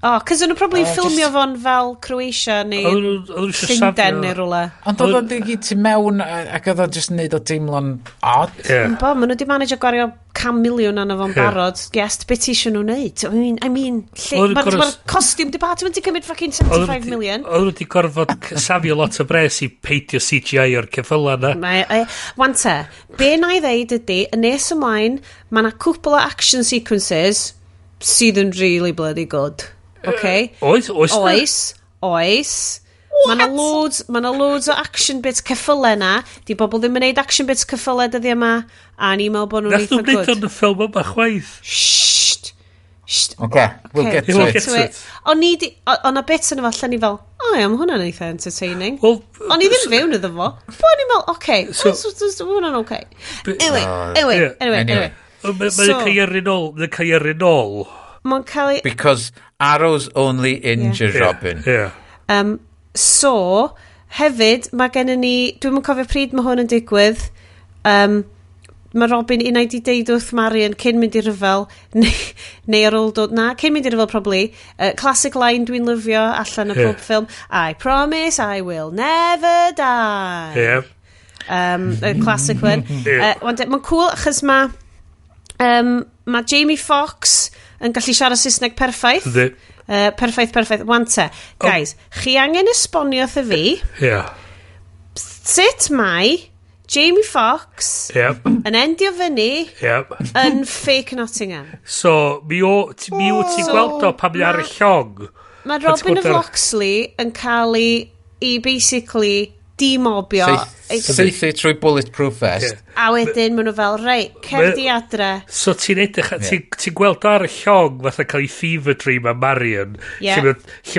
O, cos o'n nhw probably ffilmio fo'n fel Croatia neu Oedden nhw isio Llundain safio- neu rhywle. Ond oedd o'n gyd tu mewn ac oedd o'n just neud o deimlo'n odd. Ie. Bo, maen nhw wedi manage gwario 100 miliwn arno fo'n Ie. barod. Yes, beth ti eisiau nhw wneud? I mean, lle, Oedd mae'r gwrs- ma costume department i cymryd fucking 75 million. Oedden nhw wedi gorfod safio lot o bres i peidio CGI o'r ceffyla na. Mae, wan te, be na i ddeud ydy, yn nes ymlaen, mae yna cwpl o action sequences sydd yn really bloody good. Okay? Oes, oes na? Oes, oes. Mae yna loads, ma loads o action bits ceffylau na. Di bobl ddim yn neud action bits ceffylau dyddi yma. A ni'n meddwl bod nhw'n Nath eitha nhw'n neud good. o'n y ffilm yma chwaith. Sht. Sht. Okay, we'll Okay, get to We'll it. get to it. O'n i di, o'n a bit yn efo allan i fel, o ia, mae hwnna'n eitha entertaining. Wel, O'n i ddim fewn iddo fo. Bo o'n i'n meddwl, oce, So- so, hwnna'n oce. Anyway, anyway, anyway, Anyway. anyway. Mae'n So- cael ei yrru nôl, mae'n cael ei yrru nôl. Mae'n cael ei... Because arrows only injure Ie, Robin. Ie. So, hefyd, mae gennym ni... Dwi'm yn cofio pryd mae hwn yn digwydd. Mae Robin unai di deud wrth Marion cyn mynd i ryfel, neu ar ôl dod... Na, cyn mynd i ryfel, probably. Classic line dwi'n lyfio allan o pob ffilm. "I promise I will never die." Ie. A classic one. Mae'n cool achos mae ma Jamie Foxx yn gallu siarad Saesneg perffaith. Yndi. Perffaith, perffaith. Wan te, guys, chi angen esbonio wrtho fi sut mae Jamie Foxx yn endio fyny yn fake Nottingham. So, mi o ti'n So, gweld o pan mae ar y llong. Mae Pan ti'n Robin gweld of Loxley yn cael ei basically demobio. Saethu trwy bulletproof vest. A wedyn maen nhw fel, reit, cer di adre. So ti'n edrych, ti gweld o ar y llong fatha cael ei fever dream a Marion, lle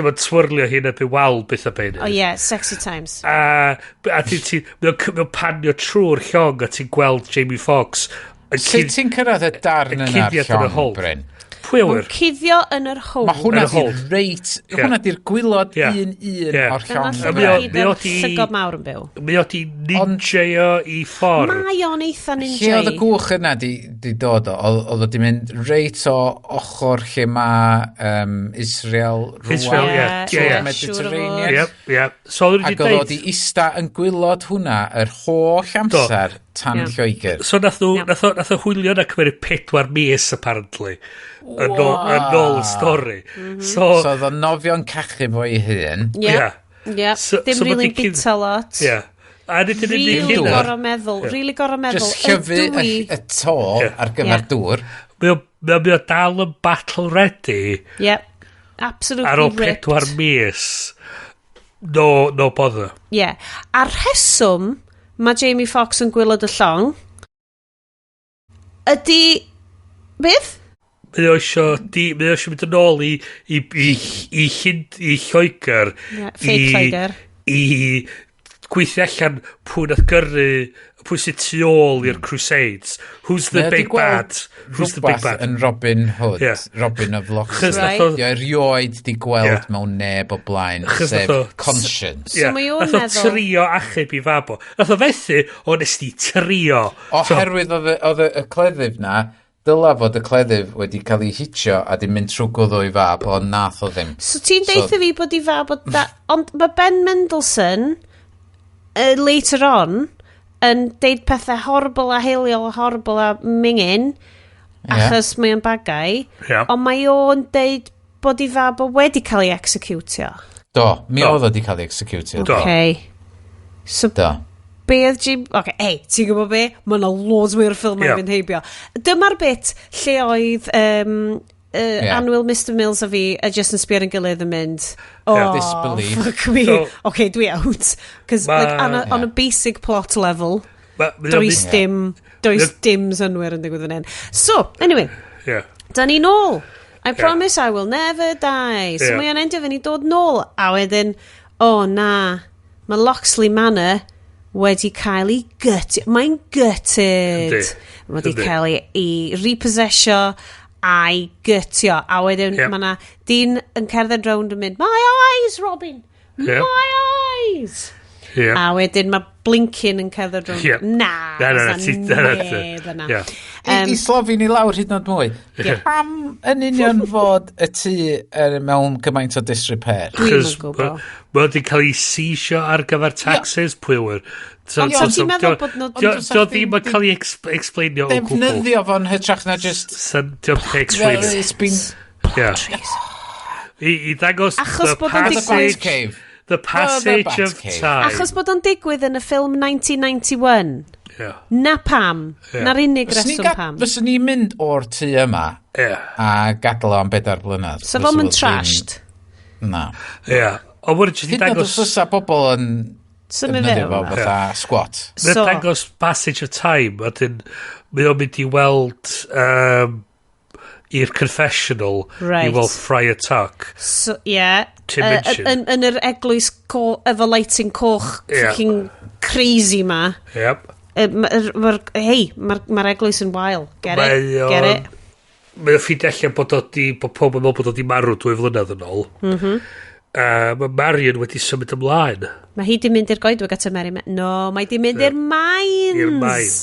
mae'n twirlio hi'n erbyn wal beth a beth. Oh yeah, sexy times. A ti, mae o'n panio trwy'r llong a ti'n gweld Jamie Foxx Sut ti'n cyrraedd y darn yna'r cuddiad yn y llong, hold. Bryn? Pwy a wyr? Cuddio yn yr hold. Mae hwnna Yn y di hold. reit... Ie. Hwnna di'r gwylod Ie. un un Ie. o'r Dyna llong. lle Mae mae o- gyd mae o o'r di- llygod mawr yn byw. Mae o di ninjaio i ffordd. Mae o'n eitha Lle ninja. oedd y gwch yna di, di dod o? Oedd o di mynd reit o ochr lle mae Israel rwan. Israel, ie. Ie, ie. Mediterranean. Yep, yep. So oedd Ac wedi oedd o deud... di ista yn gwylod hwnna yr holl amser tan Ie. Lloegr. So nath nhw, Ie. nath o hwylio yna cymryd 4 mis, apparently. Yn ôl y stori. So, So oedd o'n nofio'n cachu fo ei hun. Ie. ie. Ie. So Dim ma' really'n di cyd- bita lot. Ie. A nid yn unig Really hynna, gorau meddwl. Really gorau meddwl. Just llyfu Ydw y, i... y to ar gyfer Ie. dŵr. mae o dal yn battle ready Ie. Absolutely ar ôl ripped. 4 mis. No, no bother. Ie. A'r rheswm mae Jamie Foxx yn gwylod y llong ydy... Beth? Mae o isio, mae o isio mynd yn ôl i Lloegr. Ie, fake Lloegr. I gweithio allan pwy nath gyrru, pwy sydd tu ôl i'r Crusades. Who's the Mae o 'di big gweld bad? Who's the big rhywbeth bad? yn Robin Hood, Ie. Robin of Chos Locksley. Right. nath o... Dio erioed di gweld Ie. mewn neb o blaen, Achos sef nath o- conscience. Ie, mae o'n nath o meddwl- trio achub i fab o. Nath o fethu, o nes di trio. Oherwydd oedd y cleddyf na, dyla fod y cleddyf wedi cael ei hitio a di mynd trwy gwddw i fab, ond nath o ddim. So ti'n deitha fi bod i fab o da... Ond mae Ben Mendelsohn, later on, yn deud pethau horrible a hiliol a horrible a mingin, Ie. achos mae o'n bad guy, Ie. ond mae o'n deud bod i fab o wedi cael ei executio. Do, mi Do. oedd o di cael ei executio. Do. Okay. So Do. be oedd Jim... Okay, ei, ti'n gwybod be? Mae yna loads mwy o'r ffilm Ie. yeah. fynd heibio. Dyma'r bit lle oedd Ie. Annwyl Mr Mills a fi a just yn sbio ar ein gilydd yn mynd, oh, Ie. Disbelief. fuck me. So- okay, dwi out. Cos, like, on a basic plot level, does dim, does dim synwyr yn digwydd fan hyn. So, anyway, Ie. da ni nôl. I promise I will never die. So Ie. mae o'n endio fyny dod nôl. A wedyn, oh na, mae Loxley Manor wedi cael ei gut. Mae'n gutted. Yndi. Mae wedi Yndi. cael ei repossessio a'i gutio. A wedyn Ie. mae na dyn yn cerdded rownd yn mynd, my eyes, Robin! Ie. My eyes! Ie. A wedyn mae Blinkin yn cerdded rownd. Ie. Na, Na, na, na, fysa na, na, neb yna. Ie. I slofi ni lawr hyd yn oed mwy. Ie. Pam yn union fod y tŷ mewn gymaint o disrepair? Dwi'm yn Chos gwybod. Mae wedi cael ei seizio ar gyfer taxes, pwy wyr. So, Ond so ti'n meddwl bod nhw- Dio Ond fysa ddim yn chdi cael ei explainio o gwbl. Defnyddio fo'n hytrach na just... Dio ddim Well, explainio. it's been... Ie. I ddangos Achos the bod o'n digwydd- passage, Cave. the passage Bat of Cave. time. Achos bod o'n digwydd yn y ffilm 1991. Ie. Na pam. Ie. Na'r unig Fyswn i'n reswm pam. Fyswn ni'n mynd o'r tŷ yma Ie. a gadael o am 4 blynedd. So Fysa fo'm yn fo ddim- trashed. Na. Ie. Ond mae'n jyst i Hyd yn oed dangos... os fysa bobl yn Symud defnyddio fo fewn. fatha squat. Mae'n dangos passage of time, a dyn mae o'n mynd i weld i'r confessional Right. i weld Friar Tuck. So, ie. Tim Minchin. Yn yr eglwys efo lighting coch Ie. fucking crazy ma. Yep. Hei, mae'r ma eglwys yn wael. Get it? Mae Get it? Mae o'n ffeindio allan bod pob yn meddwl bod o di marw 2 flynedd yn ôl. Mae Marion wedi symud ymlaen Mae hi di mynd i'r goedwig at y Merry Men. No, mae di mynd i'r mines. i'r mines.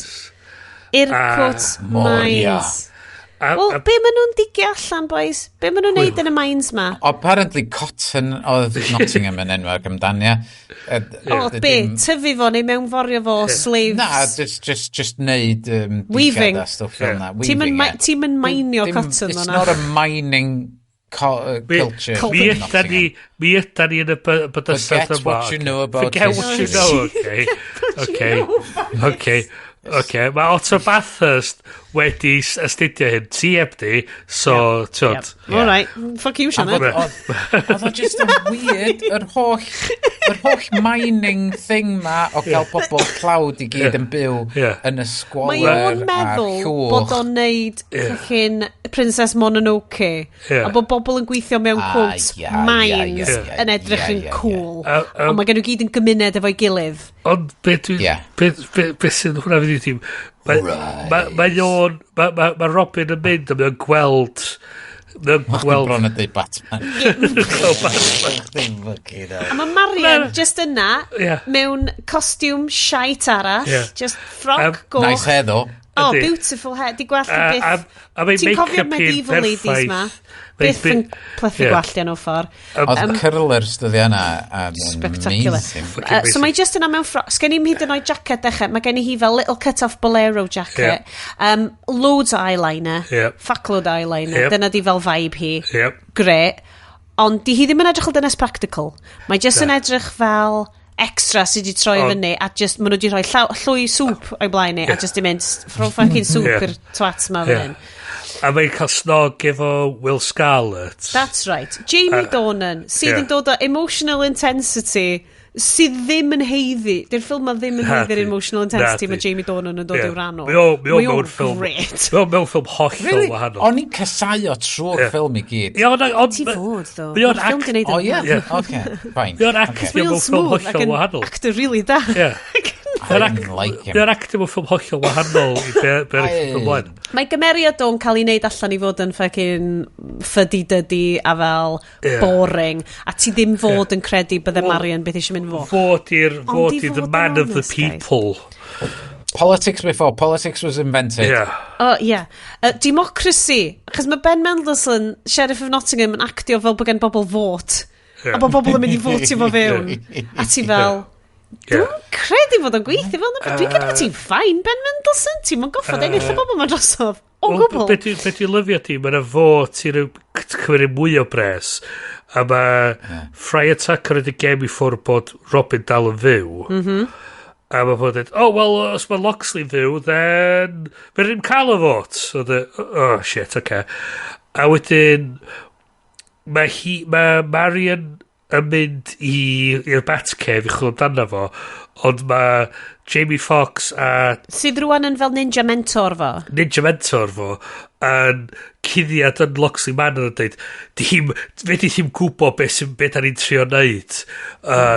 I'r Ah, quote Moria. mines. A, Wel, be maen nhw'n digio allan, boys? Be maen nhw'n neud yn y mines ma? Apparently cotton oedd Nottingham yn enwog amdan, ia. O, be? Tyfu fo neu mewnforio fo o slaves? Na, just neud Weaving. a stwff fel na. Ti'n Weaving, mynd ie. ti'n mynd mainio cotton It's o'na. not a mining culture. Mi in yda ni, Nottingham. mi yda ni yn y bydysawd Forget yma. what you know about Forget what you history. know, okay. Okay. Mae Otto Bathurst wedi astudio hyn. Ti heb di, so, ti'od. All right. Fuck you, A Sianed. Oedd o just yn weird, yr holl mining thing ma o gael pobl tlawd i gyd yn byw yn y Mae squalor o'n a'r meddwl llwch. bod o'n neud fucking Princess Mononoke Ie. a bod bobl yn gweithio mewn Ah, quotes ie, ie, mines. yn edrych yn cool. A- Ond mae gen nhw gyd yn gymuned efo'i gilydd. Ond be dwi... Ie. Be sy'n hwnna fydd i ti... Mae mae o'n... Mae Robin yn mynd a mae o'n gweld... Mae o'n gweld... Bron yn dweud Batman. Gweld Batman. Ddim fucking hell. A mae Marion just yna, Ie. mewn costiwm shite arall, Ie. just ffroc goch. Nice hair though. Oh, Ydi. beautiful hair. Di gwallt A- byth. a mae Ti'n cofio'r make-up hi'n medieval ladies ma? perffaith. Mae Byth yn plethu Ie. gwalltiau nhw ffordd. Oedd curlers dyddi yna yn Spectacular. amazing. So mae just yna mewn ffroc. Sgen i'm hyd yn oed jacket dechrau. Mae gen i hi fel little cut-off bolero jacket. Loads o eyeliner. Ie. Fuckload o eyeliner. Yep. Dyna di fel vibe hi. Yep. Great. Ond di hi ddim yn edrych fel dynes practical. Mae just yn edrych fel extra sydd wedi troi Ond- fyny a just maen nhw wedi rhoi llwy sŵp o'i blaen ni a just di mynd throw fucking soup Ie. i'r twats ma fan Ie. hyn. A mae'n cael snog efo Will Scarlett. That's right. Jamie Dornan, sydd ie. yn dod o emotional intensity sydd ddim yn haeddu. Di'r ffilm ma ddim yn Na haeddu'r di. emotional intensity Na mae di. Jamie Dornan yn dod Ie. i'w ran o. Mae o mewn ffilm. great. Mae o mewn ffilm hollol Really? wahanol. O'n i'n casau o trwy'r Ie. ffilm i gyd. Ie, ond... Ti fod, ddo. Mae o'n Mae'r ffilm act... 'di neud O ie? Ie. Oce, fine. Mae o'n Ocê. actio Real mewn ffilm smooth ac hollol yn wahanol. actor really da. Ie. I didn't like him. Mae o'n actio mewn ffilm hollol wahanol i be ar Aye. ffilm blaen. Mae gymeriad o'n cael ei wneud allan i fod yn fucking fuddy-duddy a fel Ie. boring a ti ddim fod yn credu bydde Marion beth eisiau mynd fo. Fod i'r... Ond Fod i i the fod yn man of the honest, guys. people. Politics before politics was invented. Ie. Oh, yeah. Democracy. Achos mae Ben Mendelsohn, Sheriff of Nottingham, yn actio fel bod gen bobl fot. Ie. A bod bobl yn mynd i fotio fo fewn. A ti fel... Ie. Dwi'n credu fod o'n gweithio fel yna. Dwi'n credu bod ti'n fine, Ben Mendelsohn. Ti'n ma'n goffod ennill y bobl ma'n drosodd. O Wel, gwbl. Be dwi'n lyfio ti, mae'n fo ti'n cymryd mwy o bres, a mae Friar Tucker yn y gem i ffwrdd bod Robin dal yn fyw. Mm -hmm. A mae bod yn dweud, oh, well, os mae Loxley fyw, then fe ddim cael y fot. So the, oh, shit, okay. A wedyn, mae Marion yn mynd i'r Batcave i chwilio amdano fo, ond mae Jamie Foxx a Sydd rwan yn fel ninja mentor fo. Ninja Mentor fo yn cuddiad yn Loxley Manor yn dweud dim, fe di ddim gwybod beth sy'n beth da ni'n trio neud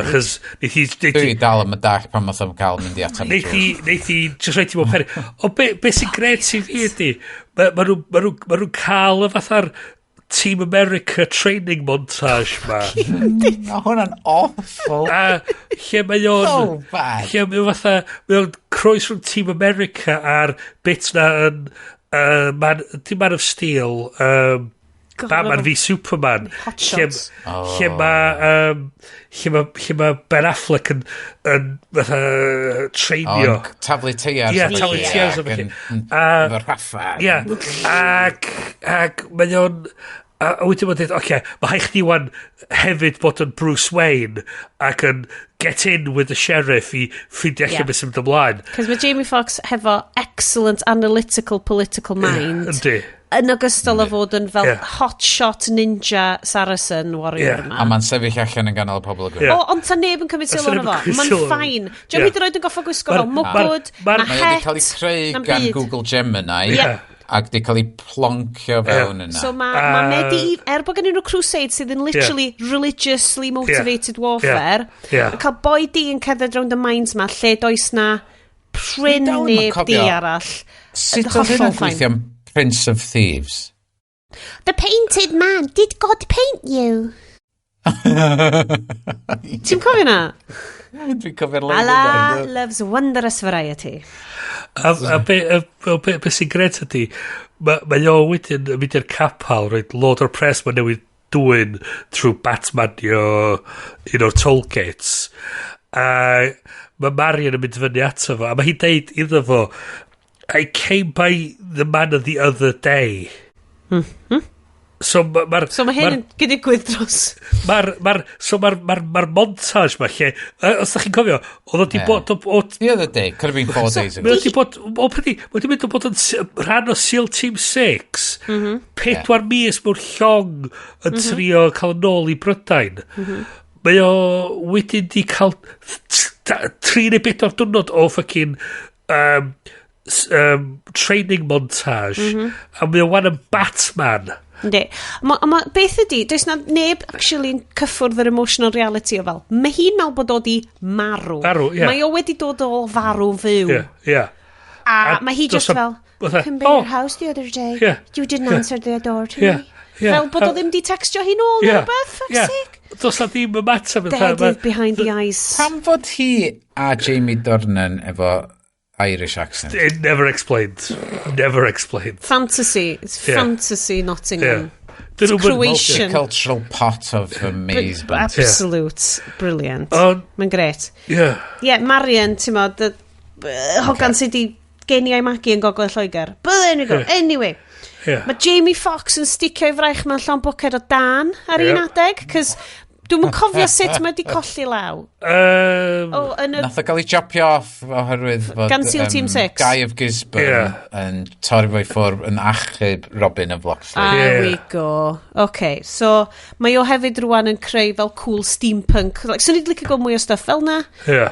chos neith hi neith Dwi hi dal am y dall pan math o'n cael mynd i atab y neith hi drws. neith hi just rhaid i mewn peryg ond be sy'n gret i fi ydi ma nhw'n cael y fatha'r Team America training montage ma Ma' hwnna'n awful. a lle mae o'n So bad. lle mae o fatha mae o'n croes rhwng Team America a'r bit na yn Man, dim Man of Steel God, Batman ma' v Superman Hot lle, Shots. lle mae lle mae lle mae Ben Affleck yn fatha treinio O'n taflu teiars. Ie, a taflu ballu, teiars a ac ballu. Efo rhaffa. Ie, ac mae o'n... A wedyn mae'n dweud, oce, mae rhaid chdi wan hefyd bod yn Bruce Wayne ac yn get in with the sheriff i ffeindio allan Ie. beth sy'n mynd ymlaen. Cos mae Jamie Foxx hefo excellent analytical political mind. Yndi. Yn ogystal â fod yn fel Ie. hotshot ninja Saracen warrior Ie. yma. A mae'n sefyll allan yn ganol y pobl Ie. O, ond ta neb yn cymryd sylw Does arno neb yn fo. cymryd Mae'n sylw arno fo. fine. Diolch Ie. hyd yn oed yn goffo gwisgo fel Ma'r- mwgwd, ma'r- na Mae wedi cael ei het, creu na'm gan byd. Google Gemini Ie. ac wedi cael ei ploncio fewn yna. So mae ma medieval, er bod gen nhw crusade sydd yn literally religiously motivated warfare, Ie. yn cael boi di yn cerdded rownd y mines ma lle does na prin Dwi dal ddim yn neb di cofio. arall. Sut Hollol oedd hynna'n fine. gweithio am Prince of Thieves? The painted man, did God paint you? Ti'n cofio na? Dwi'n cofio'r lein Allah loves wondrous variety. A be sy'n gret ydi, mae o wedyn yn mynd i'r capal, roed load o'r pres mae newydd dwyn trwy Batmanio un o'r toll gates. A mae Marion yn mynd fyny ato fo, a mae hi'n deud iddo fo, I came by the man of the other day. So mae'r... So mae hyn yn gydigwydd dros. Mae'r... Ma so mae'r ma ma montage ma lle... Os da chi'n cofio, oedd o di Ie. bod... The other day, could have been 4 days ago. Mae wedi bod, o peth i, mae wedi mynd o bod yn rhan o SEAL Team 6, 4 mis mewn llong yn trio cael yn ôl i Brydain. Mae o wedyn di cael 3 neu 4 diwrnod o fucking training montage, a mae o wan yn Batman. Yndi. Ma, beth ydy, does na neb actually yn cyffwrdd yr emotional reality o fel. Mae hi'n meddwl bod o di marw. Marw, ie. Mae o wedi dod o farw fyw. Ie, ie. A mae hi does just 'na- fel, fatha, "Come by your "Oh." house the other day. You didn't answer the door to me." Ie. Fel bod o ddim di textio hi nôl neu rhywbeth, fuck's sake. Does na ddim ymateb. Dead is behind the eyes. Pam fod hi a Jamie Dornan efo Irish accent? It never explained. Never explained. Fantasy. It's fantasy Nottingham. Dyn It's nhw'm yn- Croatian. Multicultural pot of amazement. Absolute. Brilliant. Ond- Mae'n gret. Yeah. Ie, yeah, Marion, ti'n mo, the hogan sydd wedi geni a'i magu yn Gogledd Lloegr. But there we go. Anyway, mae Jamie Foxx yn sticio i fraich mewn llond bwced o dan ar un adeg, cos dwi'm yn cofio sut mae wedi colli law. O, yn y Nath o gael ei chopio off oherwydd fod Gan SEAL Team Six. Guy of Gisborne yn torri fo'i ffwrdd yn achub Robin of Locksley. There we go. Okay, so mae o hefyd rwan yn creu fel cool steampunk. Like, swn i'n licio gweld mwy o stuff fel na.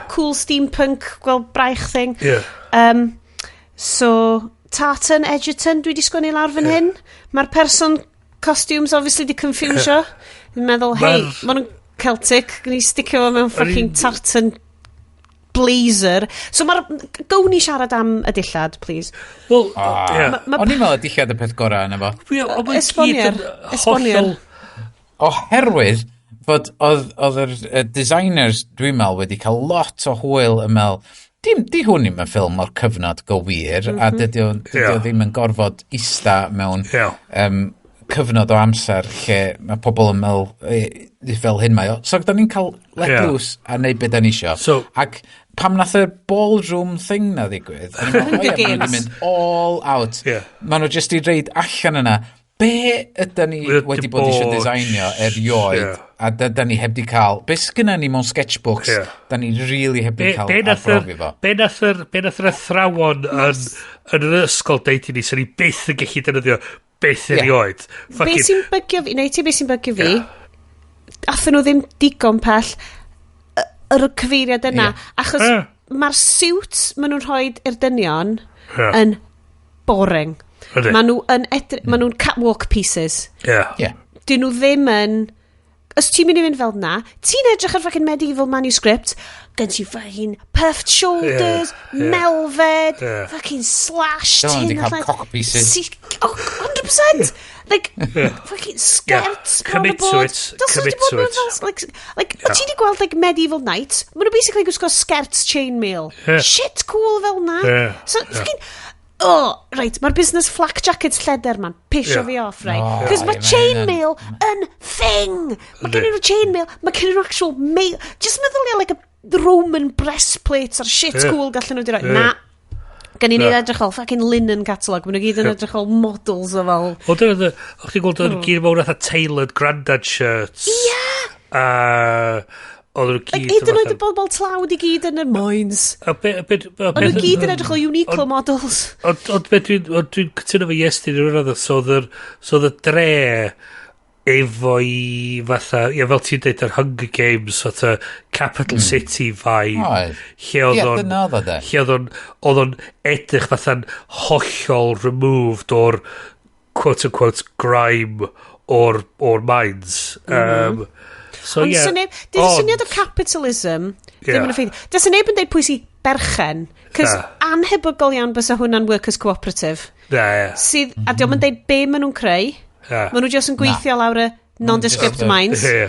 Cool steampunk, gweld braich thing. So, Tartan Edgerton, dwi wedi sgwennu lawr fan hyn. Mae'r person costumes obviously di confusio. Dwi'n meddwl, hei, maen nhw'n Celtic, gwni sticio fo mewn fucking tartan blazer. So mae'r... Gawn ni siarad am y dillad, please. Wel, Ah. ie. O'n i'n meddwl y dillad y peth gorau yna fo. Ie, ond mae gyd Esbonier. yn Esbonier. hollol. Oherwydd fod oedd yr designers, dwi'n meddwl, wedi cael lot o hwyl yn meddwl, dim, di hwn ddim yn ffilm o'r cyfnod go wir, a dydy o ddim yn gorfod ista mewn cyfnod o amser lle mae pobl yn meddwl fel hyn mae o. So, da ni'n cael let loose a neud beth da ni isio. So- Ac pam nath y ballroom thing na ddigwydd, o'n i'n meddwl, o Hunger ie, maen nhw wedi Games. mynd all out. Maen nhw jyst i reid allan yna. Be ydy ni Wedi wedi bod eisiau designio erioed a da ni heb di cael, be sgynna ni mewn sketchbooks, da ni really heb di Be, cael be nath yr, arbrofi fo. be nath yr athrawon yn yr ysgol deud i ni, sy'n ni byth yn gallu defnyddio byth erioed. Be Fucking, sy'n bygio fi, neu ti be sy'n bygio fi, athen nhw ddim digon pell yr cyfeiriad yna, achos mae'r suits maen nhw'n rhoi i'r dynion yn boring. Ydy. Maen nhw yn maen nhw'n catwalk pieces. Dyn nhw ddim yn... Os ti'n mynd i fynd fel na, ti'n edrych ar fucking medieval manuscript, gen ti fucking puffed shoulders, melfed, fucking slashed Dylan hyn wedi a cael llall. cock pieces. Oh, 100%! Like, fucking skirts bron Commit o to bod. it. Dylse Commit di bod to mewn it. fel, like, o ti di gweld, like, medieval knights? Maen nhw basically gwisgo skirts chainmail. Shit cool fel na. So, fucking... Oh, right, mae'r business flak jackets lleder ma'n pisio fi off, right? Oh, Cos mae ie, chainmail yn thing! Mae gen nhw chainmail, mae gen nhw actual mail. Just meddylia like a Roman breastplates a'r shit cool gallen nhw di roi. Na. Gan i ni edrych fel fucking linen catalogue. Maen nhw gyd yn edrych fel models o fel. O, dyna, o'ch ti'n gweld o'n gyd mewn fatha tailored grandad shirts. Ie! A oedd nhw Like, gyd hyd yn oed y bobl tlawd i gyd yn y mines. A be, O'n nhw gyd yn edrych fel Uniqlo models. Ond be dwi'n cytuno fo Iestyn i rywun, so oedd y dre efo i fatha, ie, fel ti'n dweud, yr Hunger Games, fatha Capital City vibe. Oedd. Lle oedd Ie, o'n dyna oedd o de. Lle oedd o'n edrych fatha'n hollol removed o'r quote-unquote grime o'r mines. So, Ond yeah. syniad, dydy syniad o capitalism ddim yn effeithio. Does neb yn dweud pwy sy'n berchen, cos Na. anhebygol iawn bysa hwnna'n workers cooperative. Na, ie. Sydd, a diolch yn dweud be maen nhw'n creu. Maen nhw just yn gweithio lawr y nondescript Just mines. Ie.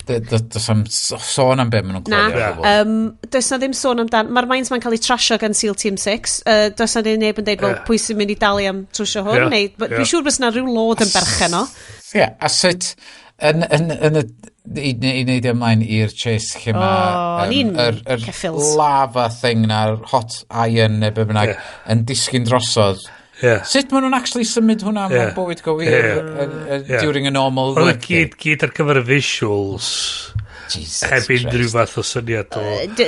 Does am sôn am be maen nhw'n Na, cloddio o gwbl. does na ddim sôn amdan. Mae'r mines ma'n cael ei trasio gan SEAL Team 6. Does na ddim neb yn deud, wel, pwy sy'n mynd i dalu am trwsio hwn? Ie, Neu, but dwi'n siŵr bys na rhyw lord yn berchen o. Ie, a sut, yn y, i wneud ymlaen i'r chase lle O, mae ni'n yr ceffyls. lava thing na'r hot iron neu be bynnag yn disgyn drosodd. Sut maen nhw'n actually symud hwnna mewn bywyd go wir during a normal Oedd y workday? gyd ar gyfer y visuals. Jesus Heb unrhyw Christ. fath o syniad o.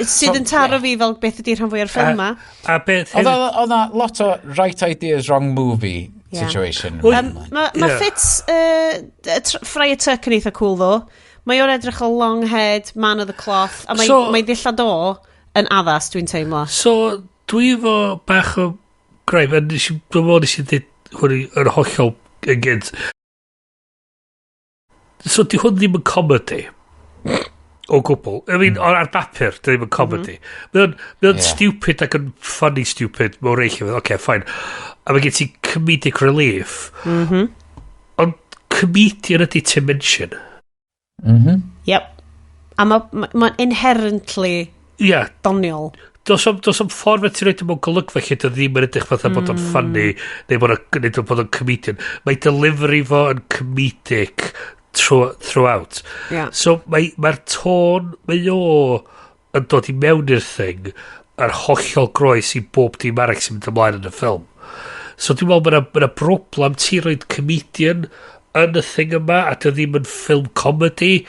Sydd yn taro fi fel beth ydy'r rhan fwy o'r ffilm ma. A beth Oedd oedd 'na lot o right ideas, wrong movie situation. Mae ma Fitz, Friar Tuck yn eitha cool ddo. Mae o'n edrych o long head, man of the cloth, a mae so, mae ddillad o yn addas, dwi'n teimlo. So, dwi efo bach o gripe, a dwi'n meddwl nes i dweud hwn yn hollol yn gynt. So di hwn ddim yn comedy. O gwbl. I mean, ar bapur, di ddim yn comedy. Mae o'n stupid ac yn funny stupid mewn rei llefydd. Okay, fine. A mae gen ti comedic relief. Ond comedian ydy Tim Minchin. Yep. A mae'n ma inherently doniol. Does am ffordd fe ti'n rhoid o mewn golygfa lle dy ddim yn edrych fatha bod o'n funny neu bod o'n comedian. Mae delivery fo yn comedic throughout. So mae'r tôn, mae o yn dod i mewn i'r thing yr hollol groes i bob dim arall sy'n mynd ymlaen yn y ffilm. So dwi'n meddwl mae yna broblem ti roed comedian yn y thing yma a dy ddim yn ffilm comedy.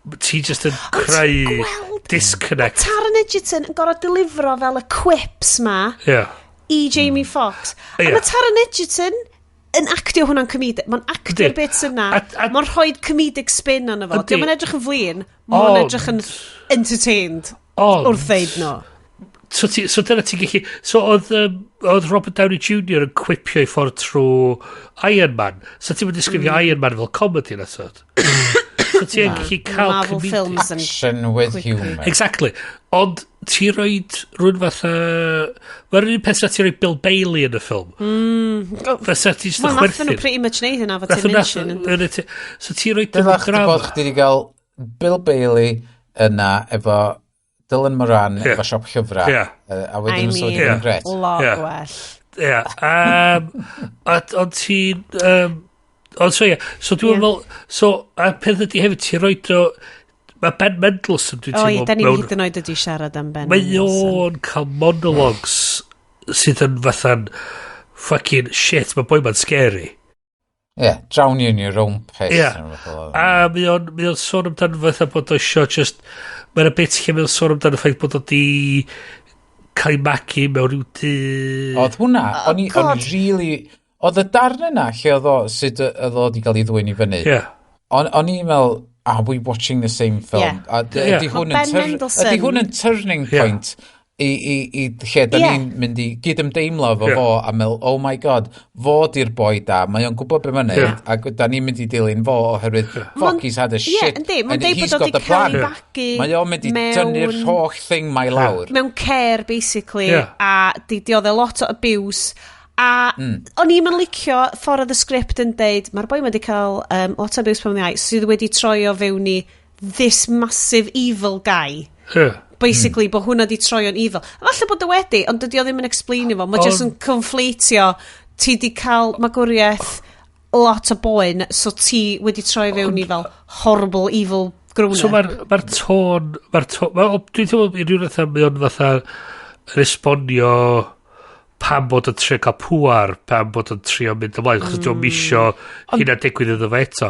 Ti just yn creu disconnect. Taron Egerton yn gorfod delifro fel y quips ma i Jamie Foxx. A mae Taron Egerton yn actio hwnna'n comedic. Mae'n actio'r bits yna. Mae'n rhoi comedic spin arno fo. Dio'm yn edrych yn flin. Mae'n edrych yn entertained wrth ddeud no. So dyna ti'n gallu. So oedd Robert Downey Jr. yn quipio i ffordd trwy Iron Man. So ti'n mynd disgrifio Iron Man fel comedy na sort. So ti'n gallu cael Marvel comedic. films yn Action with quickly. humour. Exactly. Ond ti roed rhywun fatha. Mae'r un peth sa ti roi Bill Bailey yn y ffilm. Fysa ti jyst yn Wel, nathon nhw chwerthin. pretty much neud hynna fo Tim Minchin. So ti roed Dwi'n dim falch drama. bod chdi wedi cael Bill Bailey yna efo Dylan Moran efo siop llyfrau. A I wedyn so mean, wedi yn gret. lot gwell. Ie. Ond ti'n. Ond so ie, so dwi'n meddwl. So, a peth ydy hefyd, ti'n roed o. Mae Ben Mendelsohn, dwi'n O, ie, teimlo. da ni'n hyd yn oed ydi siarad am Ben Mae Mendelsohn. o'n cael monologues sydd yn fatha'n fucking shit, mae boi ma'n scary. Yeah, drown you in your own piss. Neu rhywbeth fel 'na. A mae o'n sôn amdano fatha bod o isio just. Mae'n bit lle mae o'n sôn amdano ffaith bod o di cael ei magu mewn rhyw dŷ. Oedd hwnna, o'n i, o'n God. i really. Oedd y darn yna lle oedd o, sut oedd o wedi cael ei ddwyn i fyny. O'n i'n meddwl, are we watching the same film? Yeah. A ydy hwn Ma' yn Ben Mendelsohn- ydy hwn yn turning point i lle da ni'n mynd i gyd-ymdeimlo efo fo a meddwl, oh my God, fo di'r boi da, mae o'n gwybod be mae'n neud, ac da ni'n mynd i dilyn fo oherwydd, fuck, he's had a Ie, shit, yndi, ma'n and deud he's bod o got 'di the cael ei plan. fagu Mae o'n mynd i dynnu'r holl thing mae lawr. Mewn care, basically, a di dioddef lot o abuse. A o'n i'm yn licio ffordd oedd y sgript yn deud, mae'r boi wedi cael lot o abuse pan oedd iau, sydd wedi troi o fewn i this massive evil guy. Basically, bod hwnna di troi o'n evil. A falle bod o wedi, ond dydy o ddim yn explainio fo. Mae just yn conflatio, ti di cael magwriaeth lot o boen, so ti wedi troi fewn i fel horrible, evil grown So up. mae'r ma tôn. Mae'r tôn. Ma, dwi'n teimlo i rywun fatha, mae o'n fatha yn esbonio pam bod yn trio cael pŵar, pam bod yn trio mynd ymlaen, achos mm. isio hynna digwydd iddo fe eto.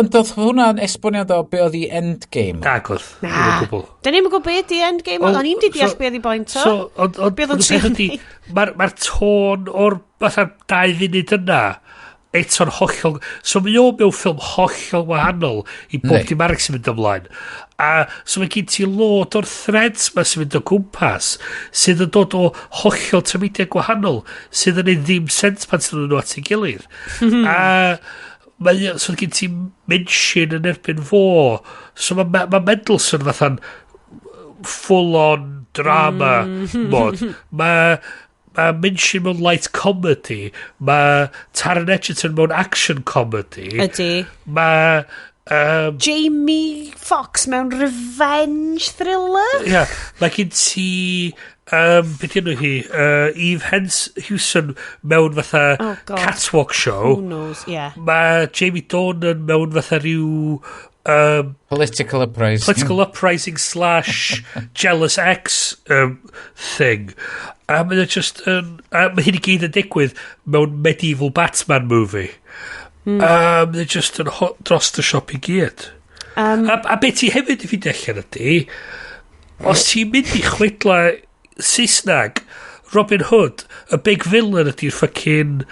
Ond doedd hwnna'n esboniad o be oedd i endgame? Nag oedd, ddim o gwbl. Da ni'n gwybod beth di endgame, Wel, o'n i'n di deall so- be oedd i point o. So, ond, Be oedd o'n ond y peth trio ydi, neud? mae'r ma tôn o'r fatha 2 funud yna, eto'n hollol. So mae o mewn ffilm hollol wahanol i bob Yndi. dim arall sy'n mynd ymlaen. A so mae gen ti lot o'r threads ma sy'n mynd o gwmpas sydd yn dod o hollol tameidiau gwahanol sydd yn neud ddim sens pan sydd nhw at ei gilydd. A mae so gen ti Minchin yn erbyn fo. So mae Mendelsohn fatha'n full on drama mod. Mae Minchin mewn light comedy. Mae Taron Egerton mewn action comedy. Ydy. Mae Jamie Foxx mewn revenge thriller? Ia, mae gen ti beth enw hi? Eve Hewson mewn fatha Oh, God. catwalk show. Who knows, yeah. Mae Jamie Dornan mewn fatha rhyw Political uprising. Political uprising slash jealous ex thing. A mae o just yn. A mae hyn i gyd yn digwydd mewn medieval Batman movie. A mae o just yn dros y siop i gyd. A beth ti hefyd i fi allan ydy, os ti'n mynd i chwedla Saesneg, Robin Hood, y big villain ydy'r fucking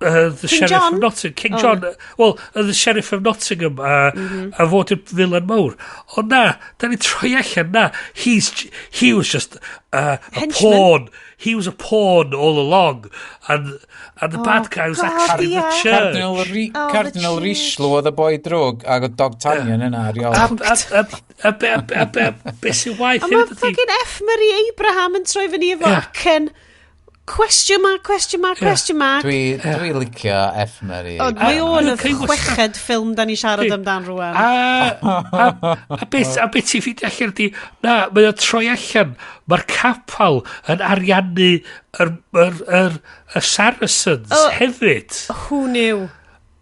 the King Sheriff John? of Nottingham. King Oh. John, well, the Sheriff of Nottingham, a fod yw'r villain mawr. Ond na, da ni troi allan, na, he was just a Henchman. pawn. He was a pawn all along. And the bad guy was Oh, God, actually yeah. the church. Cardinal, Oh, the Cardinal church. Richelieu oedd y boi drwg ac oedd Dogtanian yna ar ôl. A be sy'n waith A mae hefyd ydi... fucking F. Murray Abraham yn troi fyny efo Ie. acen question mark, question mark, question mark. Dwi licio F. Murray. O, mae o'n y Dwi'n cael chweched ffilm da ni siarad Di. amdan rwan. A beth ti'n ffeindio allan ydi, na, mae o'n troi allan, mae'r capal yn ariannu yr Saracens O. hefyd. Who knew?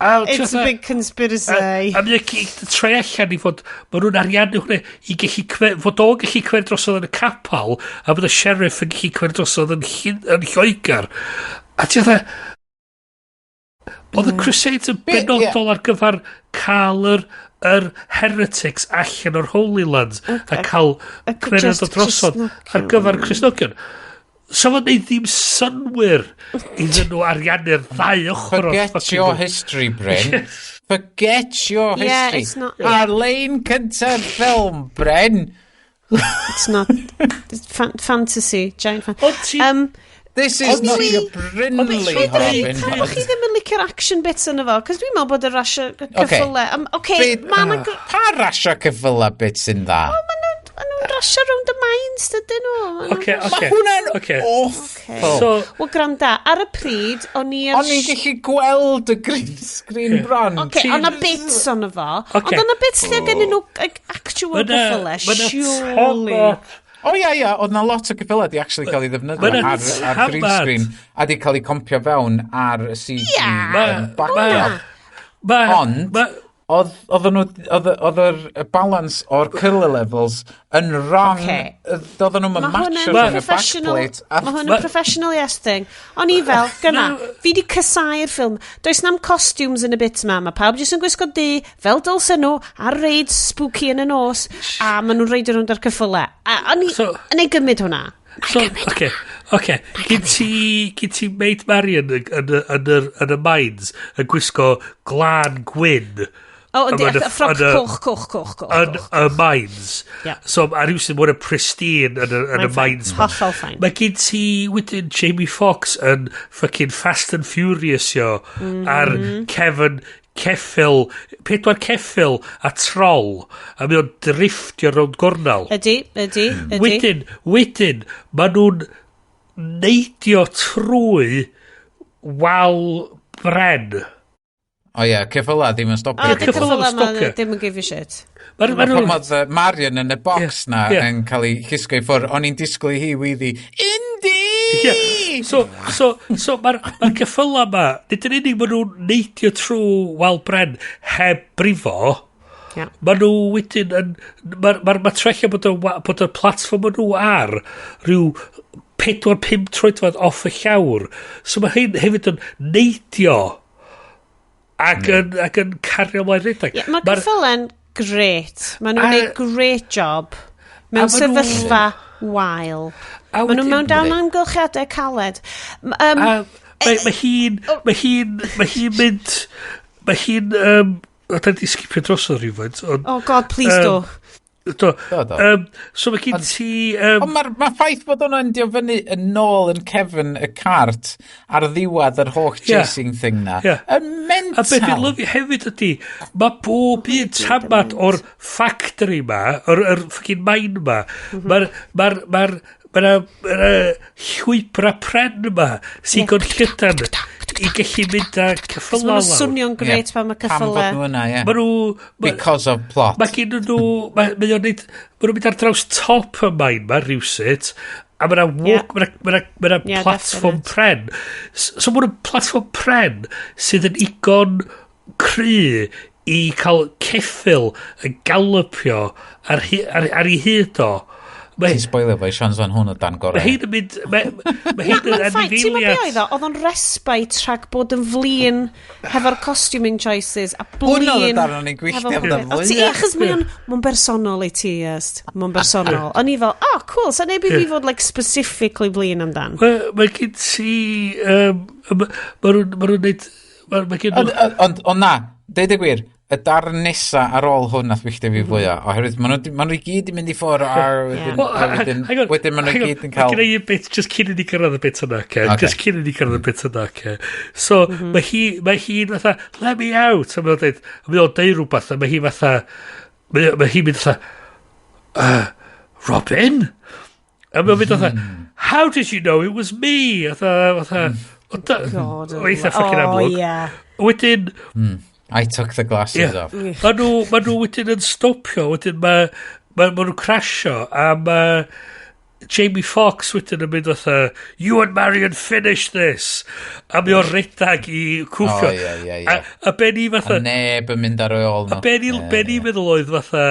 A ti It's a fatha- big conspiracy. A mae o'n troi allan i fod, mae nhw'n ariannu hwnna i gallu fod o'n gallu cymryd drosodd yn y capal, a bod y sheriff yn gallu cymryd drosodd yn Lloegr. A ti fatha, oedd y Crusades yn benodol ar gyfer cael yr heretics allan o'r Holy Lands a cael A cymeriad just o drosodd ar gyfer Cristnogion. So fo'n neud ddim synwyr iddyn nhw ariannu'r ddau ochr o'r Forget fucking your thing. history, Bryn. Forget your Yeah, history. it's not- Ar-lein cyntaf ffilm, Bryn. It's not... It's fantasy. Giant fan. Ond ti- This is not Anyway- your Brinley, Robin. Pam bod chi ddim yn licio'r action bits yn efo? Cos dwi'n meddwl bod y rasio cyffyle... Oce, ma' 'na Pa rasio cyffyla bits yn dda? Ma' nhw'n rasio rownd y mines, dydyn nhw? Ma' nhw'n Oce, rasio- oce. Mae hwnna'n Oce. awful. So, Wel, gwranda, ar y pryd, o'n i ar... O'n i'n gallu gweld y green screen bron. Oce, okay, o'na bits ono fo. Ocê. Ond o'na bits lle gen nhw like, actual Ma' 'na- cyffyle, ma' 'na surely. tamad- O ia, ia, oedd na lot o cyffyla di actually cael ei ddefnyddio Ma' 'na ar green tamad. screen a di cael ei compio fewn ar y CG Ia. yn backdrop. Ond, oedd nhw, oedd yr y balance o'r colour levels yn wrong. Ocê. Oedden nhw'n Mae matcho hwn yn rhwng y professional, backplate. a- mae hwn yn professional yes thing. O'n i fel, gynna, fi di casau'r ffilm. Does na'm costumes yn y bit yma. Mae pawb jyst yn gwisgo du, fel dylsen nhw, ar raids spooky yn y nos, a maen nhw'n reidio rownd ar cyffyle. A o'n i, yn ei gymryd hwnna. So, oce. Gyn ti Maid Marian yn y mines yn gwisgo glan gwyn. O, yndi, Yn y- a ffroc yn y- coch, coch, coch, coch. Yn y mines. Ie. So, a rhyw sy'n mwy pristine yn y Mae'n fine. mines. ma. Hollol fine. Mae gen ti wedyn Jamie Foxx yn fucking Fast and Furious yo ar Kevin ceffyl, pedwar ceffyl a troll, a mae o'n driftio rownd gornel. Ydy. Wedyn, maen nhw'n neidio trwy wal bren. O ie, ceffyla ddim yn stopio. O, dy Ceffyla ceffyla yn ma stopio. ddim yn give a shit. Ma' Ma' pan oedd Marion yn y box na ie. yn cael ei llusgo i ffwrdd, o'n i'n disgwyl i hi weiddi, Indy! Ie. So mae'r ma ceffyla ma, nid yn unig maen nhw'n neidio trwy wal bren heb brifo, Ie. Maen nhw wedyn yn... Mae'r ma trellia bod y platfform maen nhw ar rhyw 4-5 troedfedd off y llawr. So mae hyn hefyd yn neidio ac yn cario mlaen rhedeg. Ie, mae ceffyle'n great. Maen nhw'n A- neud great job. Mewn A ma' nhw- sefyllfa wael. A Maen nhw wedyn- mewn dan amgylchiadau caled. A mae hi'n mynd, mae hi'n, o, da ni di skipio drosodd rhywfaint, ond... Oh God, please do. Do. Do, do. So mae gen ti... Ond mae'r ma ffaith bod hwnna'n dio fyny yn ôl yn cefn y cart ar ddiwedd yr holl chasing thing na. Yn mental. A beth dwi'n lyfio hefyd ydy, mae bob un tamad o'r factory ma, o'r fucking mine ma, mae'r ma llwybra pren ma sy'n yeah. llydan i gallu mynd â ceffyla Maen nhw'n lawr. swnio'n grêt pan mae Pam fod ceffylau. nhw yna, ie. Ma' nhw... Because of plot. Mae gen nhw... Mae o'n neud... Ma' nhw'n mynd ar draws top y main ma, rhywsut, a mae yna walk, mae yna ma Yeah, platfform pren. So mae yna platfform pren sydd yn igon cry i cael ceffyl yn galopio ar ei hyd o Ti'n spoilio fo i Sean Zan hwn o dan gorau. Mae hyn yn mynd... Mae hyn yn Mae'n fine. Ti'n meddwl be anifeiliad. oedd o? Oedd o'n respite rhag bod yn flin hefo'r costuming choices a blin. Hwnna oedd y darn o'n i'n gwylltio hefo amdano popeth. O, ti- fwya. Ie, achos mae'n bersonol i ti, yes. Mae'n bersonol. O'n i fel, oh, cool. So neb i fi fod, like, specifically blin amdan. Mae gen ti... Mae nhw'n neud... Mae gen Ond, ond, ond na, deud y gwir, y darn nesa ar ôl hwn nath wylltio fi fwyaf, oherwydd maen nhw, ma nhw i gyd yn mynd i ffwrdd a wedyn, Wel, a wedyn, hang on, wedyn maen nhw i hang on, gyd yn cael... Mae gen i un bit, just cyn i ni gyrraedd y bit yna, okay? Ocê. Just cyn i ni gyrraedd y bit yna, okay? So, mae hi'n fatha, "Let me out." A mae o'n deud, a mae o'n deud rhywbeth, a mae hi fatha, mae hi'n mynd fatha, "Robin?" A mae o'n mynd fatha, "How did you know it was me?" Fatha, fatha, God. o eitha fucking amlwg. Wedyn, I took the glasses off. Ma nhw wedyn yn stopio, wedyn ma nhw'n crasio, a mae Jamie Foxx wedyn yn mynd fatha, "You and Marion finish this." A mae o'n redag i cwffio. O, ie, ie, ie. A be ni fatha... A neb yn mynd ar ôl nhw. A be ni meddwl oedd fatha,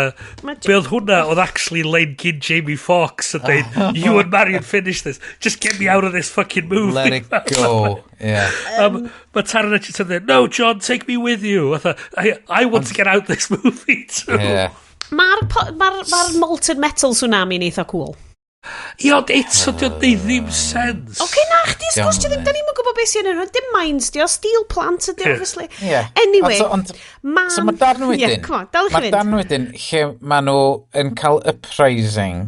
be oedd hwnna oedd actually line gyn Jamie Foxx yn dweud, "You and Marion finish this. Just get me out of this fucking movie." Let it go. Yeah. Mae Taron Egerton yn dweud, "No, John, take me with you." Fatha, I want to get out this movie too." Yeah. Mae'r ma molten metal tsunami yn eitha cool. Ie, ond eto, di o'n deud ddim sens. Oce, na, chdi, Diolch sgwrs ti yn ddim, da ni'n gwybod beth sy'n yn hwn. Dim mines, di o, steel plant ydi, obviously. Anyway, Ond, so mae darn wedyn, Yeah, come on, dal i chi mae fynd. darn wedyn lle maen nhw yn cael uprising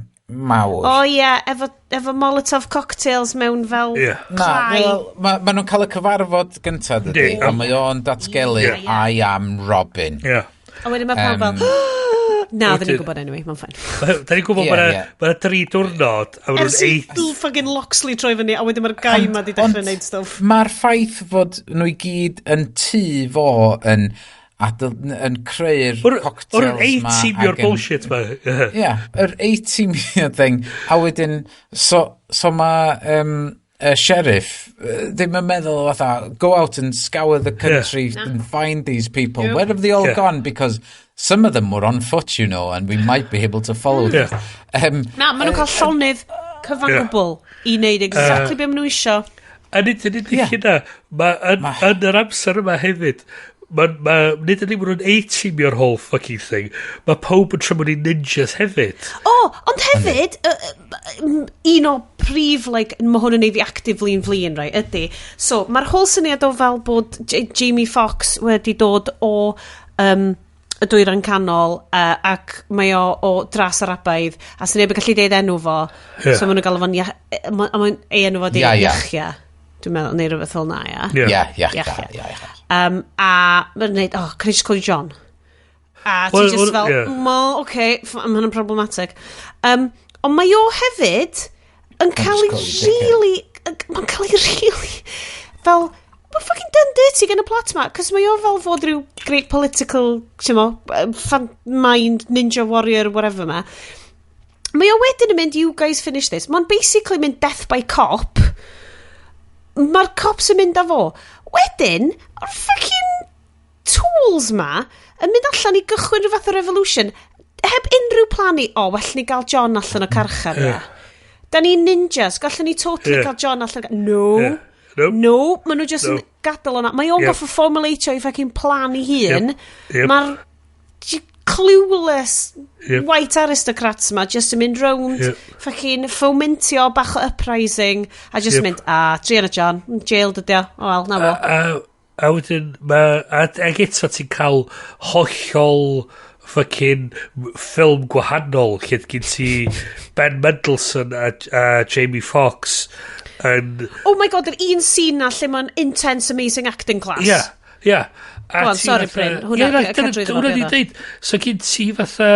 mawr. O ie, efo Molotov cocktails mewn fel Na, clai. wel, ma nhw'n cael y cyfarfod gyntaf, dydy, Yndi. a mae o'n datgelu, "I am Robin." A wedyn mae pawb fel, na, oedden ni'n gwybod anyway, mae'n fine. Da ni'n gwybod ma' 'na 3 diwrnod, a ma' nhw'n Ers i eight... fucking Loxley troi fyny, a wedyn mae'r guy ma di dechrau neud stwff. Mae'r ffaith fod nhw i gyd yn tŷ fo yn, yn creu'r cocktails O'r ma. A-teamio'r ac yn- bullshit ma. Ie, yr A-teamio thing. A wedyn, so mae y sheriff ddim yn meddwl fatha, "Go out and scour the country and find these people. Yep. Where have they all gone? Because some of them were on foot, and we might be able to follow them." Na, maen nhw'n cael llonydd cyfan gwbl i wneud exactly be maen nhw isio. A nid yn unig hynna, ma, yn yr amser yma hefyd, ma, nid yn unig maen nhw'n A-teamio'r whole fucking thing, mae pob yn troi mewn i ninjas hefyd. O, ond hefyd, un o prif, like, mae hwn yn neud fi actively yn flin, right, ydy. So, mae'r whole syniad o fel bod Jamie Foxx wedi dod o y dwyrain canol ac mae o o dras Arabaidd a sy'n neb yn gallu deud enw fo. So maen nhw'n galw fo'n ei enw fo di Ia, ia. Yahya. Dwi'n meddwl, neu rhywbeth fel na, ia. Ie, ie, Yahya. ie. A mae'n neud, "Oh, can I just call you John?" A ti Wel, just wel, fel, well, okay, mae hwnna'n problematic. Ond mae o hefyd yn cael ei call you dickhead. really, mae'n cael ei really, fel, mae'n fucking done dirty gan y plot ma, cos mae o fel fod rhyw great political, ti'n mo, fan mind, ninja warrior, whatever ma. Mae o wedyn yn mynd, "You guys finish this." Mae'n basically mynd death by cop. Mae'r cops yn mynd â fo. Wedyn, o'r fucking tools ma yn mynd allan i gychwyn rhyw fath o revolution heb unrhyw plan i, "O, well ni gael John allan o carchar, ie. Da ni'n ninjas, gallwn ni totally cael John allan o..." No. Nope. No, maen nhw just No. yn gadael o'na. Mae o'n goffo formulatio i fucking plan i hun. Yep. Yep. Mae'r clueless white aristocrats ma just yn mynd round fucking fomentio bach o uprising a just mynd, "Ah, druan o John, jail dydi o, oh well, na fo." A wedyn, ag eto ti'n cael hollol fucking ffilm gwahanol lle gen ti Ben Mendelsohn a Jamie Foxx yn... Oh my God, yr un scene na lle mae'n intense amazing acting class. Ie. A Go on, ti sorry, fatha- Bryn, hwnna- Ie, na, cadw iddo fo, hwnna be ni'n oedd o? deud. So gen ti fatha,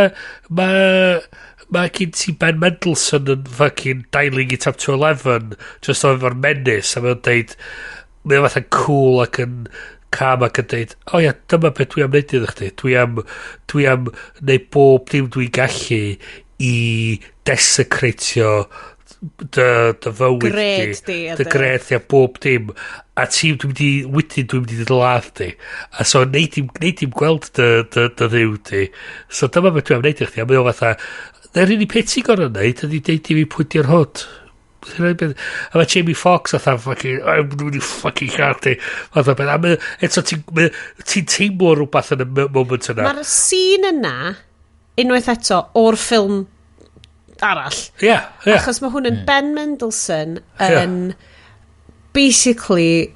mae gen ti Ben Mendelsohn yn fucking dialing it up to 11 just efo'r menace, a mae'n deud, mae o fatha cool ac yn calm ac yn deud, "O ia, dyma beth dwi am neud iddo chdi. Dwi am neud bob dim dwi'n gallu i desecratio dy fywyd Gred di, di, a dy gred di a bob dim, a ti, dwi'n mynd i, wedyn dwi'n mynd i dy ladd di, a so neud dim gweld dy ddiw di, so dyma beth dwi am neud i chdi." A mae o fatha Na'r unig peth ti'n gorfod neud ydy deud i fi pwy di'r hood. A mae Jamie Foxx fatha fucking, I'm really fucking lladd ti. Fatha beth. A eto ti'n teimlo rhywbeth yn y moment yna. Mae'r scene yna, unwaith eto, o'r ffilm arall. Ie, ie. Achos mae hwn yn Ben Mendelsohn yn basically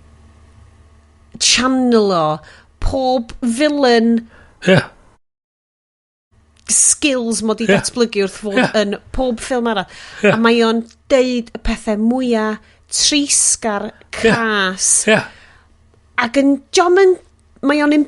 channelo pob villain skills mod i datblygu wrth fod yn pob ffilm arall. A mae o'n deud y pethau mwyaf treisgar, cras. Ac yn John yn... Mae o'n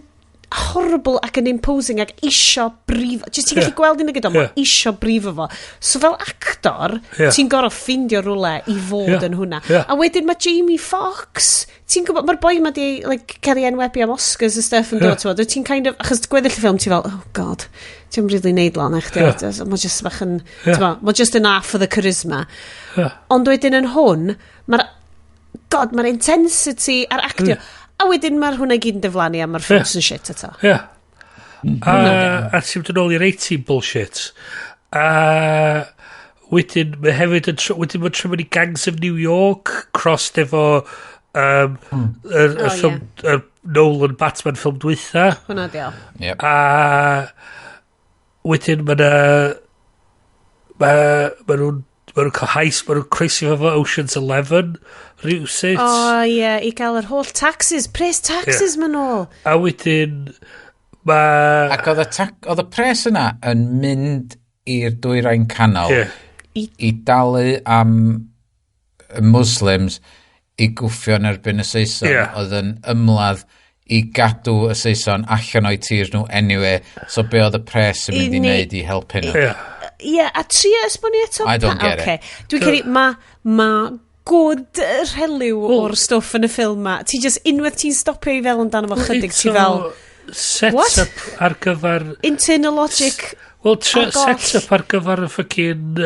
horrible ac yn imposing ac isio brifo. Just ti'n gallu gweld un o gyda, mae isio brifo fo. So fel actor, ti'n gorfod ffindio rhywle i fod yn hwnna. A wedyn mae Jamie Foxx, ti'n gwybod, mae'r boi ma di like, cael ei enwebu am Oscars a stuff yn dod, ti'n ti'n kind of, achos gweddill y ffilm, ti'n fel, oh God, ti'n really neud lan eich di. Mae just bach yn, yeah. Mae just enough for the charisma. Ond wedyn yn hwn, mae'r, God, mae'r intensity a'r actio. A wedyn mae'r hwnna i gyd yn diflannu a mae'r ffilm yn shit eto. Ie. A ti'n mynd yn ôl i'r 18 bullshit. A wedyn mae hefyd yn wedyn mae'n troi mewn i Gangs of New York crossed efo yr ffilm yr Nolan Batman ffilm dwytha. Hwnna di o. Yep. A wedyn mae na ma nhw'n cael heist, ma nhw'n croesi fo Ocean's Eleven rhywsut. O ie, i gael yr holl taxes, pres taxes yeah. ma'n ôl. A wedyn mae Ac oedd y pres yna yn mynd i'r dwyrain canol i dalu am y Muslims i gwffio yn erbyn y Saeson oedd yn ymladd i gadw y Saeson allan o'i tir nhw anyway. So be oedd y pres yn mynd i wneud i helpu nhw? Ie, a trio esbonio eto. I don't get it. Dwi'n credu, mae ma good rhelyw o'r stwff yn y ffilm ma. Ti just, unwaith ti'n stopio i fel amdano fo chydig, ti fel, set What? up ar gyfer Internal logic. Wel, ar goll. set up ar gyfer y fucking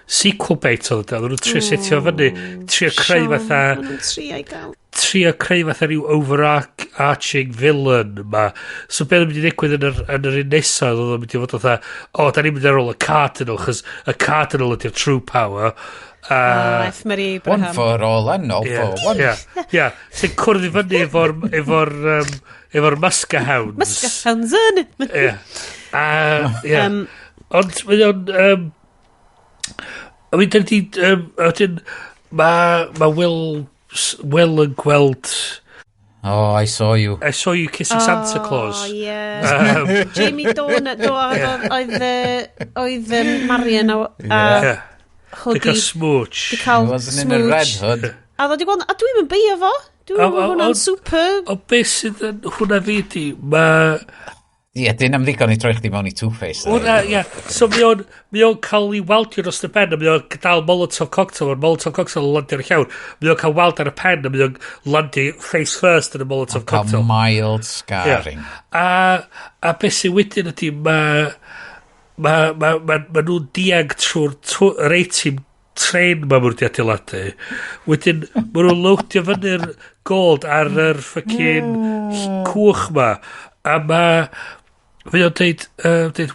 sequel bait oedd o. Oedden nhw'n trio setio fyny, trio creu Siom, fatha ma' nhw'n trio i gael. Trio creu fatha rhyw overarching villain ma. So beth yn mynd i ddigwydd yn yr un nesaf oedd o'n mynd i fod fatha, o, da ni'n mynd ar ôl y Cardinal, chos y Cardinal ydy'r true power. Oh, F. Murray One Abraham. for all and all for one. Ie. Sy'n cwrdd i fyny efo'r Muska Hounds. Muska Hounds yn. Ie. A, ie. Ond mae o'n... I mean, dyna di... A wedyn, mae Will yn gweld... Oh, I saw you. I saw you kissing Santa Claus. Oh, yeah. Jamie Dornan, do, oedd Marion a Di cael smooch. Di cael He wasn't in a red smooch. hood. A ddod i gweld, a dwi'n mynd beio fo. Dwi'n meddwl hwnna'n super. O beth sydd yn hwnna fi di, mae... Ie, dyn am ddigon i troi chdi mewn i Two-Face. Hwnna, ie. So mae o'n cael ei waldio dros y ben, a mae o'n dal Molotov cocktail, mae'r Molotov cocktail yn landio ar y llawr. Mae o'n cael wald ar y pen, a mae o'n landio face first yn y Molotov Cael cocktail. mild scarring. A beth sy'n wedyn ydy, ma nhw'n diag trwy'r yr A-team train ma nhw wedi adeiladu. Wedyn, ma nhw'n loadio fyny'r gold ar yr fucking cwch ma. A ma... Mae o'n deud,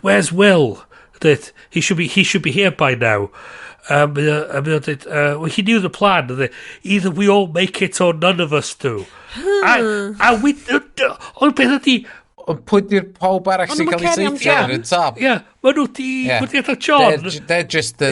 "Where's Will?" Deud, He should be here by now." A mae o'n deud, well, he knew the plan. Deud, "Either we all make it or none of us do." A ond beth ydi, Ond pwy di'r pawb arall Ond sy'n nhw'm cael ei yn cario am saethu ar y John. top? Ie, ma nhw di, ma nhw di adael John. They're just the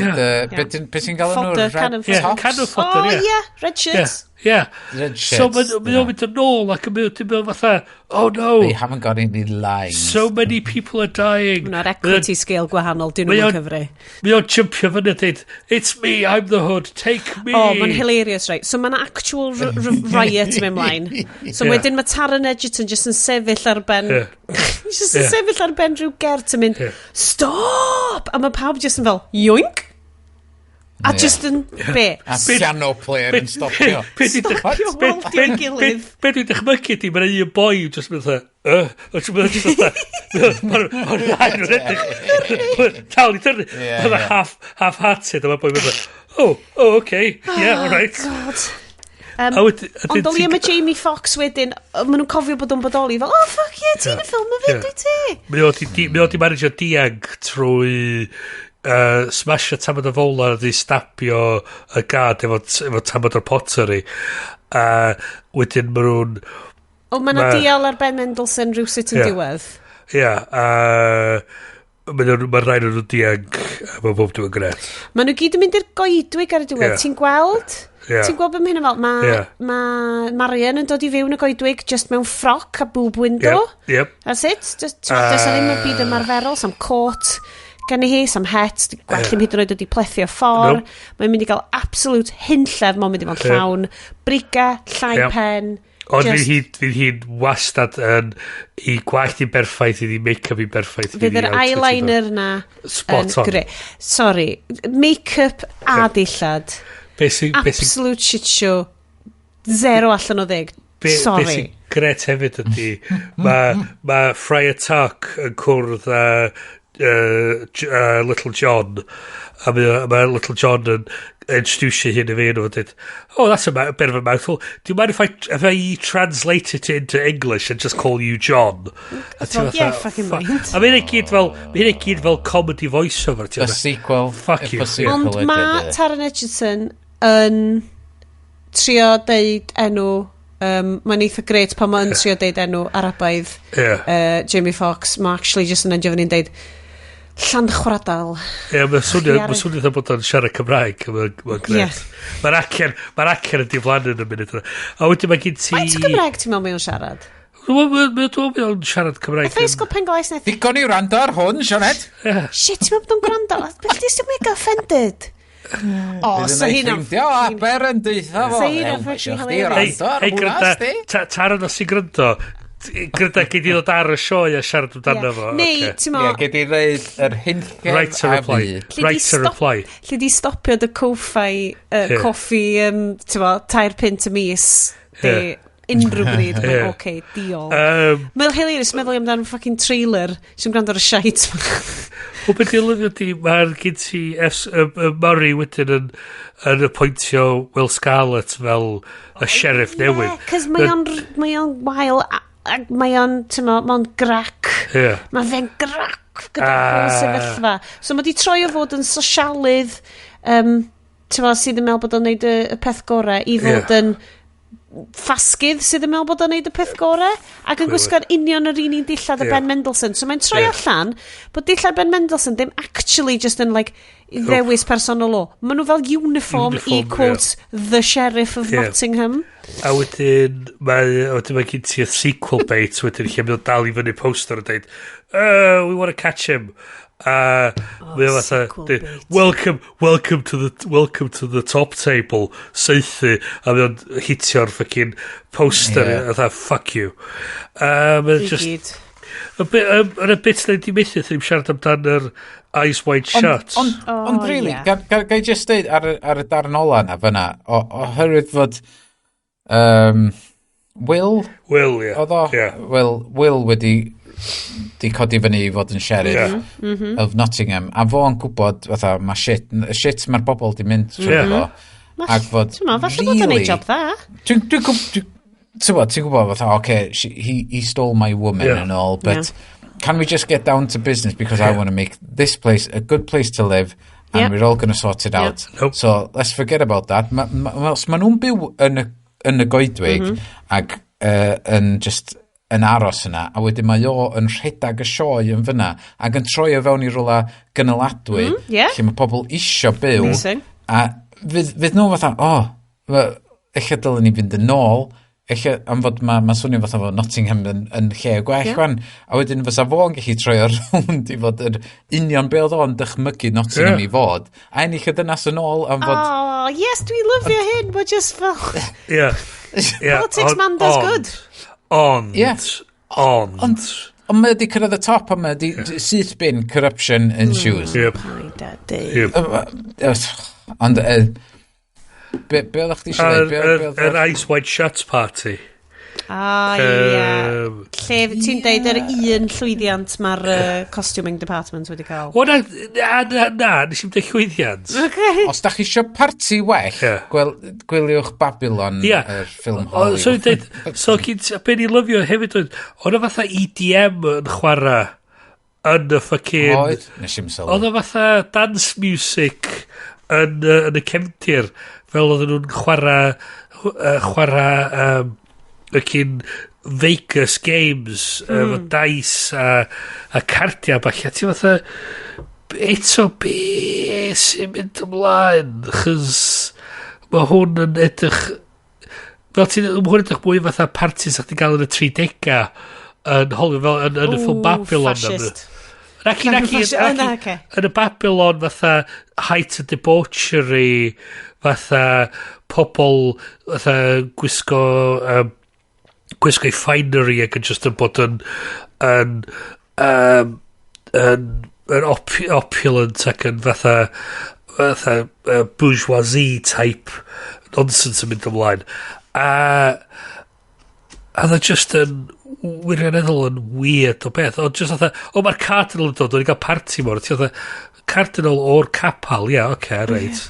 be ti'n gael nhw? Fodder, Red cannon Ie, tops? Cannon fodder, Oh, ie. yeah, red shirts. Ie. Red So shirts. mae o'n mynd yn ôl ac yn mynd yn mynd fatha, "Oh no, They haven't got any lines. so many people are dying." Hwna'r equity scale gwahanol, dyn Mae nhw'n o'n- cyfri. Mae o'n jumpio fyny a dweud, "It's me, I'm the hood, take me." Oh, mae'n hilarious, right? So mae'n actual riot yn mynd mlaen. So wedyn mae Taron Egerton just yn sefyll ar ben... Just yn sefyll ar ben rhyw gert yn mynd, "Stop!" A mae pawb just yn fel, "Yoink!" A just yn, be? A piano player yn stopio. Be dwi'n Stopio waldio'i gilydd. Be dwi'n dychmygu di, mae'n un boi just mynd fatha, a ti'n mynd just fatha, mae'r ddau nhw'n edrych, dal i dyrnu, mae'n half-hearted, a mae'r boi mynd fatha, Oh, okay, yeah, all right." God. Ond o leia mae Jamie Foxx wedyn, maen nhw'n cofio bod o'n bodoli, fel, oh fuck yeah, ti'n y ffilm yma fyd, dwi ti? Mae o di managio dianc trwy smasho tamad o fowler a di stabio y gad efo tamad o'r pottery. A wedyn maen nhw'n... O, mae yna dial ar Ben Mendelsohn rhywsut yn diwedd. Ie, Mae rhaid nhw'n dianc a mae bob dim yn gret. Maen nhw gyd yn mynd i'r goedwig ar y diwedd. Ti'n gweld? Ti'n gweld beth mae hynna fel? Mae ma Marion yn dod i fyw yn y goedwig just mewn ffroc a boob window. Yep. That's it. Just, does ddim y byd ymarferol, sam coat gen i hi, sam het, gwell ddim hyd yn oed wedi plethu o ffordd. Nope. Mae'n mynd i gael absolute hunllef, mae'n mynd i fod yn llawn. Briga, llai pen. Ond just... fydd hi'n wastad yn i gwallt i'n berffaith, iddi make-up i'n berffaith. Fydd yr eyeliner na spot on. Gre. Sorry, make-up a dillad. Absolute shit show. 0 allan o 10. Sorry. Be sy'n gret hefyd ydy, mae Friar Tuck yn cwrdd â Little John, a mae Little John yn introduce hyn i fi yn dweud, oh, that's a bit of a mouthful. Do you mind if I translate it into English and just call you John? A well, yeah, fucking mind. A mae hynny gyd fel comedy voiceover. A sequel. Fuck you. Ond mae Taron Egerton yn trio deud enw, mae'n eitha great pan mae'n trio deud enw Arabaidd Jamie Foxx. Mae actually just yn endio fyny'n deud Llanchwradal. Ie, mae'n swnio fatha bod o'n siarad Cymraeg. Mae'n gret. Mae'r acen yn diflannu yn y munud yna. A wedyn mae gen ti... Faint o Gymraeg ti'n meddwl mae o'n siarad? Dwi'n meddwl mae o'n siarad Cymraeg. Fatha ysgol Penglais naeth... Digon i wrando ar hwn, Sioned. Shit, ti'n meddwl bod o'n gwrando? Beth ti'n mega offended? O, so hynna... Ffrindio Aber yn deutha fo. So hynna fucking hilarious. Hei, gryda, Taron os ti'n gryndo, gyda gei di ddod ar y sioe a siarad amdano fo. Neu, ti'n mo... Ie, gei di ddeud yr hunllef right to reply. Right to reply. Lle di stopio dy coffi, coffi, ti'n mo, 3 punt y mis. Unrhyw bryd. Mae'n oce, diolch. Mae'n hilarious meddwl amdano fucking trailer sy'n gwrando ar y shite. O, beth i'n lyfio di, mae'r gen ti Murray wedyn yn appointio Will Scarlett fel y sheriff newydd. Ie, cos mae o'n wael ac mae o'n, ti'n mo, mae o'n grac. Yeah. Mae fe'n grac gyda'r whole sefyllfa. So mae di troi o fod yn sosialydd, ti'n mo, sydd yn meddwl bod o'n neud y peth gorau, i fod yn ffasgydd sydd yn meddwl bod o'n neud y peth gorau, ac yn gwisgo'r union yr un dillad y Ben Mendelsohn. So mae'n troi allan bod dillad Ben Mendelsohn ddim actually just yn like ddewis personol o. Maen nhw fel uniform i quote the Sheriff of Nottingham. A wedyn mae gen ti y sequel bait wedyn lle mae o'n dal i fyny poster yn dweud, we want to catch him. Sequel bait. Welcome to the top table, saethu, a mae o'n hitio'r fucking poster, a dda, fuck you. Just yn y bit na di methu, ddim siarad amdan yr Eyes Wide Shut. Ond really, ga i just deud ar y darn ola na fyna, oherwydd fod Will? Will, ie. Oedd o? Will wedi di codi fyny i fod yn sheriff of Nottingham, a fo'n gwybod fatha, mae shit mae'r bobl di mynd trwy fo, ac fod really... Falle bod o'n neud job dda. Dwi'n ti'n gwybod fatha, okay, he stole my woman and all, but can we just get down to business because I want to make this place a good place to live and we're all going to sort it out. Nope. So let's forget about that. Os ma nhw'n byw yn y goedwig ac yn just yn aros yna, a wedyn mae o yn rhedeg y sioe yn fyna, ac yn troi o fewn i rwla gynaladwy, lle mae pobl isio byw. Amazing. A fydd nhw fatha, ella dylen ni fynd yn ôl, ella am fod mae swnio fatha fod Nottingham yn lle gwell wan, a wedyn fysa fo'n gallu troi o rownd i fod yr union be oedd o'n dychmygu Nottingham i fod, a ennill y dynas yn ôl am fod... Oh, yes, dwi'n lyfio hyn, but just fel... Politics man does good. Ond, Ond mae wedi cyrraedd y top, a mae wedi syth bin corruption ensues. Paid a deud. Ond, be oeddech chdi eisiau dweud? Yr Eyes Wide Shut party. Ah, ie. Lle ti'n deud yr un llwyddiant mae'r costuming department wedi cael. O, na, na, na, na, nes i'm deud llwyddiant. Okay. Os da chi eisiau parti well, gwyliwch Babylon, yr ffilm O, so Hollywood. i'n deud, so gyn, be ni'n lyfio hefyd oedd, oedd o fatha EDM yn chwarae yn y fucking. Oedd? Nes i'm sylwi. Oedd o fatha dance music yn y cefndir, fel oedden nhw'n chwarae y cyn Vegas Games, efo dice a cardiau bach. A ti fatha, eto be sy'n mynd ymlaen? Chos mae hwn yn edrych fel ti'n, mae hwn yn edrych mwy fatha party sa'ch ti'n gael yn y 30au yn Hollywood, fel yn y ffilm Ooh, Babylon. Fascist. Naci, naci, O, na, naci, ocê. yn y Babylon fatha height of debauchery, fatha pobl fatha gwisgo i finery ac yn just yn bod yn opulent ac yn fatha bourgeoisie type nonsense yn mynd ymlaen a oedd o just yn wirioneddol yn weird o beth. Ond just fatha, o, mae'r Cardinal yn dod, o'n i gael party mor. Ti fatha, Cardinal o'r capal, ie, yeah, oce, okay, reit.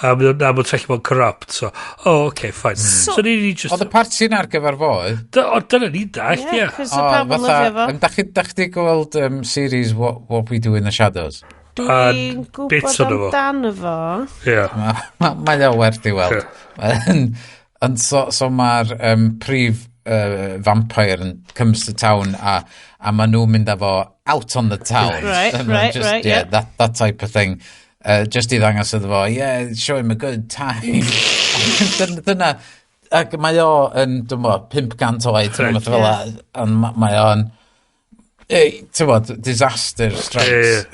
A mae'n trellu bod yn corrupt, so, oh, oce, okay, fine. So ni just. Oedd y parti yna ar gyfer fo, oedd? O, dyna ni'n dallt, ie. Yeah, cos o pawb yn lyfio fo. Da chi di gweld series What We Do in the Shadows? Dwi'n Bits gwybod ono fo. amdano fo. Ie. Mae o werth i weld. Ond so mae'r prif vampire yn comes to town a maen nhw'n mynd â fo out on the town. And just, yeah, that type of thing. Just i ddangos iddo fo, yeah, show him a good time. Dyna, ac mae o yn, dwi'n bo, 500 oed, rhywbeth fel 'na, ond mae o'n, ti'n bod, disaster strikes.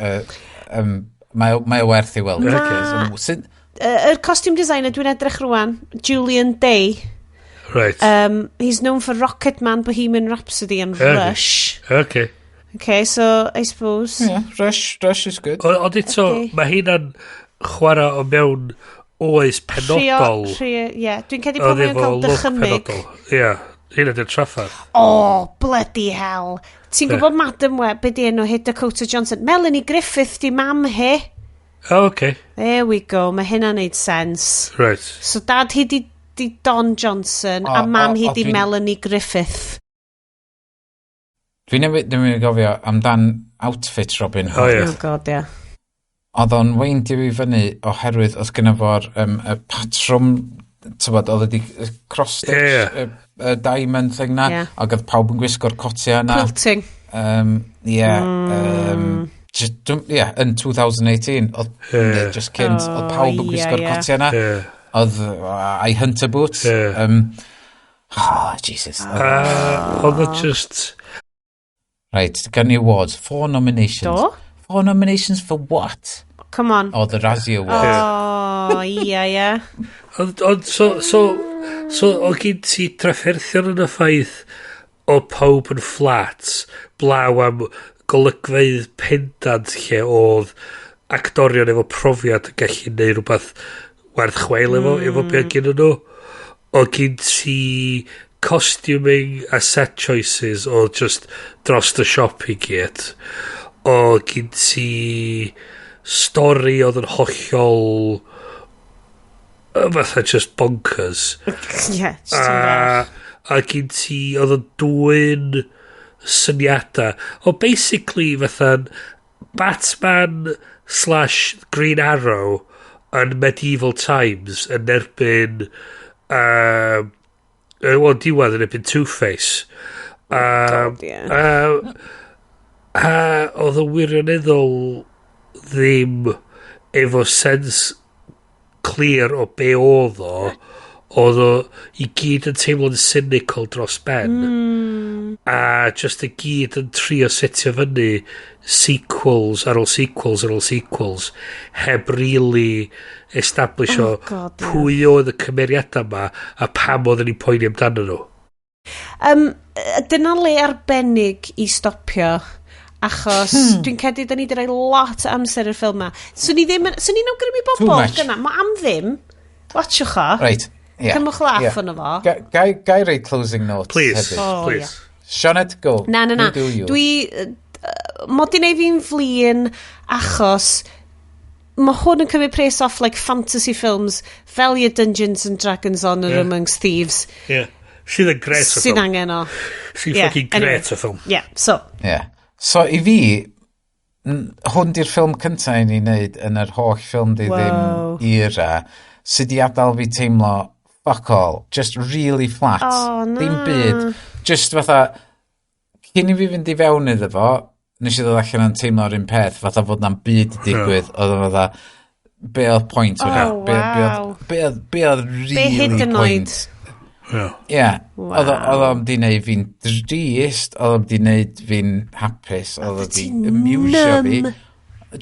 Mae o werth i weld. Ma- So, Yr costume designer dwi'n edrych rwan, Julian Day. He's known for Rocket Man, Bohemian Rhapsody and Rush. Okay, so I suppose. Yeah, Rush is good. Ond eto, mae hynna'n chwarae o mewn oes penodol. Trio, yeah. Dwi'n credu pan Oedd mae'n efo cael look dychymyg. penodol. Ie, hynna di'r trafferth. Oh, bloody hell. Ti'n gwybod Madam Web, be di enw hi, Dakota Johnson? Melanie Griffith di mam hi. Oh, okay. There we go, mae hynna'n neud sense. So dad hi di Don Johnson O, a mam o, hi o, di Melanie Griffith. Dwi newydd gofio amdan outfit Robin Hood. Oh, ie. Oh god, yeah. Oedd o'n weindio fi fyny oherwydd oedd gyda fo'r y patrwm, tybod, oedd wedi cross-stitch, y diamond thing na, ac oedd pawb yn gwisgo'r cotiau yna. Quilting. Yeah, just, yeah, yn 2018, oedd, just cynt, oedd pawb yn gwisgo'r cotiau yna. Oedd I Hunter boots. Oh, Jesus. Oedd o just. Right, gan ni awards. Four nominations. Do? Four nominations for what? Come on. Oh, the Razzie Awards. Oh, ia. Ond, so, o gyd ti trafferthion yn y ffaith o pawb yn flat, blaw am golygfeydd pendant lle oedd actorion efo profiad yn gallu neud rhywbeth werth chweil efo beth gen nhw. O gyd ti costuming a set choices oedd just dros the shop i gyd. O gyd ti stori oedd yn hollol fatha just bonkers. Yeah, just A gyd ti oedd yn dwyn syniadau. O basically fatha Batman/Green Arrow yn medieval times yn erbyn wel, diwedd yn erbyn Two-Face. God, yeah. A oedd o wirioneddol ddim efo sens clir o be oedd o, oedd o i gyd yn teimlo'n cynical dros ben. A just i gyd yn trio setio fyny sequels ar ôl sequels ar ôl sequels heb really establish o Oh, God, yeah. pwy oedd y cymeriadau yma a pam oedden ni'n poeni amdano nhw. Dyna le arbennig i stopio achos dwi'n credu da ni wedi rhoi lot o amser i'r ffilm ma. So ni ddim yn, so ni'n awgrymu Too bobl much. gyna, mae am ddim. Watchwch o. Right. Yeah. Cymwch laff yeah. yno fo. Gai rei closing notes Please, hefyd? Oh, please. yeah. Sioned, go. Na, na, na. You do you. Dwi... Mod i neud fi'n flin achos mae hwn yn cymryd pres off like fantasy films fel your Dungeons and Dragons Honor Yeah. Amongst Thieves Yeah. Sydd yn gret o sy'n ffilm. angen o. Sy'n Yeah, fucking anyway. gret o ffilm. Yeah, so, Yeah. So i fi, hwn di'r ffilm cyntaf i ni wneud yn yr holl ffilm di Wow. ddim era sydd di adael fi teimlo fuck all, just really flat. Oh, na. Dim byd. Just fatha, cyn i fi fynd i fewn iddo fo, nes i ddod allan yn teimlo'r un peth, fatha fod na'n byd i digwydd, oedd o fatha, be oedd pwynt hwnna? Oh, Be, be, wow. oedd, be, oedd, be oedd really hyd yn oed? point? Yeah. Ie, oedd o- oedd o'm di neud fi'n drist, oedd o'm di neud fi'n hapus, oedd o di amusio fi. numb.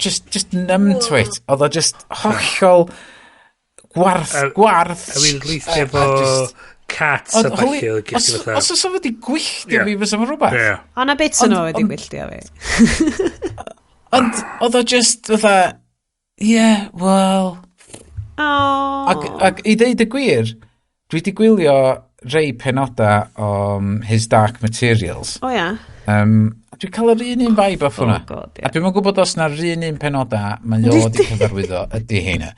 Just numb to it. Oedd o just hollol gwarth, gwarth. I mean, at least A- a efo just- cats a Ond, ballu, holy- oedd gys ti os fatha. os oes o wedi gwylltio Ie. fi fysa fo rhywbeth. Yeah. Ond na bits yn Ond- o wedi ond- gwylltio fi. Ond oedd o just fatha, yeah, well... Oh. Ac i ddeud y gwir, dwi wedi gwylio rei penoda o His Dark Materials. O ia. Dwi'n cael yr un un vibe off hwnna. Oh God, ie. A dwi'n gwybod os na'r un un penoda mae o wedi cyfarwyddo ydy heina.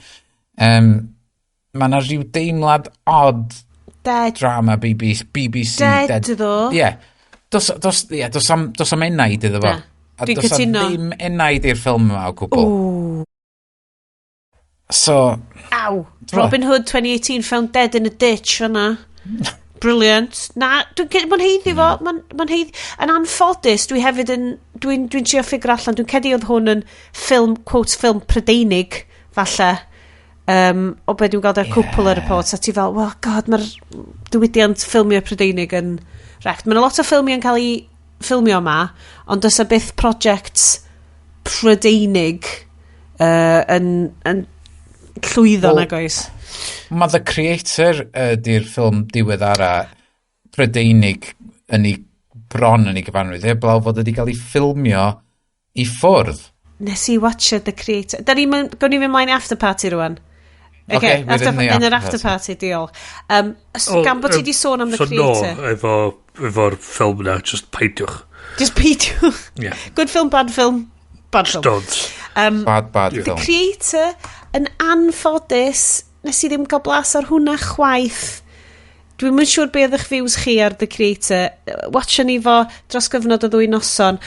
Mae yna rhyw deimlad odd Dead. drama BBC, BBC Dead, ddo. Ie. Dos, dos, ie, dos am, dos am enaid iddo fo. Na. A Dwi'n dos am cytuno. ddim enaid i'r ffilm yma o gwbl. So, Aw. T'mo? Robin Hood 2018 found dead in a ditch fyna. Brilliant. Na, dwi'n mae'n haeddu fo. Mae'n ma haeddu. Yn anffodus, dwi hefyd yn... Dwi'n dwi trio ffigur allan. Dwi'n cedi oedd hwn yn ffilm, quote, ffilm Prydeinig, falle. O be dwi'n gael ar cwpl o reports. A ti fel, well, god, mae'r diwydiant ffilmio Prydeinig yn wrecked. Mae'n lot o ffilmio yn cael ei ffilmio yma, ond does 'na byth projects Prydeinig yn llwyddo Wel, nag oes. Mae The Creator ydy'r ffilm diweddara Prydeinig yn ei bron yn ei gyfanrwydd, heblaw fod wedi cael ei ffilmio i ffwrdd. Nes i watcha The Creator. Da ni'n mynd, gawn ni fynd mlaen i after party rwan. Ocê, Okay, we're after, in the yn yr after after party, diolch. Gan bod ti di sôn am The so Creator. no, efo'r ffilm na, just peidiwch. Just peidiwch. Yeah. Good film, bad film. Bad film. Don't. Bad, bad The film. Creator, yn anffodus, nes i ddim cael blas ar hwnna chwaith. Dwi'm yn siŵr be oedd eich views chi ar The Creator. Watcha ni fo dros gyfnod o ddwy noson.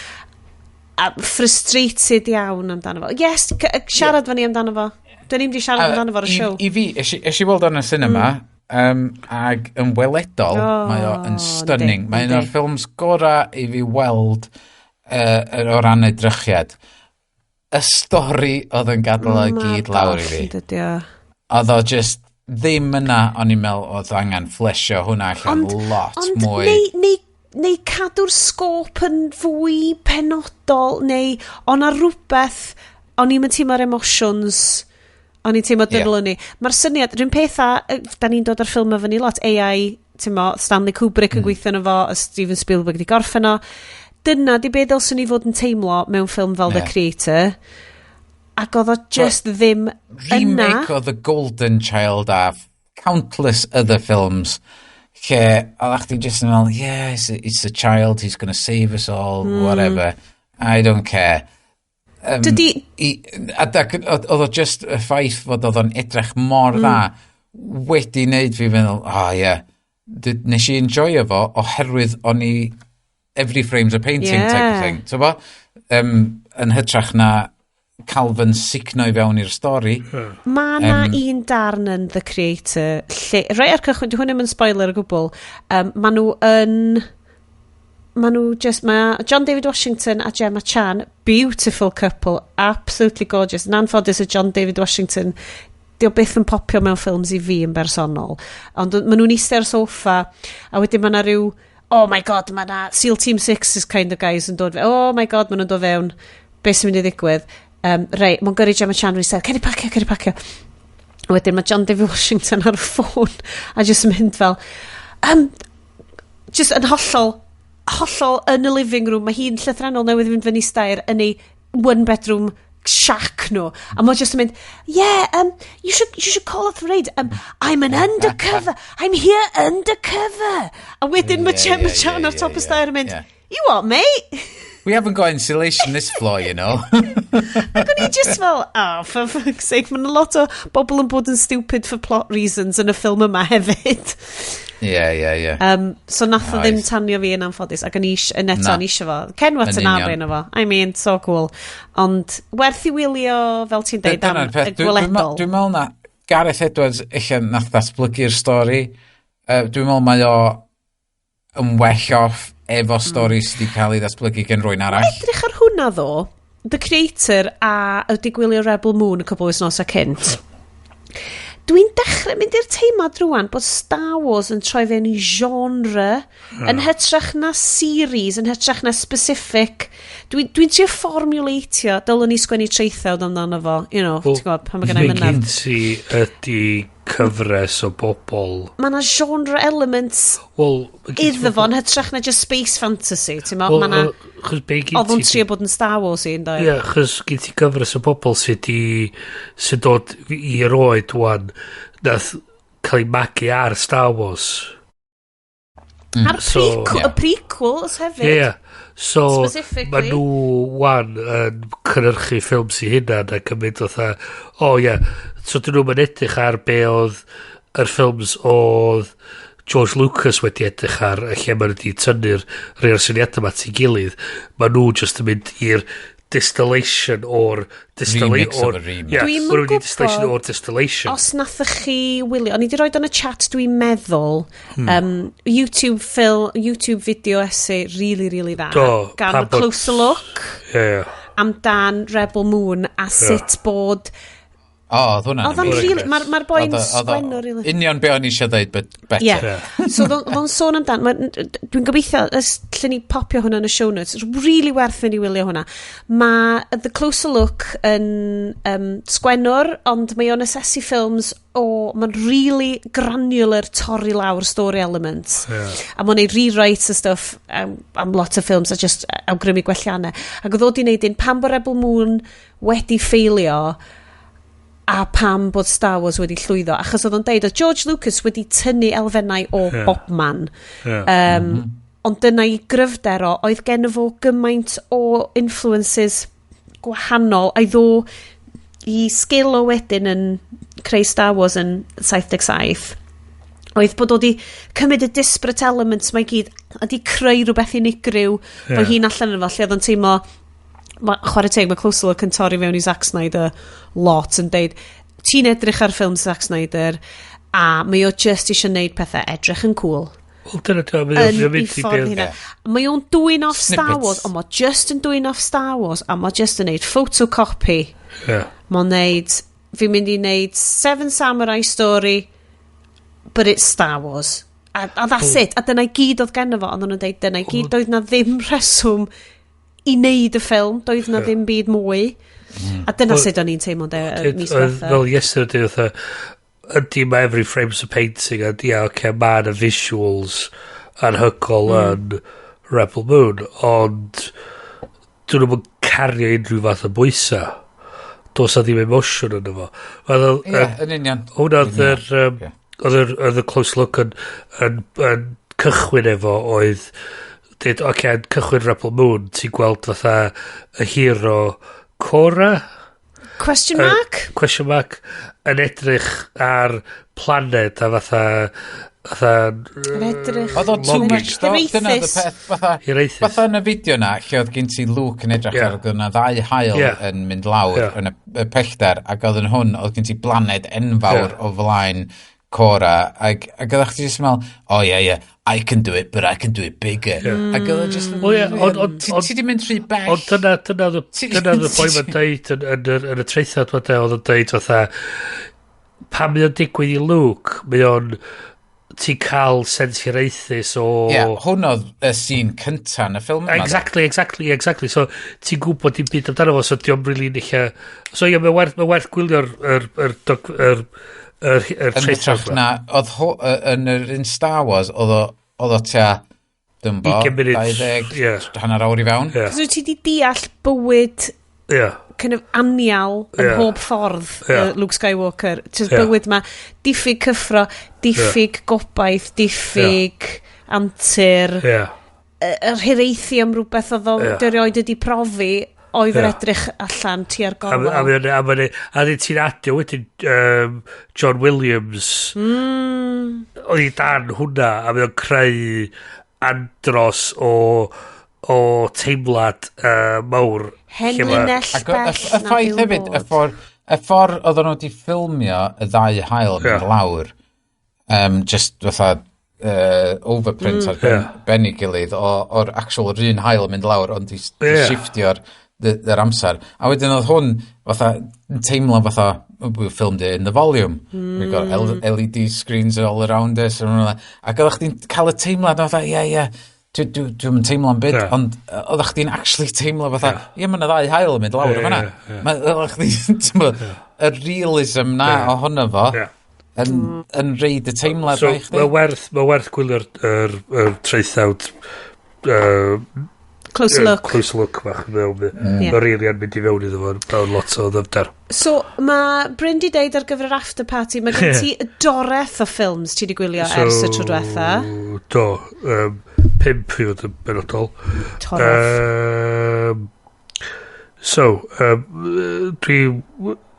A frustrated iawn amdano fo. Yes, siarad yeah. ni amdano fo. Dyn ni'n di siarad amdano fo ar y I, show. I fi, es i weld o'n y cinema, ag yn weledol, Oh, mae o yn stunning. yndi, Mae un o'r yndi. ffilms gorau i fi weld o ran edrychiad. Y stori oedd yn gadael o i gyd lawr i fi. Dydy o. Oedd o just ddim yna, o'n i'n meddwl oedd angen flesio hwnna allan lot ond mwy. Neu cadw'r sgôp yn fwy penodol, neu o'na rhywbeth, o'n i'n teimlo'r emotions, o'n i'n teimlo Ie. dylwn ni. Mae'r syniad, rhywun peth a, da ni'n dod ar ffilm efo ni lot, AI, ti'n mo, Stanley Kubrick yn gweithio yno fo, a Steven Spielberg wedi gorffen o. Dyna di be ddylswn ni fod yn teimlo mewn ffilm fel The Ie. Creator. Ac oedd o just ddim yna. Remake o The Golden Child a countless other films lle oeddach chdi just yn meddwl, yeah, it's a child, he's gonna save us all, whatever. I don't care. Dydy, A oedd o just y ffaith fod oedd o'n edrych mor dda wedi wneud fi feddwl, oh yeah, nes i enjoyo fo oherwydd o'n i every frame's a painting type of Yeah. thing. T'bo? Yn hytrach na cael fy sicno i fewn i'r stori. Mae na un darn yn The Creator lle, reit ar cychwyn, dwi hwn ddim yn spoiler o gwbl, ma nhw yn, ma nhw just, mae John David Washington a Gemma Chan, beautiful couple, absolutely gorgeous. Yn anffodus y John David Washington, di o byth yn popio mewn ffilms i fi yn bersonol. Ond ma nhw'n eistedd ar soffa, a wedyn ma na rhyw, oh my god, ma na SEAL Team 6 is kind of guys yn dod, oh my god, ma nhw'n dod fewn, beth sy'n mynd i ddigwydd? Reit, mae'n gyrru Gemma Chan, rwy'n cer i pacio, cer i pacio. A wedyn mae John David Washington ar y ffôn a just yn mynd fel just yn hollol hollol yn y living room, mae hi'n llythrennol newydd fynd fyny stair yn ei one bedroom shack nhw. A mae just yn mynd, "Yeah, you should call off the raid. I'm an undercover. I'm here undercover." A wedyn mae Gemma Chan ar top y stair yn mynd, "You what, mate?" "We haven't got insulation this floor." Ac o'n i just fel, "Oh, for fuck's sake," mae'n lot o bobl yn bod yn stupid for plot reasons yn y ffilm yma hefyd. Ie. So nath o ddim Oes. tanio fi yn anffodus, ac o'n i yn eto Na. o'n i eisiau fo. Ken Watanabe Yn union. yno fo. I mean, so cool. Ond werth i wylio, fel ti'n deud, am Dyna'r peth. y gweledol. Dwi'n meddwl na Gareth Edwards eich nath ddatblygu'r stori. Dwi'n meddwl mae o yn well off efo stori sydd wedi cael ei ddatblygu gen rywun arall. Edrych ar hwnna ddo, The Creator a ydi gwylio Rebel Moon y cwbl wythnosau cynt. Dwi'n dechrau mynd i'r teimlad rwan bod Star Wars yn troi fewn i genre yn hytrach na series, yn hytrach na specific. Dwi'n dwi trio formulatio, dylwn ni sgwennu traethawd amdano fo, Wel, ti'n gwybod, pan mae gennau Be mynadd. gen ti ydy cyfres o bobl. Mae yna genre elements Wel, ma' gen ti iddo fo yn hytrach na just space fantasy, ti'n mo? Wel, Mae 'na chos be gen Oedd o'n ti trio bod yn Star Wars i, ynddo? Ie, chos gen ti gyfres o bobl sydd di sydd dod i'r oed wan nath cael ei magu ar Star Wars. A'r prequel, y prequels hefyd. Ie, yeah. So, Specifically. mae nhw wan yn cynhyrchu ffilm sy'n hynna ac yn mynd fatha, o oh, ie, yeah. So dyn nhw'n edrych ar be oedd yr ffilms oedd George Lucas wedi edrych ar, y lle maen nhw wedi tynnu'r rhai o'r syniadau yma at ei gilydd. Mae nhw just yn mynd i'r distillation o'r Remix of a remix. Yeah, Dwi'm ma' nhw yn wedi distillation gwbod o'r distillation. os nathoch chi wylio, o'n i wedi rhoi yn y chat dwi'n meddwl, YouTube film, YouTube video essay really, really dda. Do, gan pam y Closer Look Ie, yeah. amdan Rebel Moon a sut bod O, oedd hwnna'n Oedd o'n amazing. really, mae'r ma boi'n Oedd o- sgwenno really. Union be o'n i eisiau dweud, but better. Yeah. So oedd o'n sôn amdan, dwi'n gobeithio, ys lle ni popio hwnna yn y show notes, it's really werth i ni wylio hwnna. Mae The Closer Look yn sgwennwr, ond mae o'n asesu ffilms o, mae'n really granular torri lawr story elements. A mae'n neud rewrites a stuff am lot o ffilms a just awgrymu gwelliannau. Ac oedd o di wneud un pam bod Rebel Moon wedi ffeilio a pam bod Star Wars wedi llwyddo. Achos oedd o'n deud, oedd George Lucas wedi tynnu elfennau o bobman. Ond dyna i gryfder o, oedd gen fo gymaint o influences gwahanol, a'i ddo i sgil o wedyn yn creu Star Wars yn 77 oedd bod o di cymryd y disparate elements mae gyd a di creu rhywbeth unigryw yeah. Fo hun allan yn fo lle oedd o'n teimlo ma, chwarae teg, mae Closer Look yn torri fewn i Zack Snyder lot yn deud ti'n edrych ar ffilm Zack Snyder a mae o just eisiau neud pethau edrych yn cool Wel, dyna dwi'n yn mynd ei i ffordd beth. hynna. Mae o'n dwyn off Star Snippets. Wars, ond mae just yn dwyn off Star Wars, a mae just yn neud photocopy. Mae'n neud, fi'n mynd i neud Seven Samurai story, but it's Star Wars. A that's it. A dyna i gyd oedd genno fo, ond o'n nhw'n deud dyna i gyd, doedd na ddim rheswm i neud y ffilm, doedd na ddim byd mwy. A dyna Wel, sut o'n i'n teimlo de, y mis Oedd diwetha. Fel yesterday, oedd ydy mae every frame's a painting, a ia, oce, mae yna visuals anhygoel yn Rebel Moon, ond dyn nhw'n cario unrhyw fath o bwysa. Does na ddim emotion yn efo. Ie, yn union. Hwna oedd yr, oedd yr, oedd y Close Look yn cychwyn efo oedd dweud, oce, okay, yn cychwyn Rebel Moon, ti'n gweld fatha y hero Cora? Question mark? Question mark yn edrych ar planed a fatha Yn edrych. Oedd o too Longing. much though. Dyna oedd y Hiraethus. peth. Fatha, Hiraethus. fatha yn y fideo na, lle oedd gen ti Luke yn edrych ar oedd yna ddau haul yn mynd lawr yn y pellter, ac oedd yn hwn, oedd gen ti blaned enfawr o flaen Cora, ac oeddech chdi jyst yn meddwl, "Oh yeah, I can do it, but I can do it bigger." Ac oedd o just, Wel, ie, ti di mynd rhy bell. Ond dyna oedd y boi ma'n deud yn y traethawd ma de, oedd o'n deud fatha, pan mae o'n digwydd i Luke, mae o'n, ti'n cael sens hiraethus o Ie, yeah, hwn oedd y scene cynta yn y ffilm yma. Exactly. So, ti'n gwybod dim byd amdano fo, so diolch really ella. So, ie, mae werth gwylio'r yr Yn traethawd hytrach 'ma. na, oedd yn yr un Star Wars, oedd o tua, dwi'n bo, 20 munud, 20, ie. hanner awr i fewn. Ie. So ti di deall bywyd kind of anial yn pob ffordd Luke Skywalker. Just bywyd ma, diffyg cyffro, diffyg gobaith, diffyg antur, yr hiraethu am rhywbeth oedd o erioed wedi profi, oedd yr edrych allan tua'r gorwel. A ti'n adio wedyn John Williams oedd i dan hwnna, a mae o'n creu andros o teimlad mawr. Hen linell bell y ffaith hefyd, y ffordd oedden nhw wedi ffilmio y ddau haul yn mynd lawr, just fatha overprint ar ben ei gilydd o'r actual yr un haul yn mynd lawr, ond i shifftio'r yr amser. A wedyn oedd hwn fatha yn teimlo fatha, "Oh, we filmed it in the volume. We've got LED screens all around us." Ac oeddech chdi'n cael y teimlad fatha, ie, ie, dwi'n teimlo'n byd, ond oeddech chdi'n actually teimlo fatha, ie, mae yna ddau haul yn mynd lawr o fan'na. Oeddech chdi'n, t'mo', y realism na ohono fo, yn reid y teimlad So, na i chdi. Mae werth gwylio'r yr traethawd Close look. Close look bach. Mae'n really yn mynd i fewn iddo fo mewn lot o ddyfnder. So, mae Bryn di deud ar gyfer yr after party, mae gen ti doreth o ffilms ti di gwylio ers y tro diwetha. Do, 5 i fod yn benodol. Toreth. So, dwi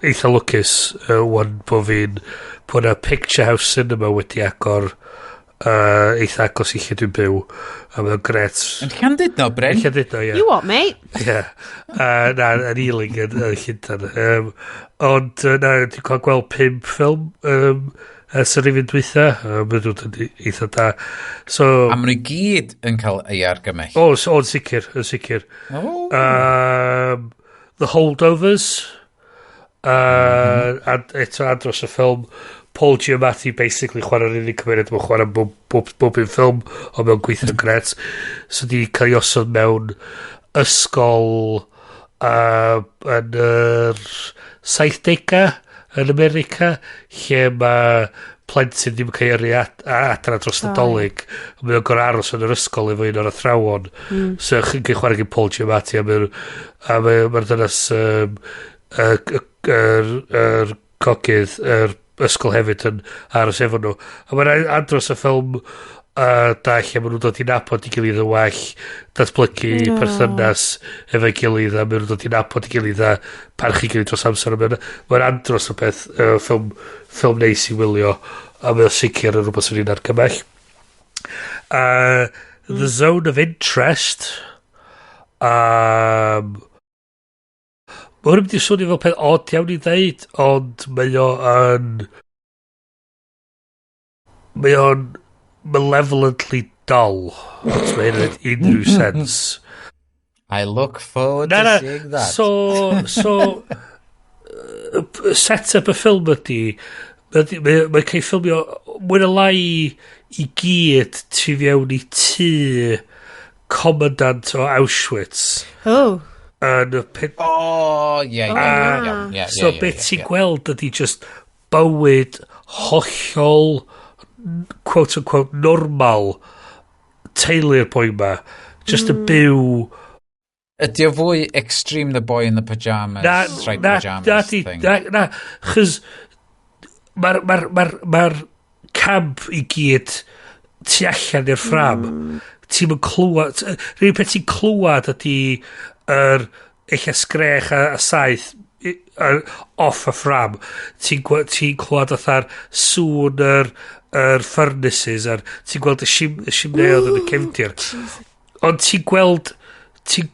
eitha lwcus wan bod na Picture House Cinema wedi agor eitha agos i lle dwi'n byw a mae'n gret. Yn Llandudno, Bryn? Yn Llandudno, ie. You what, mate? Ie. Na, yn Ealing yn Llundain. Ond na, dwi'n cael gweld pump ffilm ers yr rhifyn dwytha. Mae'n dod yn eitha da. So, A maen nhw i gyd yn cael ei argymell. O, so, yn sicr, yn sicr. Oh. The Holdovers. A eto andros y ffilm. Paul Giamatti basically chwarae'r unig cymeriad mae'n chwarae bob un ffilm, ond mewn gweithio'n gret. So di cael ei osod mewn ysgol yn yr 70au yn America, lle mae plentyn ddim yn cael ei yrru adra dros Nadolig. Mae o'n gorau aros yn yr ysgol efo un o'r athrawon. So chi'n cael chwarae gen Paul Giamatti a mae'r dynas yr cogydd yr ysgol hefyd yn aros efo nhw. A mae'n andros y ffilm da lle maen nhw'n dod i nabod i gilydd yn well, datblygu perthynas efo'i gilydd a maen nhw'n dod i nabod i gilydd a parchu gilydd dros amser. Mae'n andros o beth, ffilm neis i wylio a mae'n sicr yn rhywbeth sy'n ni'n argymell. The Zone of Interest. Mae hwn yn mynd i swnio fel peth odd iawn i ddeud, ond mae o'n malevolently dull. Os mae hyn yn unrhyw sense. I look forward Na, to na, seeing that. So, set-up y ffilm ydy, mae cael ei ffilmio mwy na lai i gyd tu fewn i tŷ commandant o Auschwitz. Oh. Yn y pen... Oh, ie, iawn, ie, So beth ti'n gweld ydy just bywyd hollol quote unquote normal teulu'r boi ma. Just yn byw. Ydy o fwy extreme the boy in the pyjamas, Na, striped na, pyjamas na, di, thing? Na, na, chys mae'r ma camp i gyd tu allan i'r ffram. Ti'n mynd clywed, rhywun peth ti'n clywed ydy yr eich sgrech a saeth off y ffram. Ti'n clywed fatha'r sŵn yr furnaces a'r ti'n gweld y simneodd yn y cefndir. Ond ti'n gweld ti'n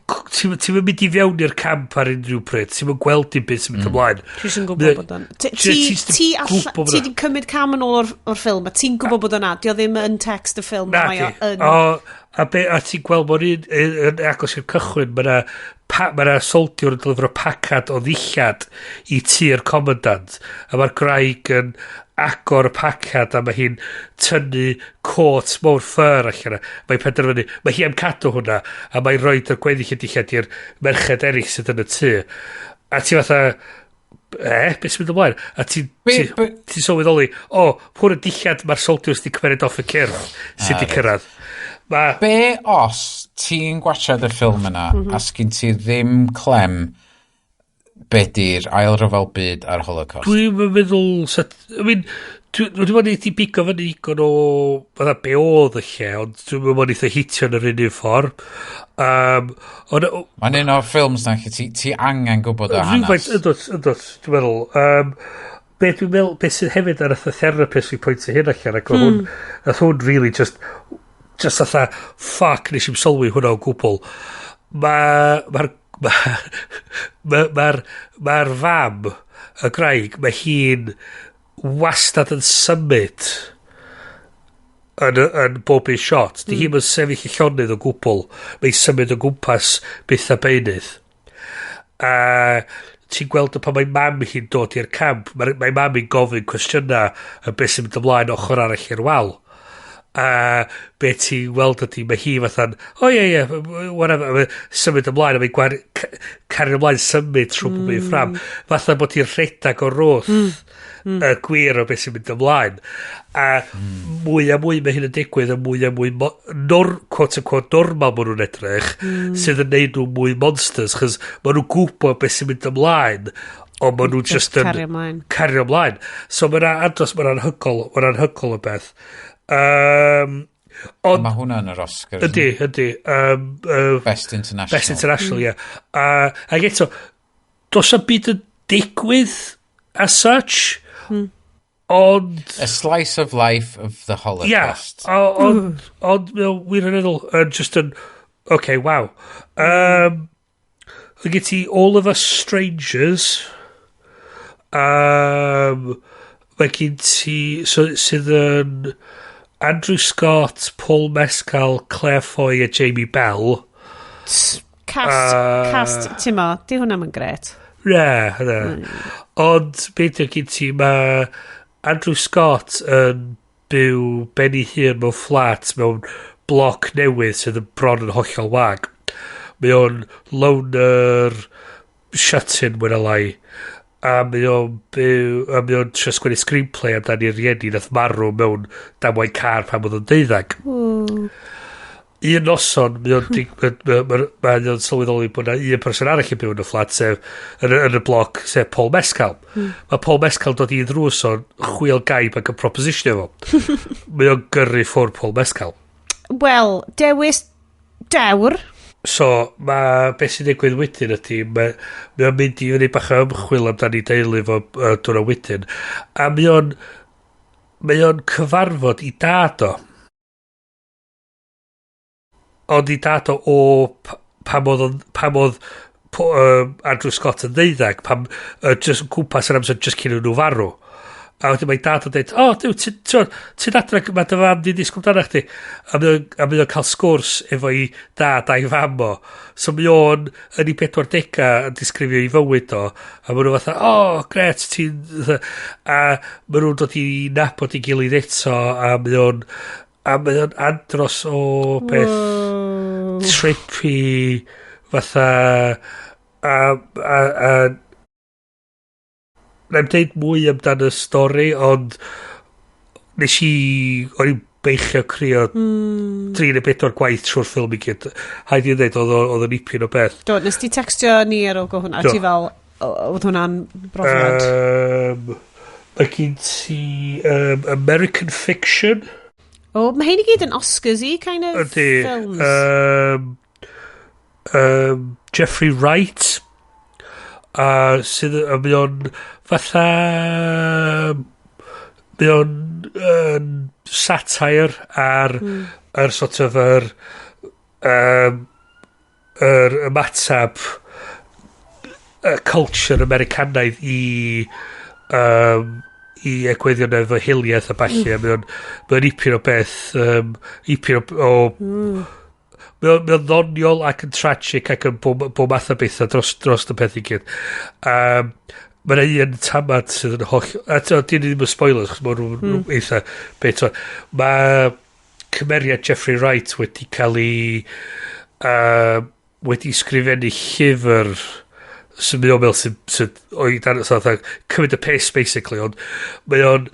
mynd i fewn i'r camp ar unrhyw pryd. Ti'n mynd gweld dim byd sy'n mynd ymlaen. Ti sy'n gwybod bod o'n... Ti gwbod bod ti di cymryd cam yn ôl o'r ffilm, a ti'n gwybod bod o'n na. Di o ddim yn text y ffilm, Na mae o di. yn... O, a ti'n gweld bod un agos i'r cychwyn, mae yna ma 'na soldiwr yn deliver pacad o ddillad i tŷ'r commandant, a mae'r graig yn agor y pacad a mae hi'n tynnu cot mawr fur allan yna. Mae'n penderfynu, mae hi am cadw hwnna, a mae'n rhoi y gweddill y dillad i'r merched eraill sydd yn y tŷ. A ti fatha, beth sy'n mynd ymlaen? A ti'n ti sylweddoli, o, pwy'r y dillad mae'r soldiers di cymeryd off y cyrff sydd di cyrraedd. Be os ti'n gwachod y ffilm yna a sgyn ti ddim clem Be di'r Ail Ryfel Byd a'r Holocaust? Dwi'n meddwl... I mean, dwi'n meddwl i bigo fyny digon o fatha be oedd y lle, ond dwi'n meddwl eitha hitio yn yr un ffordd. Mae'n un o'r ffilms na lle ti angen gwybod o hanes. Rhywfaint, yndwt, yndwt, dwi'n meddwl. Be dwi'n meddwl, be sydd hefyd ar y therapist fi pwyntio hyn allan, ac hwn, nath hwn really just fatha, fuck, nes i'm sylwi hwnna o gwbl. Mae'r ma, ma, ma, ma fam, y graig, mae hi'n wastad yn symud yn bob un shot. Di hi'm yn sefyll i llonydd o gwbl. Mae'n symud o gwmpas byth a beunydd. A ti'n gweld pan mae mam hi'n dod i'r camp, mae mam hi'n gofyn cwestiynau y beth sy'n mynd ymlaen ochr arall i'r wal. A be ti'n weld ydy, mae hi fatha'n, o ie, ie, whatever, a mae'n symud ymlaen, a mae'n cario ymlaen symud trwy bob un ffram. Fatha bod hi'n rhedag o'r wrth y gwir o beth sy'n mynd ymlaen. A mwy a mwy mae hyn yn digwydd, a mwy a mwy, quote unquote, normal maen nhw'n edrych, sydd yn neud nhw mwy monsters, chos maen nhw'n gwybod beth sy'n mynd ymlaen, ond maen nhw just yn cario ymlaen. Cario ymlaen. So mae'n andros, mae'n anhygoel o beth. Ond, Mae hwnna yn yr Oscars. Ydy. Best International. Best International, ie. Yeah. Ac eto, does 'am byd yn digwydd as such, ond... A slice of life of the Holocaust. Ia, ond mae o'n wirioneddol yn just yn, okay, wow. Mae gen ti All of Us Strangers. Mae gen ti, so, sydd yn Andrew Scott, Paul Mescal, Claire Foy a Jamie Bell. Cast, cast, ti'n mo, di hwnna'n yn gret. Na, na. Ond beth yw gen ti, mae Andrew Scott yn byw ben ei hun mewn fflat mewn bloc newydd sydd yn bron yn hollol wag. Mae o'n loner shut-in mwy na lai. A mae o'n byw, a mae o'n trio sgwennu screenplay amdan ei rieni nath marw mewn damwain car pan oedd o'n 12. Un noson, mae o'n sylweddoli bod yna un person arall yn byw yn y fflat, sef yn y bloc, sef Paul Mescal. Mae Paul Mescal dod i ddrws o'n chwil gaib ac yn propositionio fo. Mae o'n gyrru ffwrdd Paul Mescal. Wel, dewis dewr. So, mae beth sy'n digwydd wedyn ydy, mae o'n mynd i fyny bach o ymchwil amdani deulu fo diwrnod wedyn. A mae o'n cyfarfod i dad o. Ond i dad o pam oedd Andrew Scott yn 12, pam just cwmpas yr amser just cyn nhw farw. A wedyn mae dad yn dweud, "O, oh, duw, ti'n adra, mae dy fam di disgwyl amdano chdi." A mae o'n cael sgwrs efo i dad a'i fam o. So mae o'n yn ei 40au yn disgrifio ei fywyd o. A maen nhw fatha, "O, oh, gret, ti'n..." A maen nhw'n dod i nabod ei gilydd eto, a mae o'n andros o beth trippy fatha a Na'i'm deud mwy amdan y stori, ond nes i, o'n i'n beichio crio 3 neu 4 gwaith trwy'r ffilm i gyd. Rhaid i ddweud, oedd o'n ipyn o beth. Do, nes ti textio ni ar ôl go hwnna, Do. ti fel, oedd hwnna'n brofiad. Mae gen ti American Fiction. O, mae hein i gyd yn Oscars i kind of Ydy. films. Jeffrey Wright. Sydd, a mae o'n fatha... Mae o'n satire ar yr sort of yr ymatab y culture Americanaidd i egweddion efo hiliaeth a ballu, a mae o'n ipyn o beth ipyn o mae o'n ddoniol ac yn tragic ac yn bob math o bethau dros y peth i gyd. Mae yna un tamad sydd yn holl... A dyn ni ddim yn spoilers, chos mae'n eitha beth o. Mae cymeriad Jeffrey Wright wedi cael ei... wedi sgrifennu llyfr sy'n mynd o mewn sy'n o'i dan so, fatha, cymryd y piss basically, ond mae o'n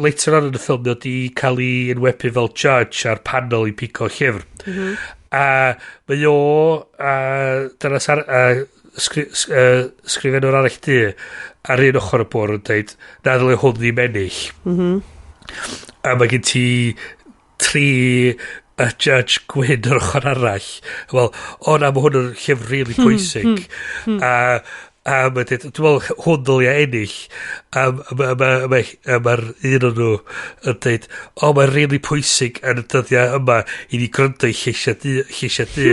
later on yn y ffilm mae o di cael ei enwebu fel judge ar panel i pico llyfr. A mae o a dyna a sgrifennwr arall du ar un ochr y bwrdd yn dweud na ddyle hwn ddim ennill. A mae gen ti tri y judge gwyn yr ochr arall. Wel, o na, mae hwn yn llyfr really pwysig. A mae dweud, dwi'n meddwl hwn ddylia ennill. A mae'r un o'n nhw yn dweud, o, mae'n really pwysig yn y dyddiau yma i ni gryndo i lleisiau du. Lleisiau du.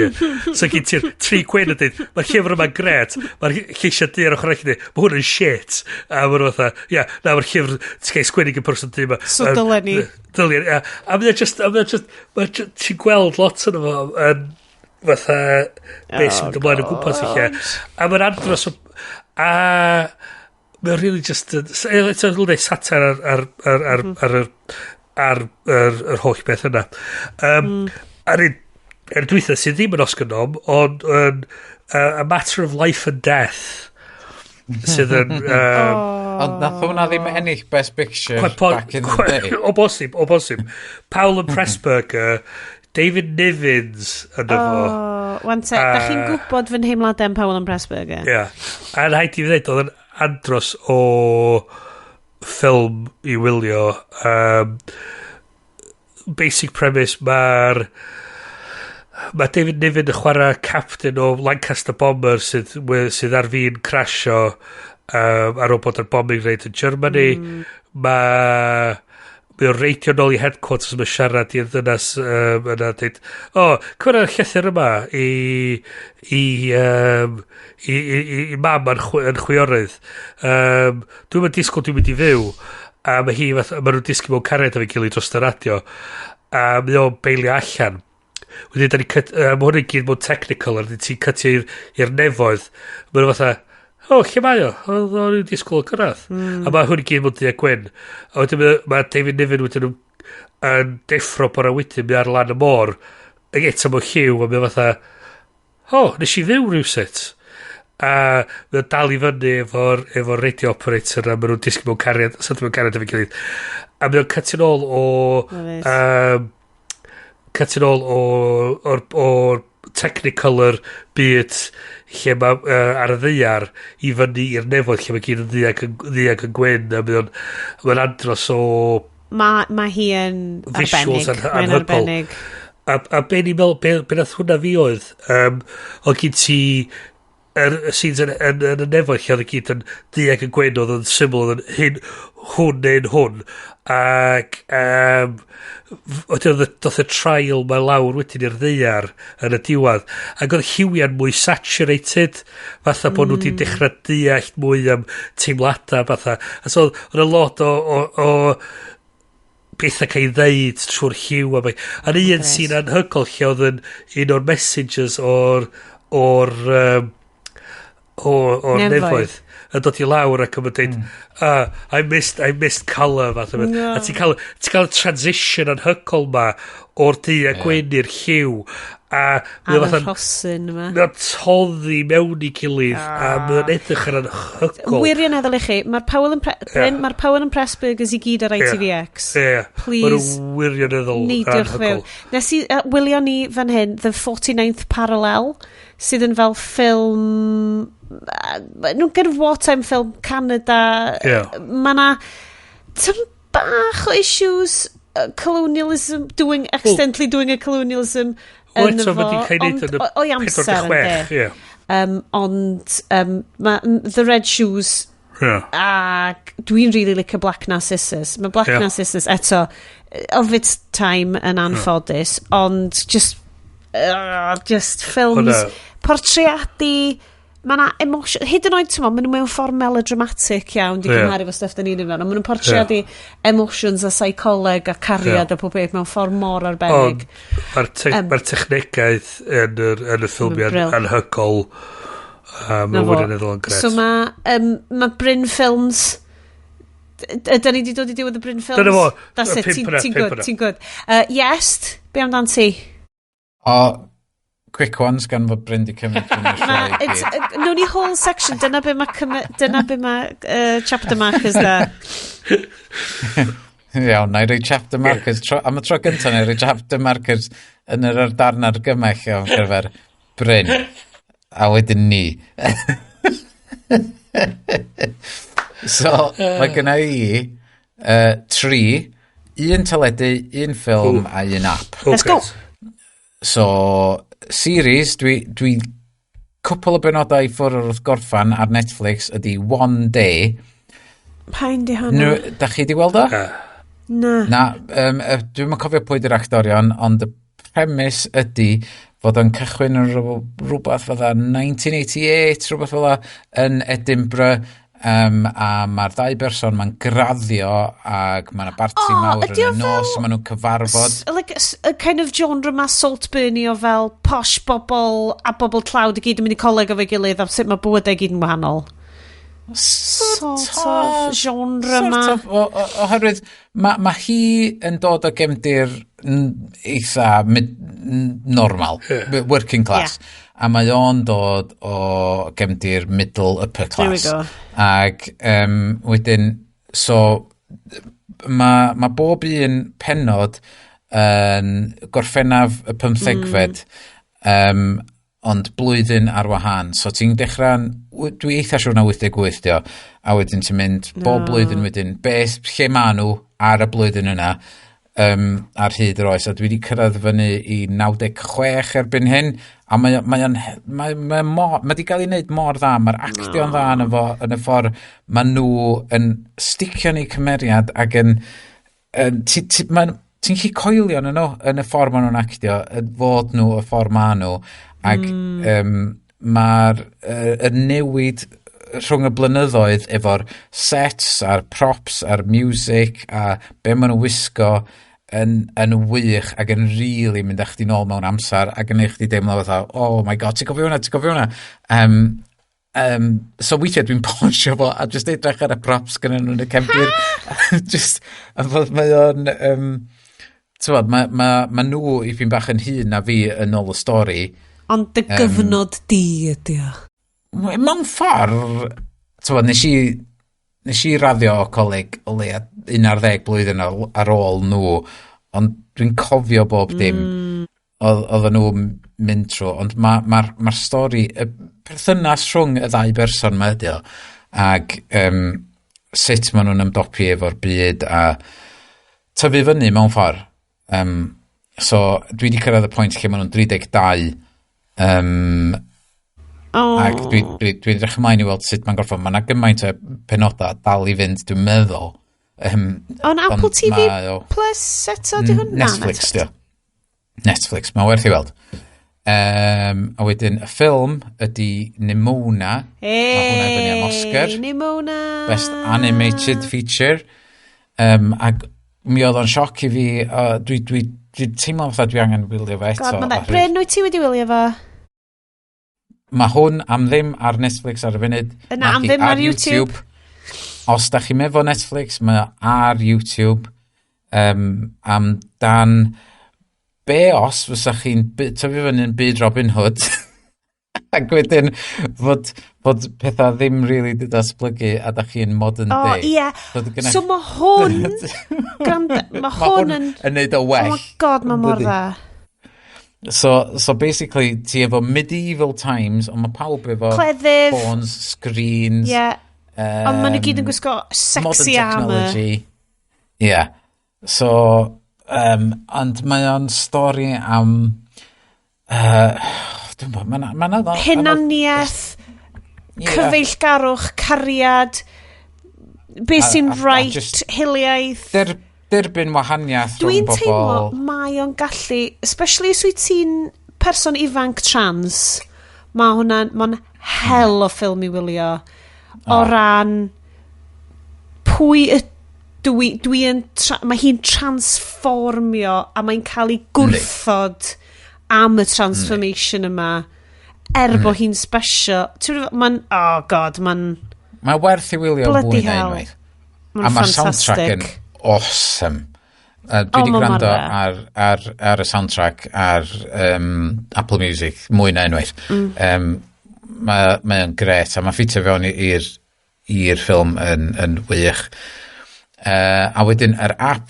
So gen ti'r tri gwyn yn dweud, mae'r llyfr yma'n gret, mae'r lleisiau du ar ochr arall yn dweud, mae hwn yn shit. A maen nhw fatha, ia, na, mae'r llyfr ti'n cael sgwennu gan person du yma. So dylen ni. Dylen ni, a mae'n just, ti'n gweld lot yn efo, yn fatha beth sy'n mynd ymlaen o gwmpas i lle. A mae'n andros o... A mae'n really just... It's a little satire ar yr holl beth yna. A'r un dwytha sydd ddim yn Oscar nom, ond A Matter of Life and Death sydd yn... Ond nath hwnna ddim ennill Best Picture back in the day. O bosib, o bosib. Powell and Pressburger, David Nivens yn efo. Wan te, da chi'n gwybod fy nheimladau am Powell and Pressburger? Ie. Yeah. A rhaid i fi ddweud, oedd yn andros o ffilm i wylio. Basic premise, mae David Niven yn chwarae captain o Lancaster Bomber sydd ar fin crasio ar ôl bod ar bombing raid yn Germany. Mae o'n reidio nôl i headquarters, mae'n siarad i'r ddynas yna dweud, o, cymryd y llythyr yma i mam yn chwiorydd. Dwi'n mynd disgwyl dwi'n mynd i fyw. A mae hi, mae nhw'n disgwyl mewn cariad efo'i gilydd dros y radio. A mae o'n beilio allan. Wedyn, mae hwn i gyd mewn technical, a ti'n cytio i'r nefoedd. Mae nhw fatha, o, lle mae o? O'n i'n disgwyl o gyrraedd. A mae hwn i gyd mewn du a gwyn. A wedyn mae David Niven wedyn yn deffro bore wedyn, mae ar lan y môr, ac eto mewn lliw, a mae fatha, o, nes i fyw rhywsut. A mae o'n dal i fyny efo'r radio operator, a maen nhw'n disgwyl mewn cariad, sydyn mewn cariad efo'i gilydd. A mae o'n cutio'n ôl o... Cutio'n ôl o'r Technicolor byd lle mae ar y ddaear i fyny i'r nefoedd lle mae gyd yn ddu ac yn gwyn, a mae'n andros o mae hi yn arbennig. Mae'n arbennig. A be ni'n meddwl, be nath hwnna fi oedd, oedd gyd ti yr scenes yn y nefoedd lle oedd gyd yn ddu ac yn gwyn, oedd yn syml, oedd yn hyn, hwn neu'n hwn, ac wedyn doth y trial mae lawr wedyn i'r ddaear yn y diwedd, ac oedd lliwiau'n mwy saturated, fatha bod nhw wedi dechrau deall mwy am teimladau fatha, a so oedd y lot o bethau cael ei ddeud trwy'r lliw a un sy'n anhygoel lle oedd yn un o'r messengers o'r nefoedd yn dod i lawr ac yn dweud, I missed colour fath o beth. No. A ti'n cael y transition anhygoel ma o'r du a gwyn i'r lliw. A mae fatha rhosyn yma. Mae'n toddi mewn i gilydd a mae'n edrych yn anhygoel. Wirioneddol i chi, mae'r Powell and Bryn, mae'r Powell and Pressburgers i gyd ar ITVX. Yeah. Please. Mae'n wirioneddol anhygoel. Nes i wylio ni fan hyn, The 49th Parallel, sydd yn fel ffilm nhw'n kind of wartime film Canada. Yeah. Mae na tam bach o issues colonialism, doing, accidentally doing a colonialism yn efo, ond o'i amser ynddo. Ond The Red Shoes, ac dwi'n really licio Black Narcissus. Mae Black Narcissus eto of its time yn anffodus, ond just films portreadu. Mae yna emotion, hyd yn oed, ti'n maen nhw mewn ffordd melodramatic iawn, di cymharu efo stuff da ni'n ymlaen, ond maen nhw'n portreadu emotions a psycholeg a cariad a pob beth mewn ffordd mor arbennig. Mae'r technegaeth yn y ffilmiau anhygoel, mae'n wirioneddol yn gret. So mae Bryn Films, da ni wedi dod i diwedd y Bryn Films? Dyna fo, That's it, ti'n good, ti'n good. Yes, be amdan ti? O, quick ones gan fod Bryn di cymryd yn y sioe i gyd. Nw'n i whole section, dyna be mae chapter markers da. Iawn, na i roi chapter markers. Am y tro gyntaf, na i roi chapter markers yn yr darn argymell iawn gyfer Bryn. A wedyn ni. So, mae gynna i 3, un teledu, un ffilm a un app. Let's go. So, series, dwi cwpl o benodau i ffwrdd wrth gorffan ar Netflix ydy One Day. Pa'n di hwnna? Da chi di weld o? Na. Na, dwi'm yn cofio pwy di'r actorion, ond y premise ydy fod o'n cychwyn yn rhywbeth fatha 1988, rhywbeth fel yn Edinburgh, a mae'r ddau berson ma'n graddio ac mae yna barti mawr yn y nos, maen nhw'n cyfarfod. Like, a kind of genre ma Saltburn-y o fel posh bobl a bobl tlawd i gyd yn mynd i coleg efo'i gilydd a sut mae bywydau i gyd yn wahanol. Sort of genre ma. Sort of, oherwydd mae hi yn dod o gefndir eitha normal, working class. Yeah. A mae o'n dod o gefndir middle upper class. There we go. Ac wedyn, so mae bob un pennod yn Gorffennaf y 15fed, ond blwyddyn ar wahân. So ti'n dechrau'n, dwi eitha siŵr na 88 dio, a wedyn ti'n mynd bob blwyddyn wedyn, beth, lle ma nhw ar y blwyddyn yna, ar hyd yr oes, a dwi wedi cyrraedd fyny i 96 erbyn hyn, a mae di gael ei wneud mor dda, mae'r actio'n dda yn, efo, yn y ffordd mae nhw yn sticio yn eu cymeriad ac yn ti'n gallu coelio yn nhw yn y ffordd maen nhw'n actio, yn fod nhw y ffordd maen nhw, ac mae'r y newid rhwng y blynyddoedd efo'r sets a'r props a'r music a be maen nhw'n wisgo yn wych ac yn really mynd â chdi nôl mewn amser ac yn neud chdi deimlo fatha, oh my god, ti'n cofio hwnna, ti'n cofio hwnna? So weithiau dwi'n pausio fo a just edrych ar y props gyda nhw yn y cefndir. Just, a fod mae o'n... Ti'n ma nhw i fi'n bach yn hŷn na fi yn ôl y stori. Ond dy gyfnod di ydi o. Mewn ffordd, ti'n nes i raddio o coleg o leia 11 blwyddyn ar ôl nhw, ond dwi'n cofio bob dim oedden nhw'n mynd trwy, ond mae'r stori, y perthynas rhwng y ddau berson ma ydi o, ac sut maen nhw'n ymdopi efo'r byd a tyfu fyny mewn ffordd. So dwi wedi cyrraedd y pwynt lle maen nhw'n 32, ac dwi'n edrych ymlaen i weld sut mae'n gorffan. Mae yna gymaint o penodau dal i fynd, dwi'n meddwl. On Apple TV Plus eto, di hwn? Netflix, di o. Netflix, mae'n werth i weld. A wedyn, y ffilm ydy Nimona. Hey, mae hwnna i fyny am Oscar. Nimona! Best Animated Feature. Ac mi oedd o'n sioc i fi. Dwi teimlo fatha dwi angen wylio fo eto. God, mae'n dda. Bryn, wyt ti wedi wylio fo? Mae hwn am ddim ar Netflix ar y funud. Yna, am ddim ar YouTube. Os da chi'n efo Netflix, mae o ar YouTube. Amdan be os fysa chi'n tyfu fyny yn byd Robin Hood ac wedyn fod pethau ddim really di datblygu a da chi'n modern day. O, ie. So mae hwn... Mae hwn yn... yn neud o well. Oh my god, mae mor dda. So basically, ti efo medieval times, ond mae pawb efo cleddyf, phones, screens. Yeah. Ond maen nhw gyd yn gwisgo sexy armor. Modern technology. Yeah. So, ond mae o'n stori am... Dwi'n bod, mae'n... Hunaniaeth, cyfeillgarwch, cariad, beth sy'n right, hiliaeth. Derbyn wahaniaeth rhwng bobl. Dwi'n teimlo mae o'n gallu, especially os wyt ti'n person ifanc trans, mae hwnna'n, mae'n hell o ffilm i wylio. O ran pwy dwi yn, mae hi'n transformio a mae'n cael ei gwrthod am y transformation yma, er bod hi'n special. Mae'n, oh god, mae'n... Mae werth i wylio mwy na unwaith. Mae'n A mae'r soundtrack yn awesome. Dwi wedi gwrando ar y soundtrack ar Apple Music mwy na unwaith. Mae o'n gret a mae ffitio fewn i'r ffilm yn wych. A wedyn yr app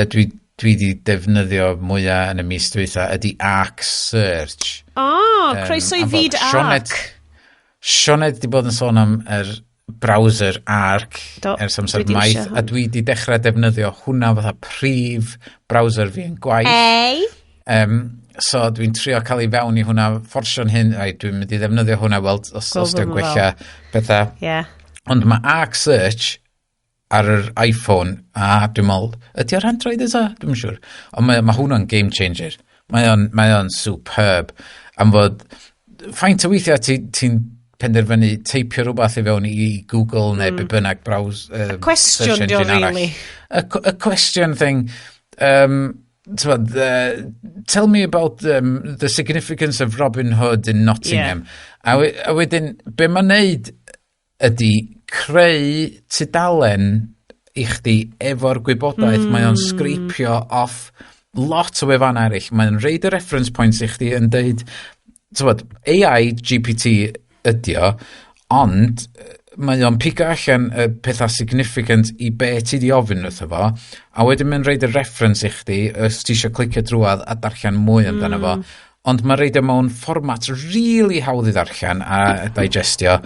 dwi dwi wedi defnyddio mwyaf yn y mis dwytha ydy Arc Search. O, oh, croeso i fyd Arc. Sioned di bod yn sôn am yr browser Arc Do, ers amser dwi 'di maith, iwsio a dwi di dechrau defnyddio hwnna fatha prif browser fi yn gwaith. Ei? So dwi'n trio cael ei fewn i hwnna, fforsio'n hyn, ai, dwi'n mynd i ddefnyddio hwnna, weld os, os Gweld dwi'n be ma' gwella pethau. Yeah. Ond mae Arc Search ar yr iPhone, a dwi'n meddwl, ydy o'r Android eto? Dwi'n siŵr. Ond mae hwnna'n game changer. Mae o'n superb. Am fod, faint o weithiau ti'n ti penderfynu teipio rhywbeth i fewn i Google neu be bynnag browse, Cwestiwn search dio, engine arall. really. A question thing, t'mod, tell me about the significance of Robin Hood in Nottingham. Yeah. A wedyn, be mae'n neud ydy creu tudalen i chdi efo'r gwybodaeth. Mae o'n sgreipio off lot o wefan eraill. Mae'n reid y reference points i chdi yn deud, t'mod, AI GPT ydi o, ond mae o'n pigo allan y pethau significant i be ti di ofyn wrtho fo, a wedyn mae'n reid y reference i chdi, os ti eisiau clicio drwadd a darllen mwy amdano fo, ond mae'n reid o mewn fformat really hawdd i ddarllen a digestio,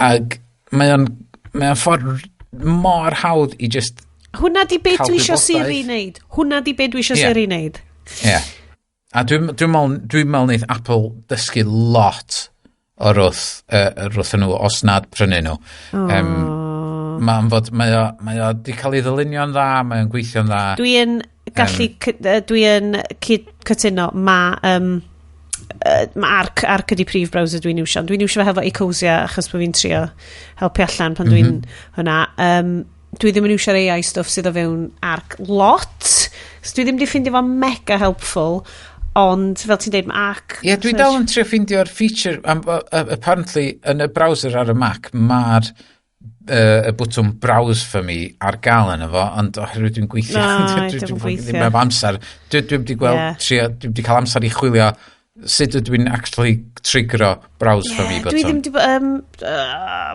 ac mae o'n ffordd mor hawdd i just, Hwna di be Cael dwi isio gwybodaeth. Siri wneud. Hwna di be dwi isio Ie. Siri wneud. ie. Yeah. A dwi meddwl neith Apple dysgu lot o'r wrth, wrth nhw, os nad prynu nhw. Mae'n fod, mae o di cael ei ddylunio'n dda, mae o'n gweithio'n dda. Dwi yn gallu, dwi yn cytuno, mae ma Arc ydi prif browser dwi'n iwsio. Ond dwi'n iwsio fe hefo Ecosia achos bod fi'n trio helpu allan pan dwi'n hwnna. Dwi ddim yn iwsio'r AI stuff sydd o fewn Arc lot. So dwi ddim di ffindio fo mega helpful, ond fel ti'n deud, mae Arc... Ie, yeah, dwi dal yn trio ffeindio'r feature, apparently, yn y browser ar y Mac, mae'r y bwtwm browse for me ar gael yna fo, ond oherwydd dwi'n gweithio, Na, dwi dio'm yn gweithio. ddim efo amser, dwi wedi gweld, Ie. trio, dwi wedi cael amser i chwilio sut ydw i'n actually triggero browse for me Dwi ddim button. di bod...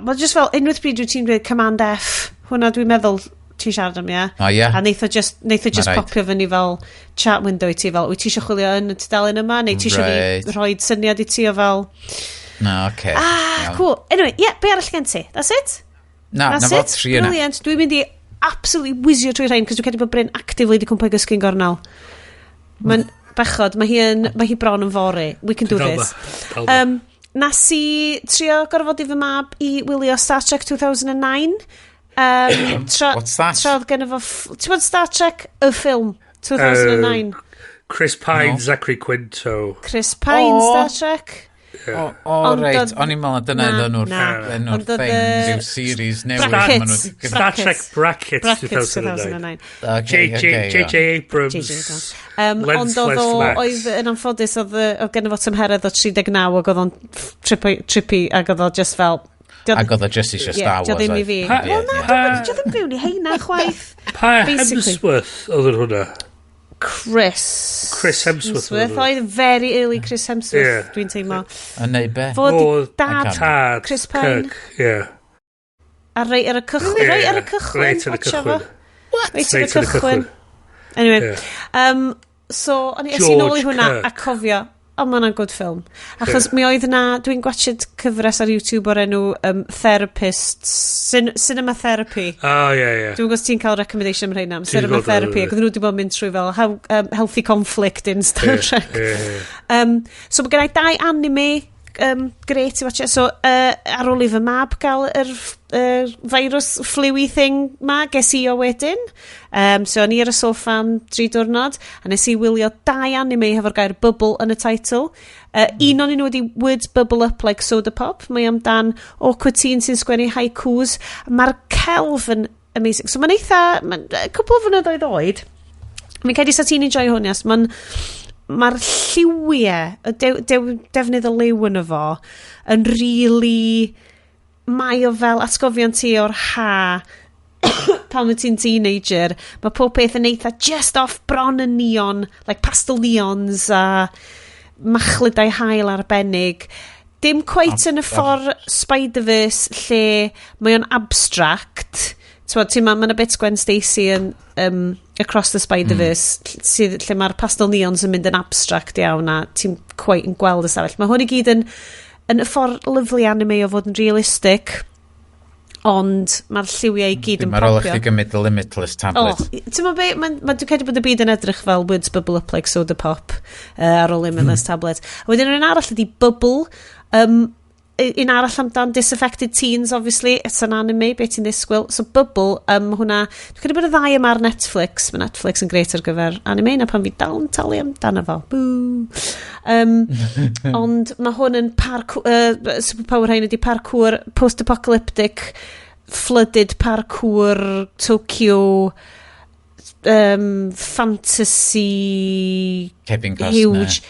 Mae just fel, unwaith bryd wyt ti'n dweud Command F, hwnna dwi'n meddwl ti'n siarad am, ie? O, ie. A neith o just, neith o just Ma' raid. popio fyny fel chat window i ti fel, wyt ti eisiau chwilio yn y tudalen yma, neu ti eisiau Right. fi rhoi syniad i ti o fel, Na, oce. ah, Iawn. cool. Anyway, ie, yeah, be arall gen ti? That's it? Na, That's na fo it? tri yna. Brilliant. Dwi'n mynd i absolutely whizio trwy rhain, cos dwi'n credu bod Bryn actively di cwmpa i gysgu'n gornel. Mae'n bechod, mae hi bron yn fory. We can do Dal this. ma, dal ma. Nes i trio gorfodi fy mab i wylio Star Trek 2009. What's that? Tra oedd genno fo... Ti'n bod Star Trek, y ffilm, 2009? Chris Pine, No. Zachary Quinto. Chris Pine, O. Star Trek. O, Ond reit, oedd- o'n i'n meddwl na dyna Na, oedd enw'r na. enw'r Ond oedd thing, y- rhyw series newydd. Brackets. ma' nhw 'di- Star Trek Brackets. Brackets, Brackets 2009. 2009. Ocê, J.J. ocê, ie. J.J. Abrams. J.J. Abrams. Ond Lens oedd o, Flash Max. oedd yn anffodus, oedd genno fo tymheredd o 39 ac oedd o'n trippy ac oedd o just fel... Ac oedd o just eisiau Ie, Star dio Wars. ddim i oedd? fi. Pa- Wel na, Pa- dio ddim fewn i heina chwaith. Pa Basically. Hemsworth oedd yn hwnna? Chris. Chris Hemsworth Hemsworth. Oedd very early Chris Hemsworth, Ie. dwi'n teimlo. Yn neud be? Fo di Oedd dad Tad Chris Pine. Kirk, ie. A reit ar y cychwyn. Ie, Reit ar y cychwyn. Reit ar y watcha fo. cychwyn. Reit ar y Reit ar y cychwyn. cychwyn. Anyway, Ie. so, o'n i es i nôl i George hwnna Kirk. a cofio, o, ma hwnna'n good film. Achos mi oedd na, dwi'n gwachod cyfres ar YouTube o'r enw Therapists, Cinema Therapy. O, ie, ie. Dwi'n gwybod os ti'n cael recommendation am rheina, am Ti 'di Cinema gweld o, Therapy, ie. ac oedden nhw wedi bod yn mynd trwy fel how, healthy conflict in Star Ie, Trek. ie, ie. So mae gennau dau anime great i watch. So ar ôl i fy mab gael yr virus flu thing ma, ges i o wedyn. So o'n i ar y soffa am 3 diwrnod, a nes i wylio dau anime hefo'r gair bubble yn y title. Un o'n nhw wedi Words Bubble Up Like Soda Pop. Mae amdan awkward teen sy'n sgwennu haikus. Mae'r celf yn amazing. So mae'n eitha, mae'n cwpl o flynyddoedd oed. Mi'n credu sa ti'n enjoy hwn, yes. Mae'r lliwiau, y defnydd o liw yn fo, yn really... Mae o fel atgofion ti o'r ha pan wyt ti'n teenager. Mae pob peth yn eitha just off bron yn neon, like pastel neons a machludau haul arbennig. Dim quite yn y ffordd Spider-Verse lle mae o'n abstract. T'wod, ti'n ma, ma' 'na bit Gwen Stacy yn Across the Spider-Verse, sydd, lle mae'r pastel neons yn mynd yn abstract iawn a ti'n quite yn gweld y stafell. Mae hwn i gyd yn y ffordd lyfli anime o fod yn realistic, ond mae'r lliwiau i gyd yn Dim ar ôl i popio. chdi gymryd y Limitless tablet. Oh, ti'n ma be, ma, dwi'n credu bod y byd yn edrych fel words bubble up like soda pop ar ôl Limitless tablet. A wedyn yr un arall ydi Bubble, un arall amdan disaffected teens, obviously, it's an anime, be ti'n ddisgwyl. So Bubble, hwnna, dwi'n credu bod y ddau yma ar Netflix. Mae Netflix yn grêt ar gyfer anime, na pan fi dal yn talu amdano fo. Boo! Ond mae hwn yn parkour, superpower rhain ydi parkour, post-apocalyptic, flooded parkour, Tokyo, fantasy Kevin Costner. Huge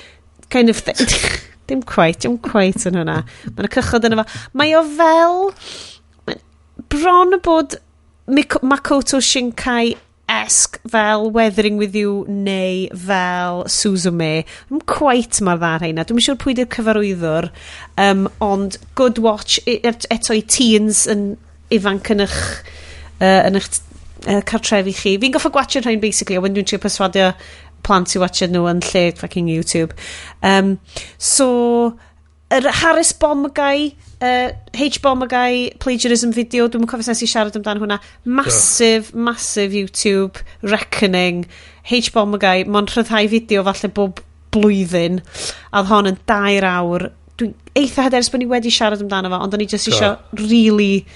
kind of thing. Dim quite, dim quite yn hwnna. Mae'n cychod yn efo. Mae o fel bron y bod Makoto Shinkai-esque fel Weathering With You neu fel Suzume. Ddim quite mor dda rheina. Dwi'm yn siŵr pwy di'r cyfarwyddwr, ond good watch eto i teens yn ifanc yn eich cartrefi chi. Fi'n goffo gwatchio rhain basically, a wedyn dwi'n trio perswadio plant i watchio nhw yn lle fucking YouTube. So, yr Harris Bomber Guy, H Bomber Guy plagiarism video, dwi'n cofio nes i siarad amdano hwnna. Massive, massive YouTube reckoning. H Bomber Guy, mae'n rhyddhau fideo falle bob blwyddyn. A oedd hon yn 2 awr. Dwi'n eitha hyderus bod ni wedi siarad amdano fo, ond o'n i just isio really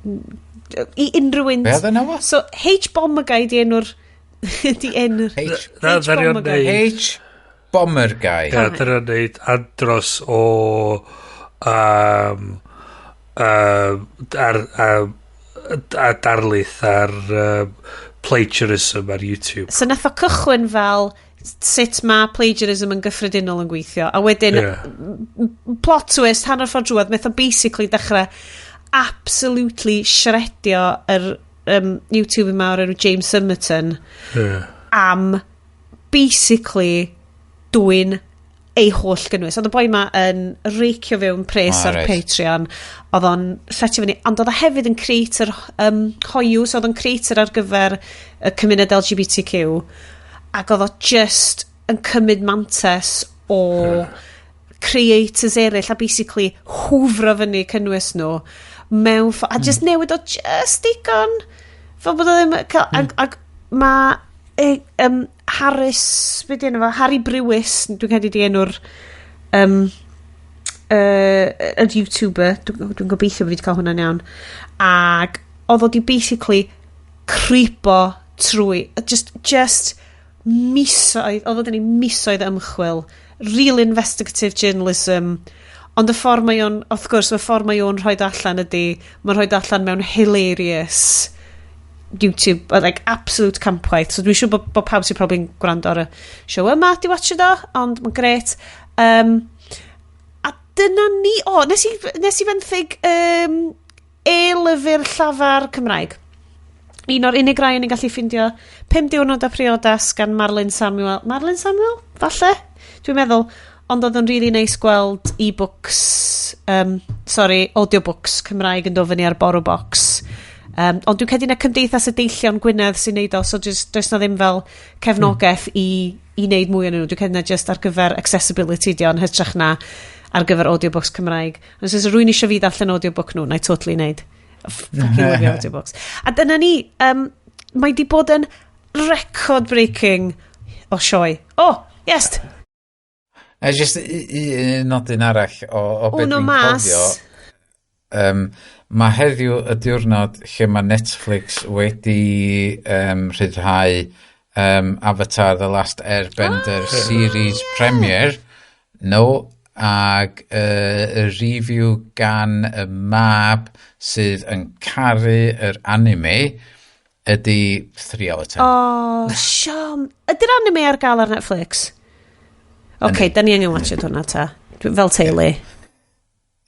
i unrhyw un. Be oedd yna fo? So, H Bomber Guy di enw'r H, Na, H ddari o'n Bomber Guy. neud H Bomber Guy. Ie, ddari o'n neud andros o ar, a darlith ar plagiarism ar YouTube. So nath o cychwyn fel sut mae plagiarism yn gyffredinol yn gweithio. A wedyn, plot twist, hanner ffordd drwodd, nath o basically dechrau absolutely shredio yr YouTuber yma o'r enw James Summerton am basically dwyn ei holl gynnwys. Oedd y boi ma yn rakeio fewn pres ar Patreon. Oedd o'n setio fyny. Ond oedd o hefyd yn creator hoiw, so oedd o'n creator ar gyfer y cymuned LGBTQ. Ac oedd o just yn cymryd mantes o creators eraill a basically hwfro fyny cynnwys nhw mewn a just newid o just digon fel bod o ddim cael, ag mae Harris, be di enw fo? Harry Brewis, dwi'n credu di enw'r y YouTuber, dwi gobeithio bod fi wedi cael hwnna'n iawn. Ag oedd o di basically creepo trwy, just misoedd, oedd o di misoedd ymchwil, real investigative journalism, ond y ffordd mae o'n, wrth gwrs, y ffordd mae o'n rhoi allan ydy, mae'n rhoi allan mewn hilarious YouTube, like absolute campwaith. So dwi'n siŵr bod pawb sy'n probably yn gwrando ar y show yma di watch o, ond mae'n gret. A dyna ni, o, nes i fenthyg e-lyfr llafar Cymraeg. Un o'r unig rai o'n i'n gallu ffindio, Pum Diwrnod a Priodas gan Marlon Samuel. Marlon Samuel? Falle? Dwi'n meddwl. Ond oedd o'n really nice gweld e-books, sorry, audiobooks Cymraeg yn dod fyny ar BorrowBox. Ond dwi'n credu na Cymdeithas y Deillion Gwynedd sy'n neud o, so just, does na ddim fel cefnogaeth i wneud mwy yn nhw. Dwi'n credu na just ar gyfer accessibility di o'n hytrach na ar gyfer audiobooks Cymraeg. Ond os oes rhywun eisiau fi ddarllen audiobook nhw, na i totally neud. Fucking love audiobooks. A dyna ni, mae di bod yn record-breaking o sioe. Oh, yes! A just un nodyn arall o beth Uno dwi'n mas. cofio. Mae heddiw y diwrnod lle mae Netflix wedi rhyddhau Avatar The Last Airbender series premiere. No, ag y review gan y mab sydd yn caru yr anime ydy 3 out of 10. Oh, siom. Ydy'r anime ar gael ar Netflix? Oce, okay, da ni angen watchad hwnna ta. Fel teulu.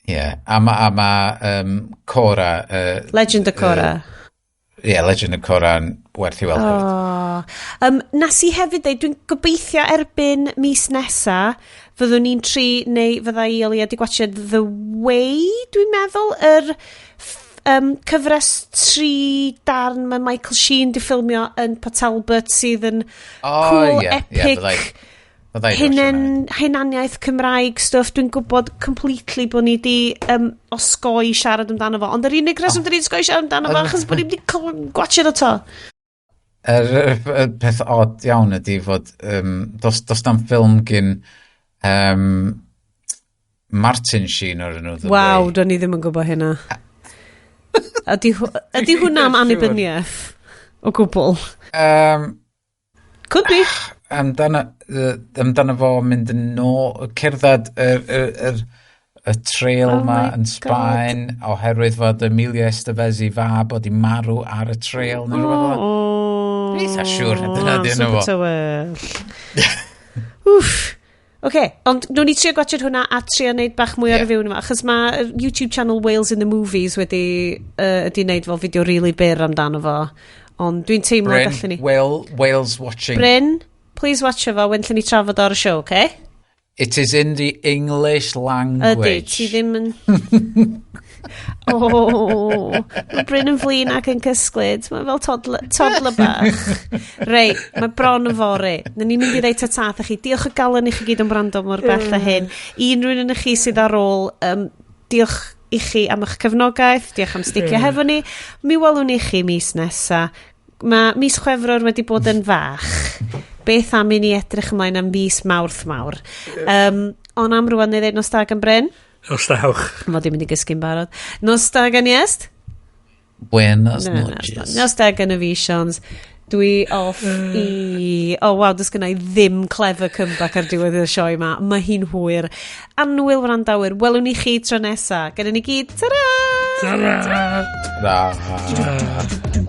Ie, yeah. A ma Korra... Legend of Korra. Ie, yeah, Legend of Korra yn werth i weld hefyd. Oh. Nes i hefyd dweud, dwi'n gobeithio erbyn mis nesa, fyddwn ni'n tri, neu fydda i o leia di gwatchad The Way, dwi'n meddwl, yr cyfres tri darn mae Michael Sheen di ffilmio yn Port Talbot sydd yn cool, epic, Fydda i hunaniaeth Cymraeg stuff. Dwi'n gwybod completely bod ni di osgoi siarad amdano fo, ond yr unig reswm oh. Dyn ni'n osgoi siarad amdano fo achos bod ni wedi gwatchio o to. Yr peth odd iawn ydy fod dos na'm ffilm gyn Martin Sheen o'r enw The Waw, Way. Do'n i ddim yn gwybod hynna. Ydy hwnna am annibyniaeth? O gwbl? Could be. Amdano fo mynd yn ôl, cerdded y trail Oh ma my yn Sbaen oherwydd fod Emilio Estevez i fab oedd i marw ar y trail neu rhywbeth fel 'na. Oh, Dwi'n eitha siŵr na dyna 'di enw fo. Super tywyll. Wff. Oce, ond nhw'n ni trio gwatchad hwnna a trio neud bach mwy o review yma, achos mae YouTube channel Wales in the Movies wedi neud fel fideo really byr amdano fo. Ond dwi'n teimlo Bryn, gallen ni. Wales watching. Bryn, please watch fo when ni trafod ar y show, oce? It is in the English language. Ydy, ti ddim yn... O, mae Bryn yn flin ac yn cysglyd. Mae fel toddler bach. Reit, mae bron yn fory. Na ni'n mynd i ddeud ta-ta chi. Diolch o galon i chi gyd yn wrando mor bell a hyn. I unrhyw un yn chi sydd ar ôl, diolch i chi am eich cefnogaeth. Diolch am sticio hefo ni. Mi welwn ni chi mis nesa. Mae mis Chwefror wedi bod yn fach. Beth am i ni edrych ymlaen am mis Mawrth mawr. Ond am rwan neu ddeud nos da gan Bryn. Os dawch. Mod i'n mynd i gysgu'n barod. Nos da gan Iest. Buenas Na, na, noches. Nos da gan y fi, Sions. Dwi off i... Oh, waw, does gynna i ddim clever comeback ar diwedd y sioe yma. Mae hi'n hwyr. Annwyl wrandawyr, welwn ni chi tro nesa. Gyda ni gyd, ta-ra! Ta-ra! Ta.